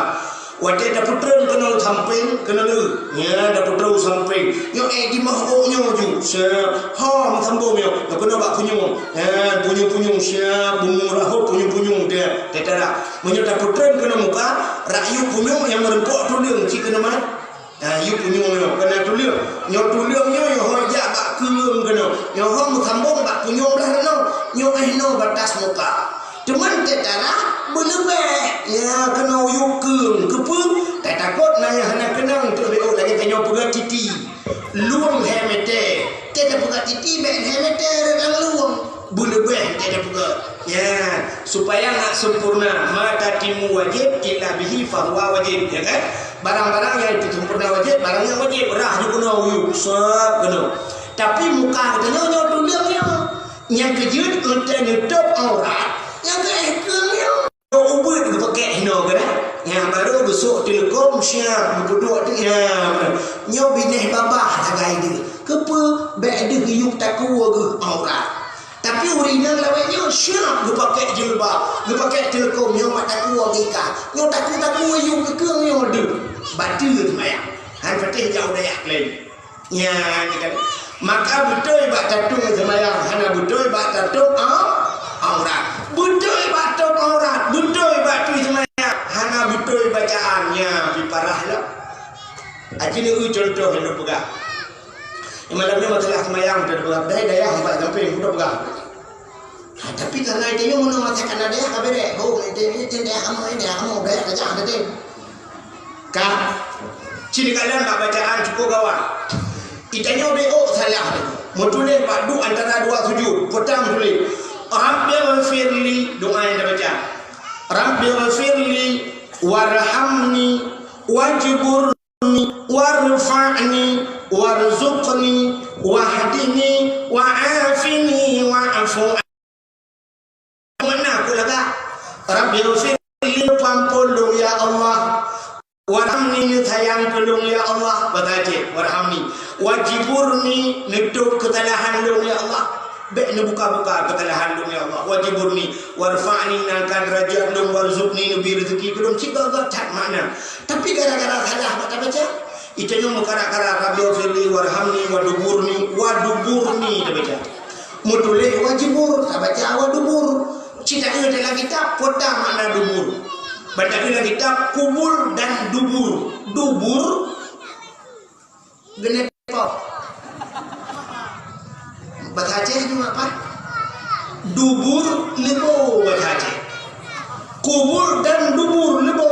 Watée tapeutreun keunoe sampéng, keunoe leueh. Nyan tapeutreun sampéng. Nyoe éh dimah ôk nyoe ju. Siap. Ho meusambông nyoe. Nyoe keunoe bak punyueng. Nyan punyueng-punyueng siap. Bungong rahot punyueng-punyueng. Teuh, teuh tarah. Meunyoe tapeutreun keunoe muka, rak yub punyueng nyang meureumpok tuleueng cit keunoe mat. Nah, yub punyueng nyoe. Keunoe tuleueng. Nyoe tuleueng nyoe, nyoe ho jak bak keureung keunoe. Nyoe ho meusambông bak punyueng blah noe. Nyoe éh noe batas muka. Teuma teutarah beuleubeh, ya, keunoe yub keueng. Keupeue? Tatakot na nyang hana keunong teuk B O lagée tanyoe peugah titi. Lueng lhée mètè. Teuh tapeugah titi bék lhée mètè rot lam lueng. Beuleubeh teuh tapeugah. Ya, supaya ngat sempurna, ma tatimu wajib illa bihi fahuwa wajib, ya kan? Barang-barang nyang teusempurna wajib, barang nyang wajib, rah ju keunoe yub, sab keunoe. Tapi muka geutanyoe nyoe tuleueng nyoe. Nyang keujeuet eunteuk neutôb aurat, nyang keu éh keueng nyoe. Ubeuet geupakék hinoe keunan. Nyang barô geusok teuleukom siap geupeuduek teuk nyan. Nyoe binéh babah sagai deuh. Keupeue bék deuh yub takue geuh aurat. Tapi ureueng inong lawét nyoe siap geupakék jilbab, geupakék teuleukom nyoe mat takue geuikat. Nyoe takue-takue yub keukeung nyoe deuh. Bateue seumayang. Han patéh jak u dayah laén. Nyan kan. Maka beutôi bak tatueng seumayang, hana beutôi bak tatueng au-, aurat. Beutôi bak tôb aurat, beutôi bak tui seumayang, hana beutôi bacaan. Nyan pi parah lom. Aci neueu contoh nyang peugah. Malam nyoe masalah seumayang teupeugah, dai dayah empat samping kuda peugah. Ha, tapi karena itu nyoe meunyoe masa kana dayah ka berek, ho, itu, itu dayah kamoe, dayah kamoe, dayah gajah tadi. Ka, ci neukalon bak bacaan cukup gawat. Itanyoe B O salah tu. Meutuléh bak duek antara dua sujud, peutang tuléh, "Rabbighfirli," doa nyang tabaca. "Rabbighfirli warhamni wajbur warfa'ni warzuqni wahdini wa'afini wa'fu anni." Makna ku lagak, "Rabbighfirli," neupeuampôn lôn ya Allah, "warhamni," neusayang keu lôn ya Allah, bahasa Aceh, "warhamni," "wajburni," neutôb keusalahan lôn ya Allah, bék neubuka-buka keusalahan lôn ya Allah, "wajburni," "warfa'ni," neungkat deurajat lôn, "warzuqni," neubri reuzeuki keu lôn, cit gata that makna. Tapi gara-gara salah bak tabaca, itanyoe meukarat-karat, "Rabbighfirli warhamni waduburni," waduburni tabaca. Meutuléh wajibur, tabaca wadubur. Cit taeu dalam kitab, peue makna dubur. Ban taeu dalam kitab, kubul dan dubur. Dubur, Geuneupo. Bahasa Aceh nyoe apa? Dubur leubo bahasa Aceh. Kubul dan dubur leubo.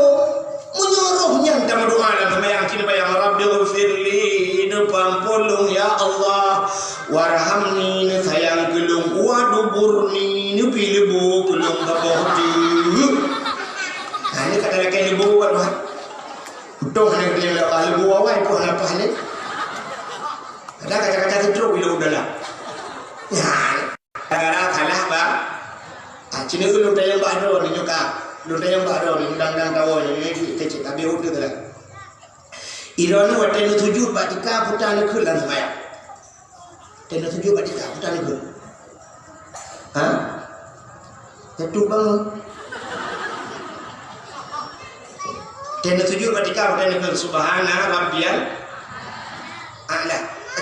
Meunyoe roh nyan tameudoa lam seumayang, ci neubayang, "Rabbighfirli," neupeuampôn lôn ya Allah, "warhamni," neusayang keu lôn, "waduburni," neupileubo keu lôn saboh teuk. Nah, nyoe ka talakée leubo buet mah. Untông hana geutanyong lé Allah, leubo awai pun hana paih lé. Kadang kaca-kaca teutrok ilong u dalam. Nyan, gara-gara salah bak, ah, ci neueu lôn tanyong bak droeneuh nyoe ka. Lôn tanyong bak droeneuh nyoe dang-dang tawoe nyoe, nyoe cit, cit, habéh uteuk lah. Droeneuh watée neusujut bak tika, peue tan neukheun lam seumayang? Teuh neusujut bak tika, peue tan neukheun? Ha? Teuh bangun. Teuh neusujut bak tika, peue tan neukheun? "Subhana rabbiyal a'la."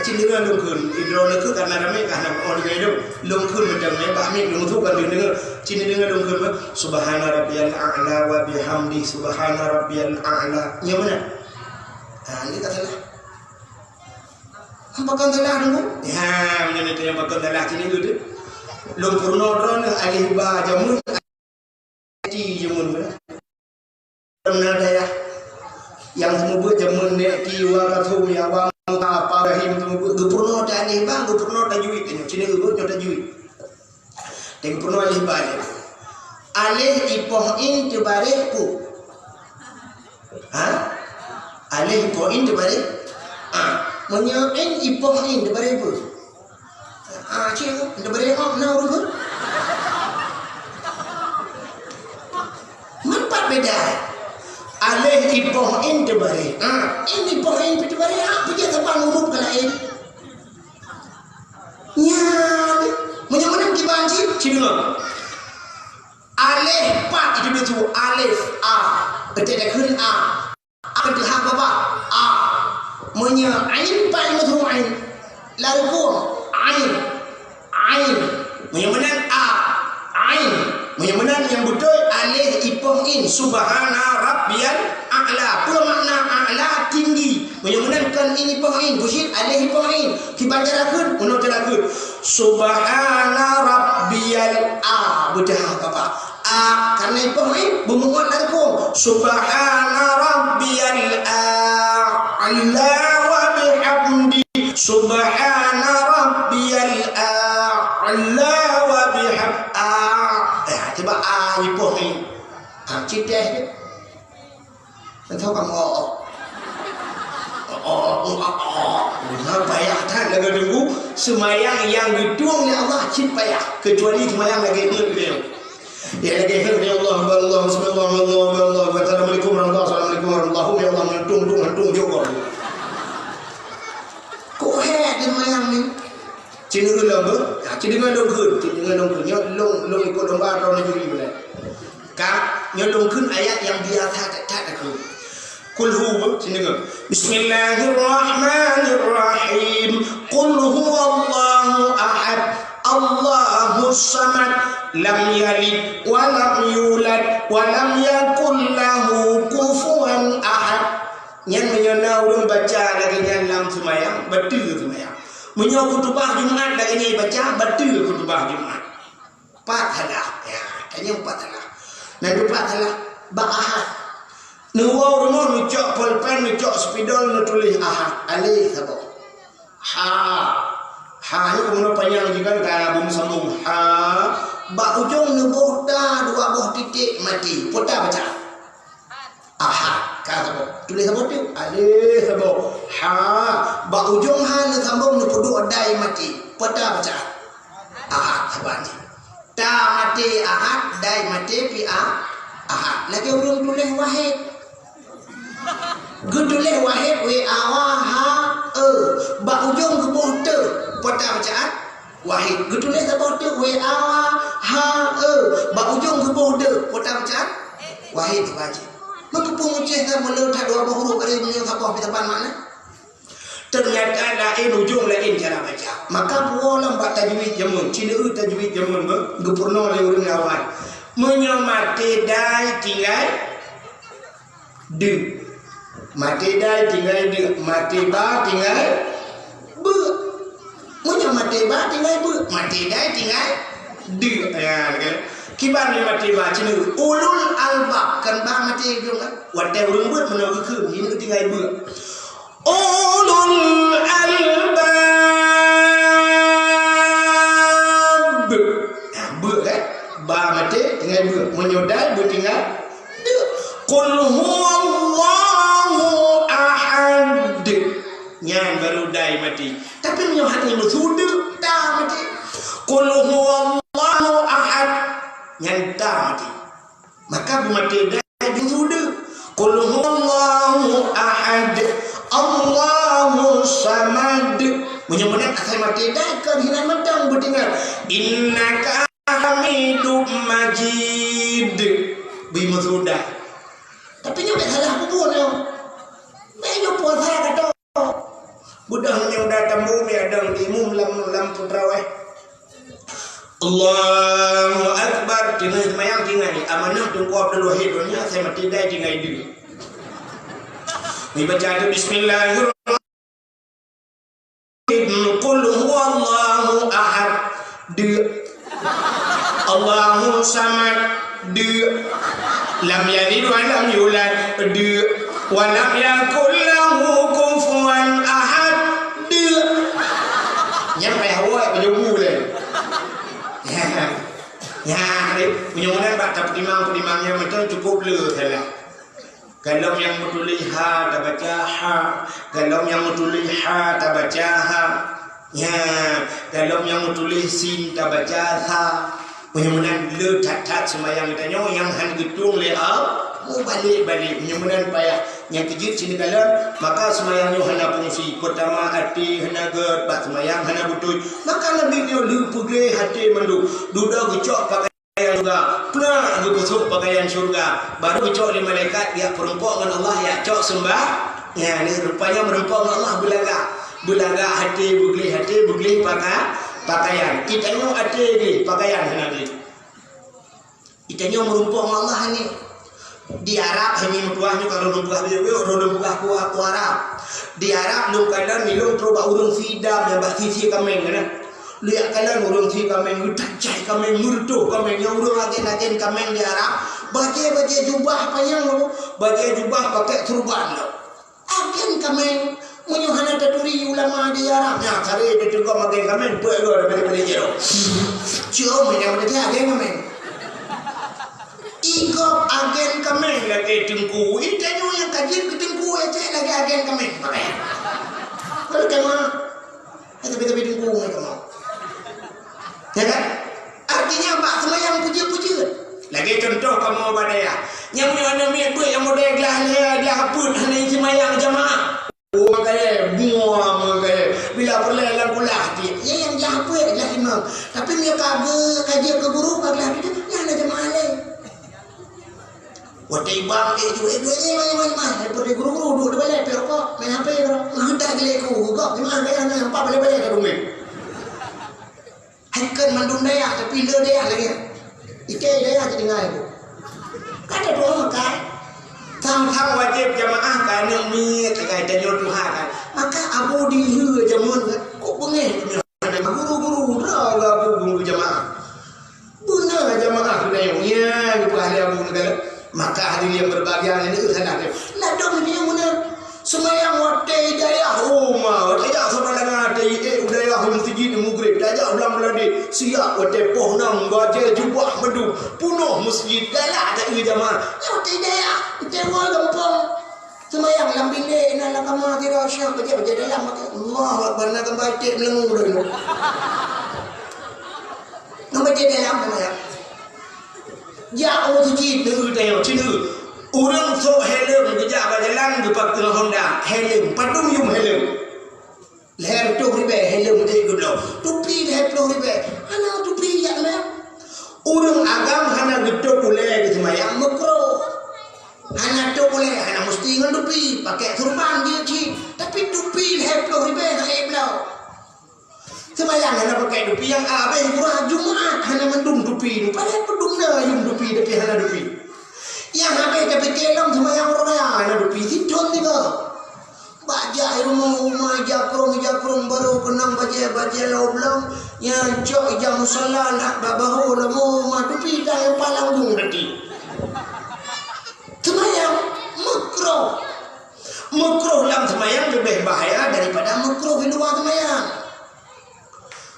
Cit deungoe lôn kheun, idroe lôn kheun karena ramé ka hana oh deungoe lôn. Lôn kheun macam ni, bak mic lôn kheun kan deungoe. Cit deungoe lôn kheun, "Subhana rabbiyal a'la wa bihamdi, subhana rabbiyal a'la." Nyoe mana? Ha, ni tak salah. Apa kan salah dulu? Ya, macam itu yang bakal salah cit deungoe tu. Lôn peurunoe droeneuh alif ba jameun Ti jameun beulah. Pernah dayah nyang seumeubeuet jameun nèk ti wa kathum ya wa muta apa rahim seumeubeuet geupeurunoe alif ba, geupeurunoe tajwid nyoe. Cina geupeurunoe tajwid. Teupeue alif ba alif. Alif ipoh in teubareh pu. Ha? Alif ipoh in teubareh? Ah, meunyoe in ipoh in teubareh pu. Ah, cik, teubareh oh na ureueng. Meupat beda. Alif ipoh in teubareh. Ah, in ipoh in teubareh. Ah, peujeuet saban huruf ka laén. Nyan. Meunyoe meunan kiban cit, cit deungoe. Alif pat itu betul. Alif a. Betul dah kheun a. A teuhah babah. A. Meunyoe ain pat meutu ain. Lalu ain. Ain. Meunyoe meunan a. Ain. Meunyoe meunan nyang beutôi alif ipoh in. Subhana rabbiyal a'la. Peue makna a'la? Tinggi. Meunyoe meunan kon in ipoh in. Busyit alif ipoh in. Kiban cara kheun, unoe cara kheun. Subhana rabbiyal a. Beuteuhah babah. A, karena ipoh in, beumuat lam rukun. Subhana rabbiyal a'la wa bihamdi. Subhana rabbiyal a'la wa biham-, a. Eh, cuba a ipoh in. Ha, cit deh. Entah kamu, oh, oh, oh, oh, oh. Nah, payah that lagèe deungoe seumayang nyang geutueng lé Allah cit payah, kecuali seumayang lagèe nyoe. Ya lagèe nyoe, ya Allah, ya Allah, subhanallah, ya Allah, ya Allah, assalamualaikum warahmatullahi, assalamualaikum warahmatullahi, ya Allah, nyoe tung, tung, tung, jok. Kok hèk di seumayang ni? Cit deungoe lôn kheun, ha, cit deungoe lôn kheun, cit deungoe lôn kheun. Nyoe lôn, lôn ikot lomba droeneuh juri beulai. Ka, nyoe lôn kheun ayat nyang biasa that-that takheun. Qul hu, cit deungoe. Bismillahirrahmanirrahim. Qul huwallahu ahad. Allahus samad. Lam yalid wa lam yulad wa lam yakul lahu kufuwan ahad. Nyan meunyoe na ureueng baca lagèe nyan lam seumayang, bateue seumayang. Meunyoe khutubah Jumat lagèe nyan baca, bateue khutubah Jumat. Pat salah. Ya, tanyoe pat salah. Na dua pat salah. Bak Ahad. Neuwoe rumoh neucok polpen, neucok spidol, neutuléh Ahad. Alèh saboh. Ha. Ha nyoe keumeunyoe panyang jih kan ka beusambong. Ha. Bak ujong neuboh ta dua boh titik maté. Peue ta baca? Ahad. Ka saboh. Tuléh saboh tu. Alèh saboh. Ha. Bak ujong ha neusambong neupeuduek dai maté. Peue ta baca? Ahad. Saban cit. Ta maté Ahad, dai maté pi a-, Ahad. Lagèe ureueng tuléh Wahid. Geutuléh Wahid W A ha e. Bak ujong geuboh te. Peue ta bacaan? Wahid. Geutuléh saboh teuk W A ha e. Bak ujong geuboh de. Peue ta bacaan? Wahid baca. Meukeupue muceh ka meuleuet that dua boh huruf, ada meunyoe saboh pih saban makna. Ternyata laén ujong, laén cara baca. Maka puwoe lom bak tajwid jameun, cina tajwid jameun beuh, geupeurunoe lé ureueng awai. Meunyoe maté dai tinggai deuk. Maté dai tinggai deuk, maté ba tinggai beuk. Meunyoe maté ba tinggai beuk, maté dai tinggai deuk. Ya, kan? Kiban lé maté ba cina ulul albab, kan ba maté ujong kan? Watèe ureueng beuet meunyoe geukheun, ini tinggai beuk. Ulul albab. Nah, beuk kan? Ba maté tinggai beuk. Meunyoe dai beuk tinggai deuk. Qul huwallahu ahad. Nyan baru dai maté. Tapi meunyoe hana meusudeuk, ta maté. Qul huwallahu ahad. Nyan ta maté. Maka beumaté dai beusudeuek. Qul huwallahu ahad, Allahus samad. Meunyoe meunan asai maté dai kon hinan mantong beudeungoe. Innaka hamidum majid. Beumeusudeuek. Tapi nyoe bèk salah peubuet nyoe. Bèk nyoe puasa ka tôh. Beudôh nyoe data Kamoe mi adong imum lam, lam peuterawèh. Allahu Akbar, teungoh seumayang tinggai. Amanah Teungku Abdul Wahid, donya saya mati dai tinggai dulu. Dibaca tu Bismillahirrahmanirrahim. Qul huwallahu ahad. Dua. Allahu samad. Dua. Lam yalid wa lam yulad. Dua. Wa lam yakul lahu kufuwan ahad. Dua. Nyan payah awai peujeubu lé. Ya. Ya, meunyoe meunan bak tapeutimang-peutimang nyang mantong cukup le salah. Galom nyang meutuléh ha tabaca ha, galom nyang meutuléh ha tabaca ha. Ya, galom nyang meutuléh sin tabaca sa. Meunyoe meunan le that-that seumayang geutanyoe nyang hana geutueng lé Allah, mubalek-balek. Meunyoe meunan payah nyang keujeuet sineuk kalon, maka seumayang nyoe hana fungsi. Peurtama até hana gét, bak seumayang hana beutôi. Maka Nabi nyoe le peugléh até mandum. Dudoe geucok pakai pakaian syurga, plak geupeusôk pakaian syurga, baru geucok lé malaikat jak peurumpok ngon Allah, jak cok seumbah. Ya, ni rupanya meurumpok ngon Allah beulagak. Beulagak até, beugléh até, beugléh paka-, pakaian. Geutanyoe até gleh, pakaian hana gleh. Geutanyoe meurumpok ngon Allah ni. Di Arab, hai meutuah nyoe ka lôn peugah, lôn peugah ku, ku Arab. Di Arab lôn kalon, lôn trok bak ureueng sidam nyang bak sisi kaméng na. Lôn jak kalon ureueng si kaméng, geutajai kaméng, meureutôh kaméng, nyang ureueng agen-agen kaméng di Arab. Bajèe-bajèe jubah panyang lom, bajèe jubah pakèk turban lom. Agen kaméng, meunyoe hana taturi ulama di Arab, nyan sabe teuteugom agen kaméng, peuet lom daripada-pada jero. Cium nyang meunan agen kaméng. Igop agen kaméng lagèe teungku. Geutanyoe nyang ka jeuet keu teungku, écék lagèe agen kaméng. Pakaian. Kalau kama, tapi-tapi teungku ngon kama. Ya kan? Artinya, bak seumayang peujeuet-peujeuet. Lagèe contoh kamoe bak dayah. Nyang meunyoe aneuk miet beuet nyang model glah lhèe, glah peuet, hana seumayang jamaah. Oh, makajih, buah makajih. Bila peureulèe lam kulah, nyan nyang glah peuet, glah imam. Tapi meunyoe ka geu-, ka jeuet keu guru, ka glah peuet, nyan na jamaah laén. Watèe imam, eh, duek, eh, duek, eh, mai, mai, mai. Eh, peureulèe guru-guru, duek di balèe, peuet rukok, main H P, bro. Meuheudah geulék ku, gugok, jamaah gaya na, empat balèe-balèe ka dumèe. Hai kheun mandum dayah, tapi le dayah lagèe nyan. Ikei dayah jadi ngai bu. Kada doa makai. Sang-sang wajéb jamaah ka aneuk miet, ka tanyoe tuha kan. Maka abu dihe jameun kan. Kok beungéh guru-guru droe abu guru jamaah. Beuna jamaah geutanyoe. Nyan geupeugah lé abu neugala. Maka hadirin yang berbahagia, ini urusan dah. Ladôm ini yang beuna. Seumayang watèe hidayah, oh ma, watèe jak saban langa, watèe ék u dayah meuseujid Mugreb, tajak u Blang Meulade, siap watèe poh nam, bajèe jubah mandum, peunoh meuseujid, galak tajak jamaah. Nyan watèe hidayah, watèe woe gampông. Seumayang lam bilék, na lam kama, tiroh syah, bajèe-bajèe dalam, pakai Allahu Akbar, na gambar iték meulangô dah. Ngon bajèe dalam seumayang. Jak u meuseujid, neu tanyoe, ci neu. Ureueng sôk helm geujak bak jalan geupakeue Honda. Helm, padum yum helm. Lhèe reutôh ribèe helm ék geubloe. Tupi lhèe ploh ribèe. Hana tupi jak na. Ureueng agam hana geutôp ulèe geuseumayang meukruh. Hana tôp ulèe, hana musti ngon tupi. Pakèk turban jeuet cit. Tapi tupi lhèe ploh ribèe hana ék bloe. Seumayang hana pakai tupi nyang abéh murah, Jumaat hana mandum tupi, padahai padum na yum tupi tapi hana tupi. Nyang abéh tapike lom seumayang uroe raya hana tupi, sithon tiga. Bak jak rumoh uma jakrong-jakrong baru keunong bajèe-bajèe lom-lom, nyang cok ija musala nak bak bahô lom uma tupi dan nyang palang gung tadi. Seumayang meukruh. Meukruh lam seumayang leubeh bahaya daripada meukruh di luwa seumayang.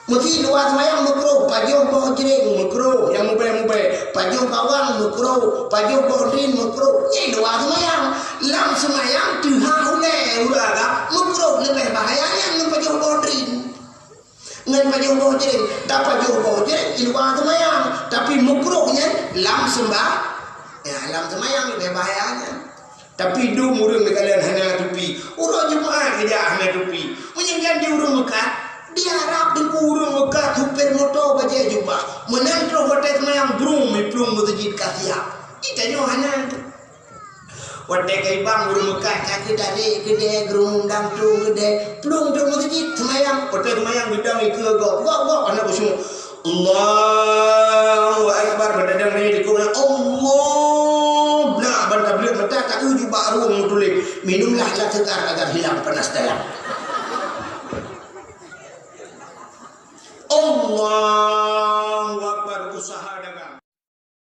Meusi luwa seumayang meukruh, pajoh boh jreng meukruh, nyang mubèe-mubèe, pajoh bawang meukruh, pajoh boh drin meukruh, nyan luwa seumayang. Lam seumayang teuha ulèe ureueng agam meukruh, leubeh bahaya nyan ngon pajoh boh drin. Ngon pajoh boh jreng, tapajoh boh jreng di luwa seumayang, tapi meukruh nyan lam seumba-, ya, lam seumayang leubeh bahaya nyan. Tapi dum ureueng neukalon hana tupi. Uroe Jumaat geujak hana tupi. Meunyoe jan di ureueng meukat, di Arab teungku ureueng meukat supir moto bajèe jubah. Meunan troh watèe seumayang brung miplueng meuseujid ka siap. Di tanyoe hana. Watèe ka ibang ureueng Mekah, ka keuh tarék keudè, geurundam tueng keudè, plueng dong meuseujid, seumayang. Watèe seumayang, geudong ikeue gob, gob, gob, hana khusyuk. Allahu Akbar, bak dadang nyan dikheun, Allah, blah, ban tableuk mata, ka eu jubak rueng meutuléh, "Minumlah alat segar agar hilang panas dalam." Allah.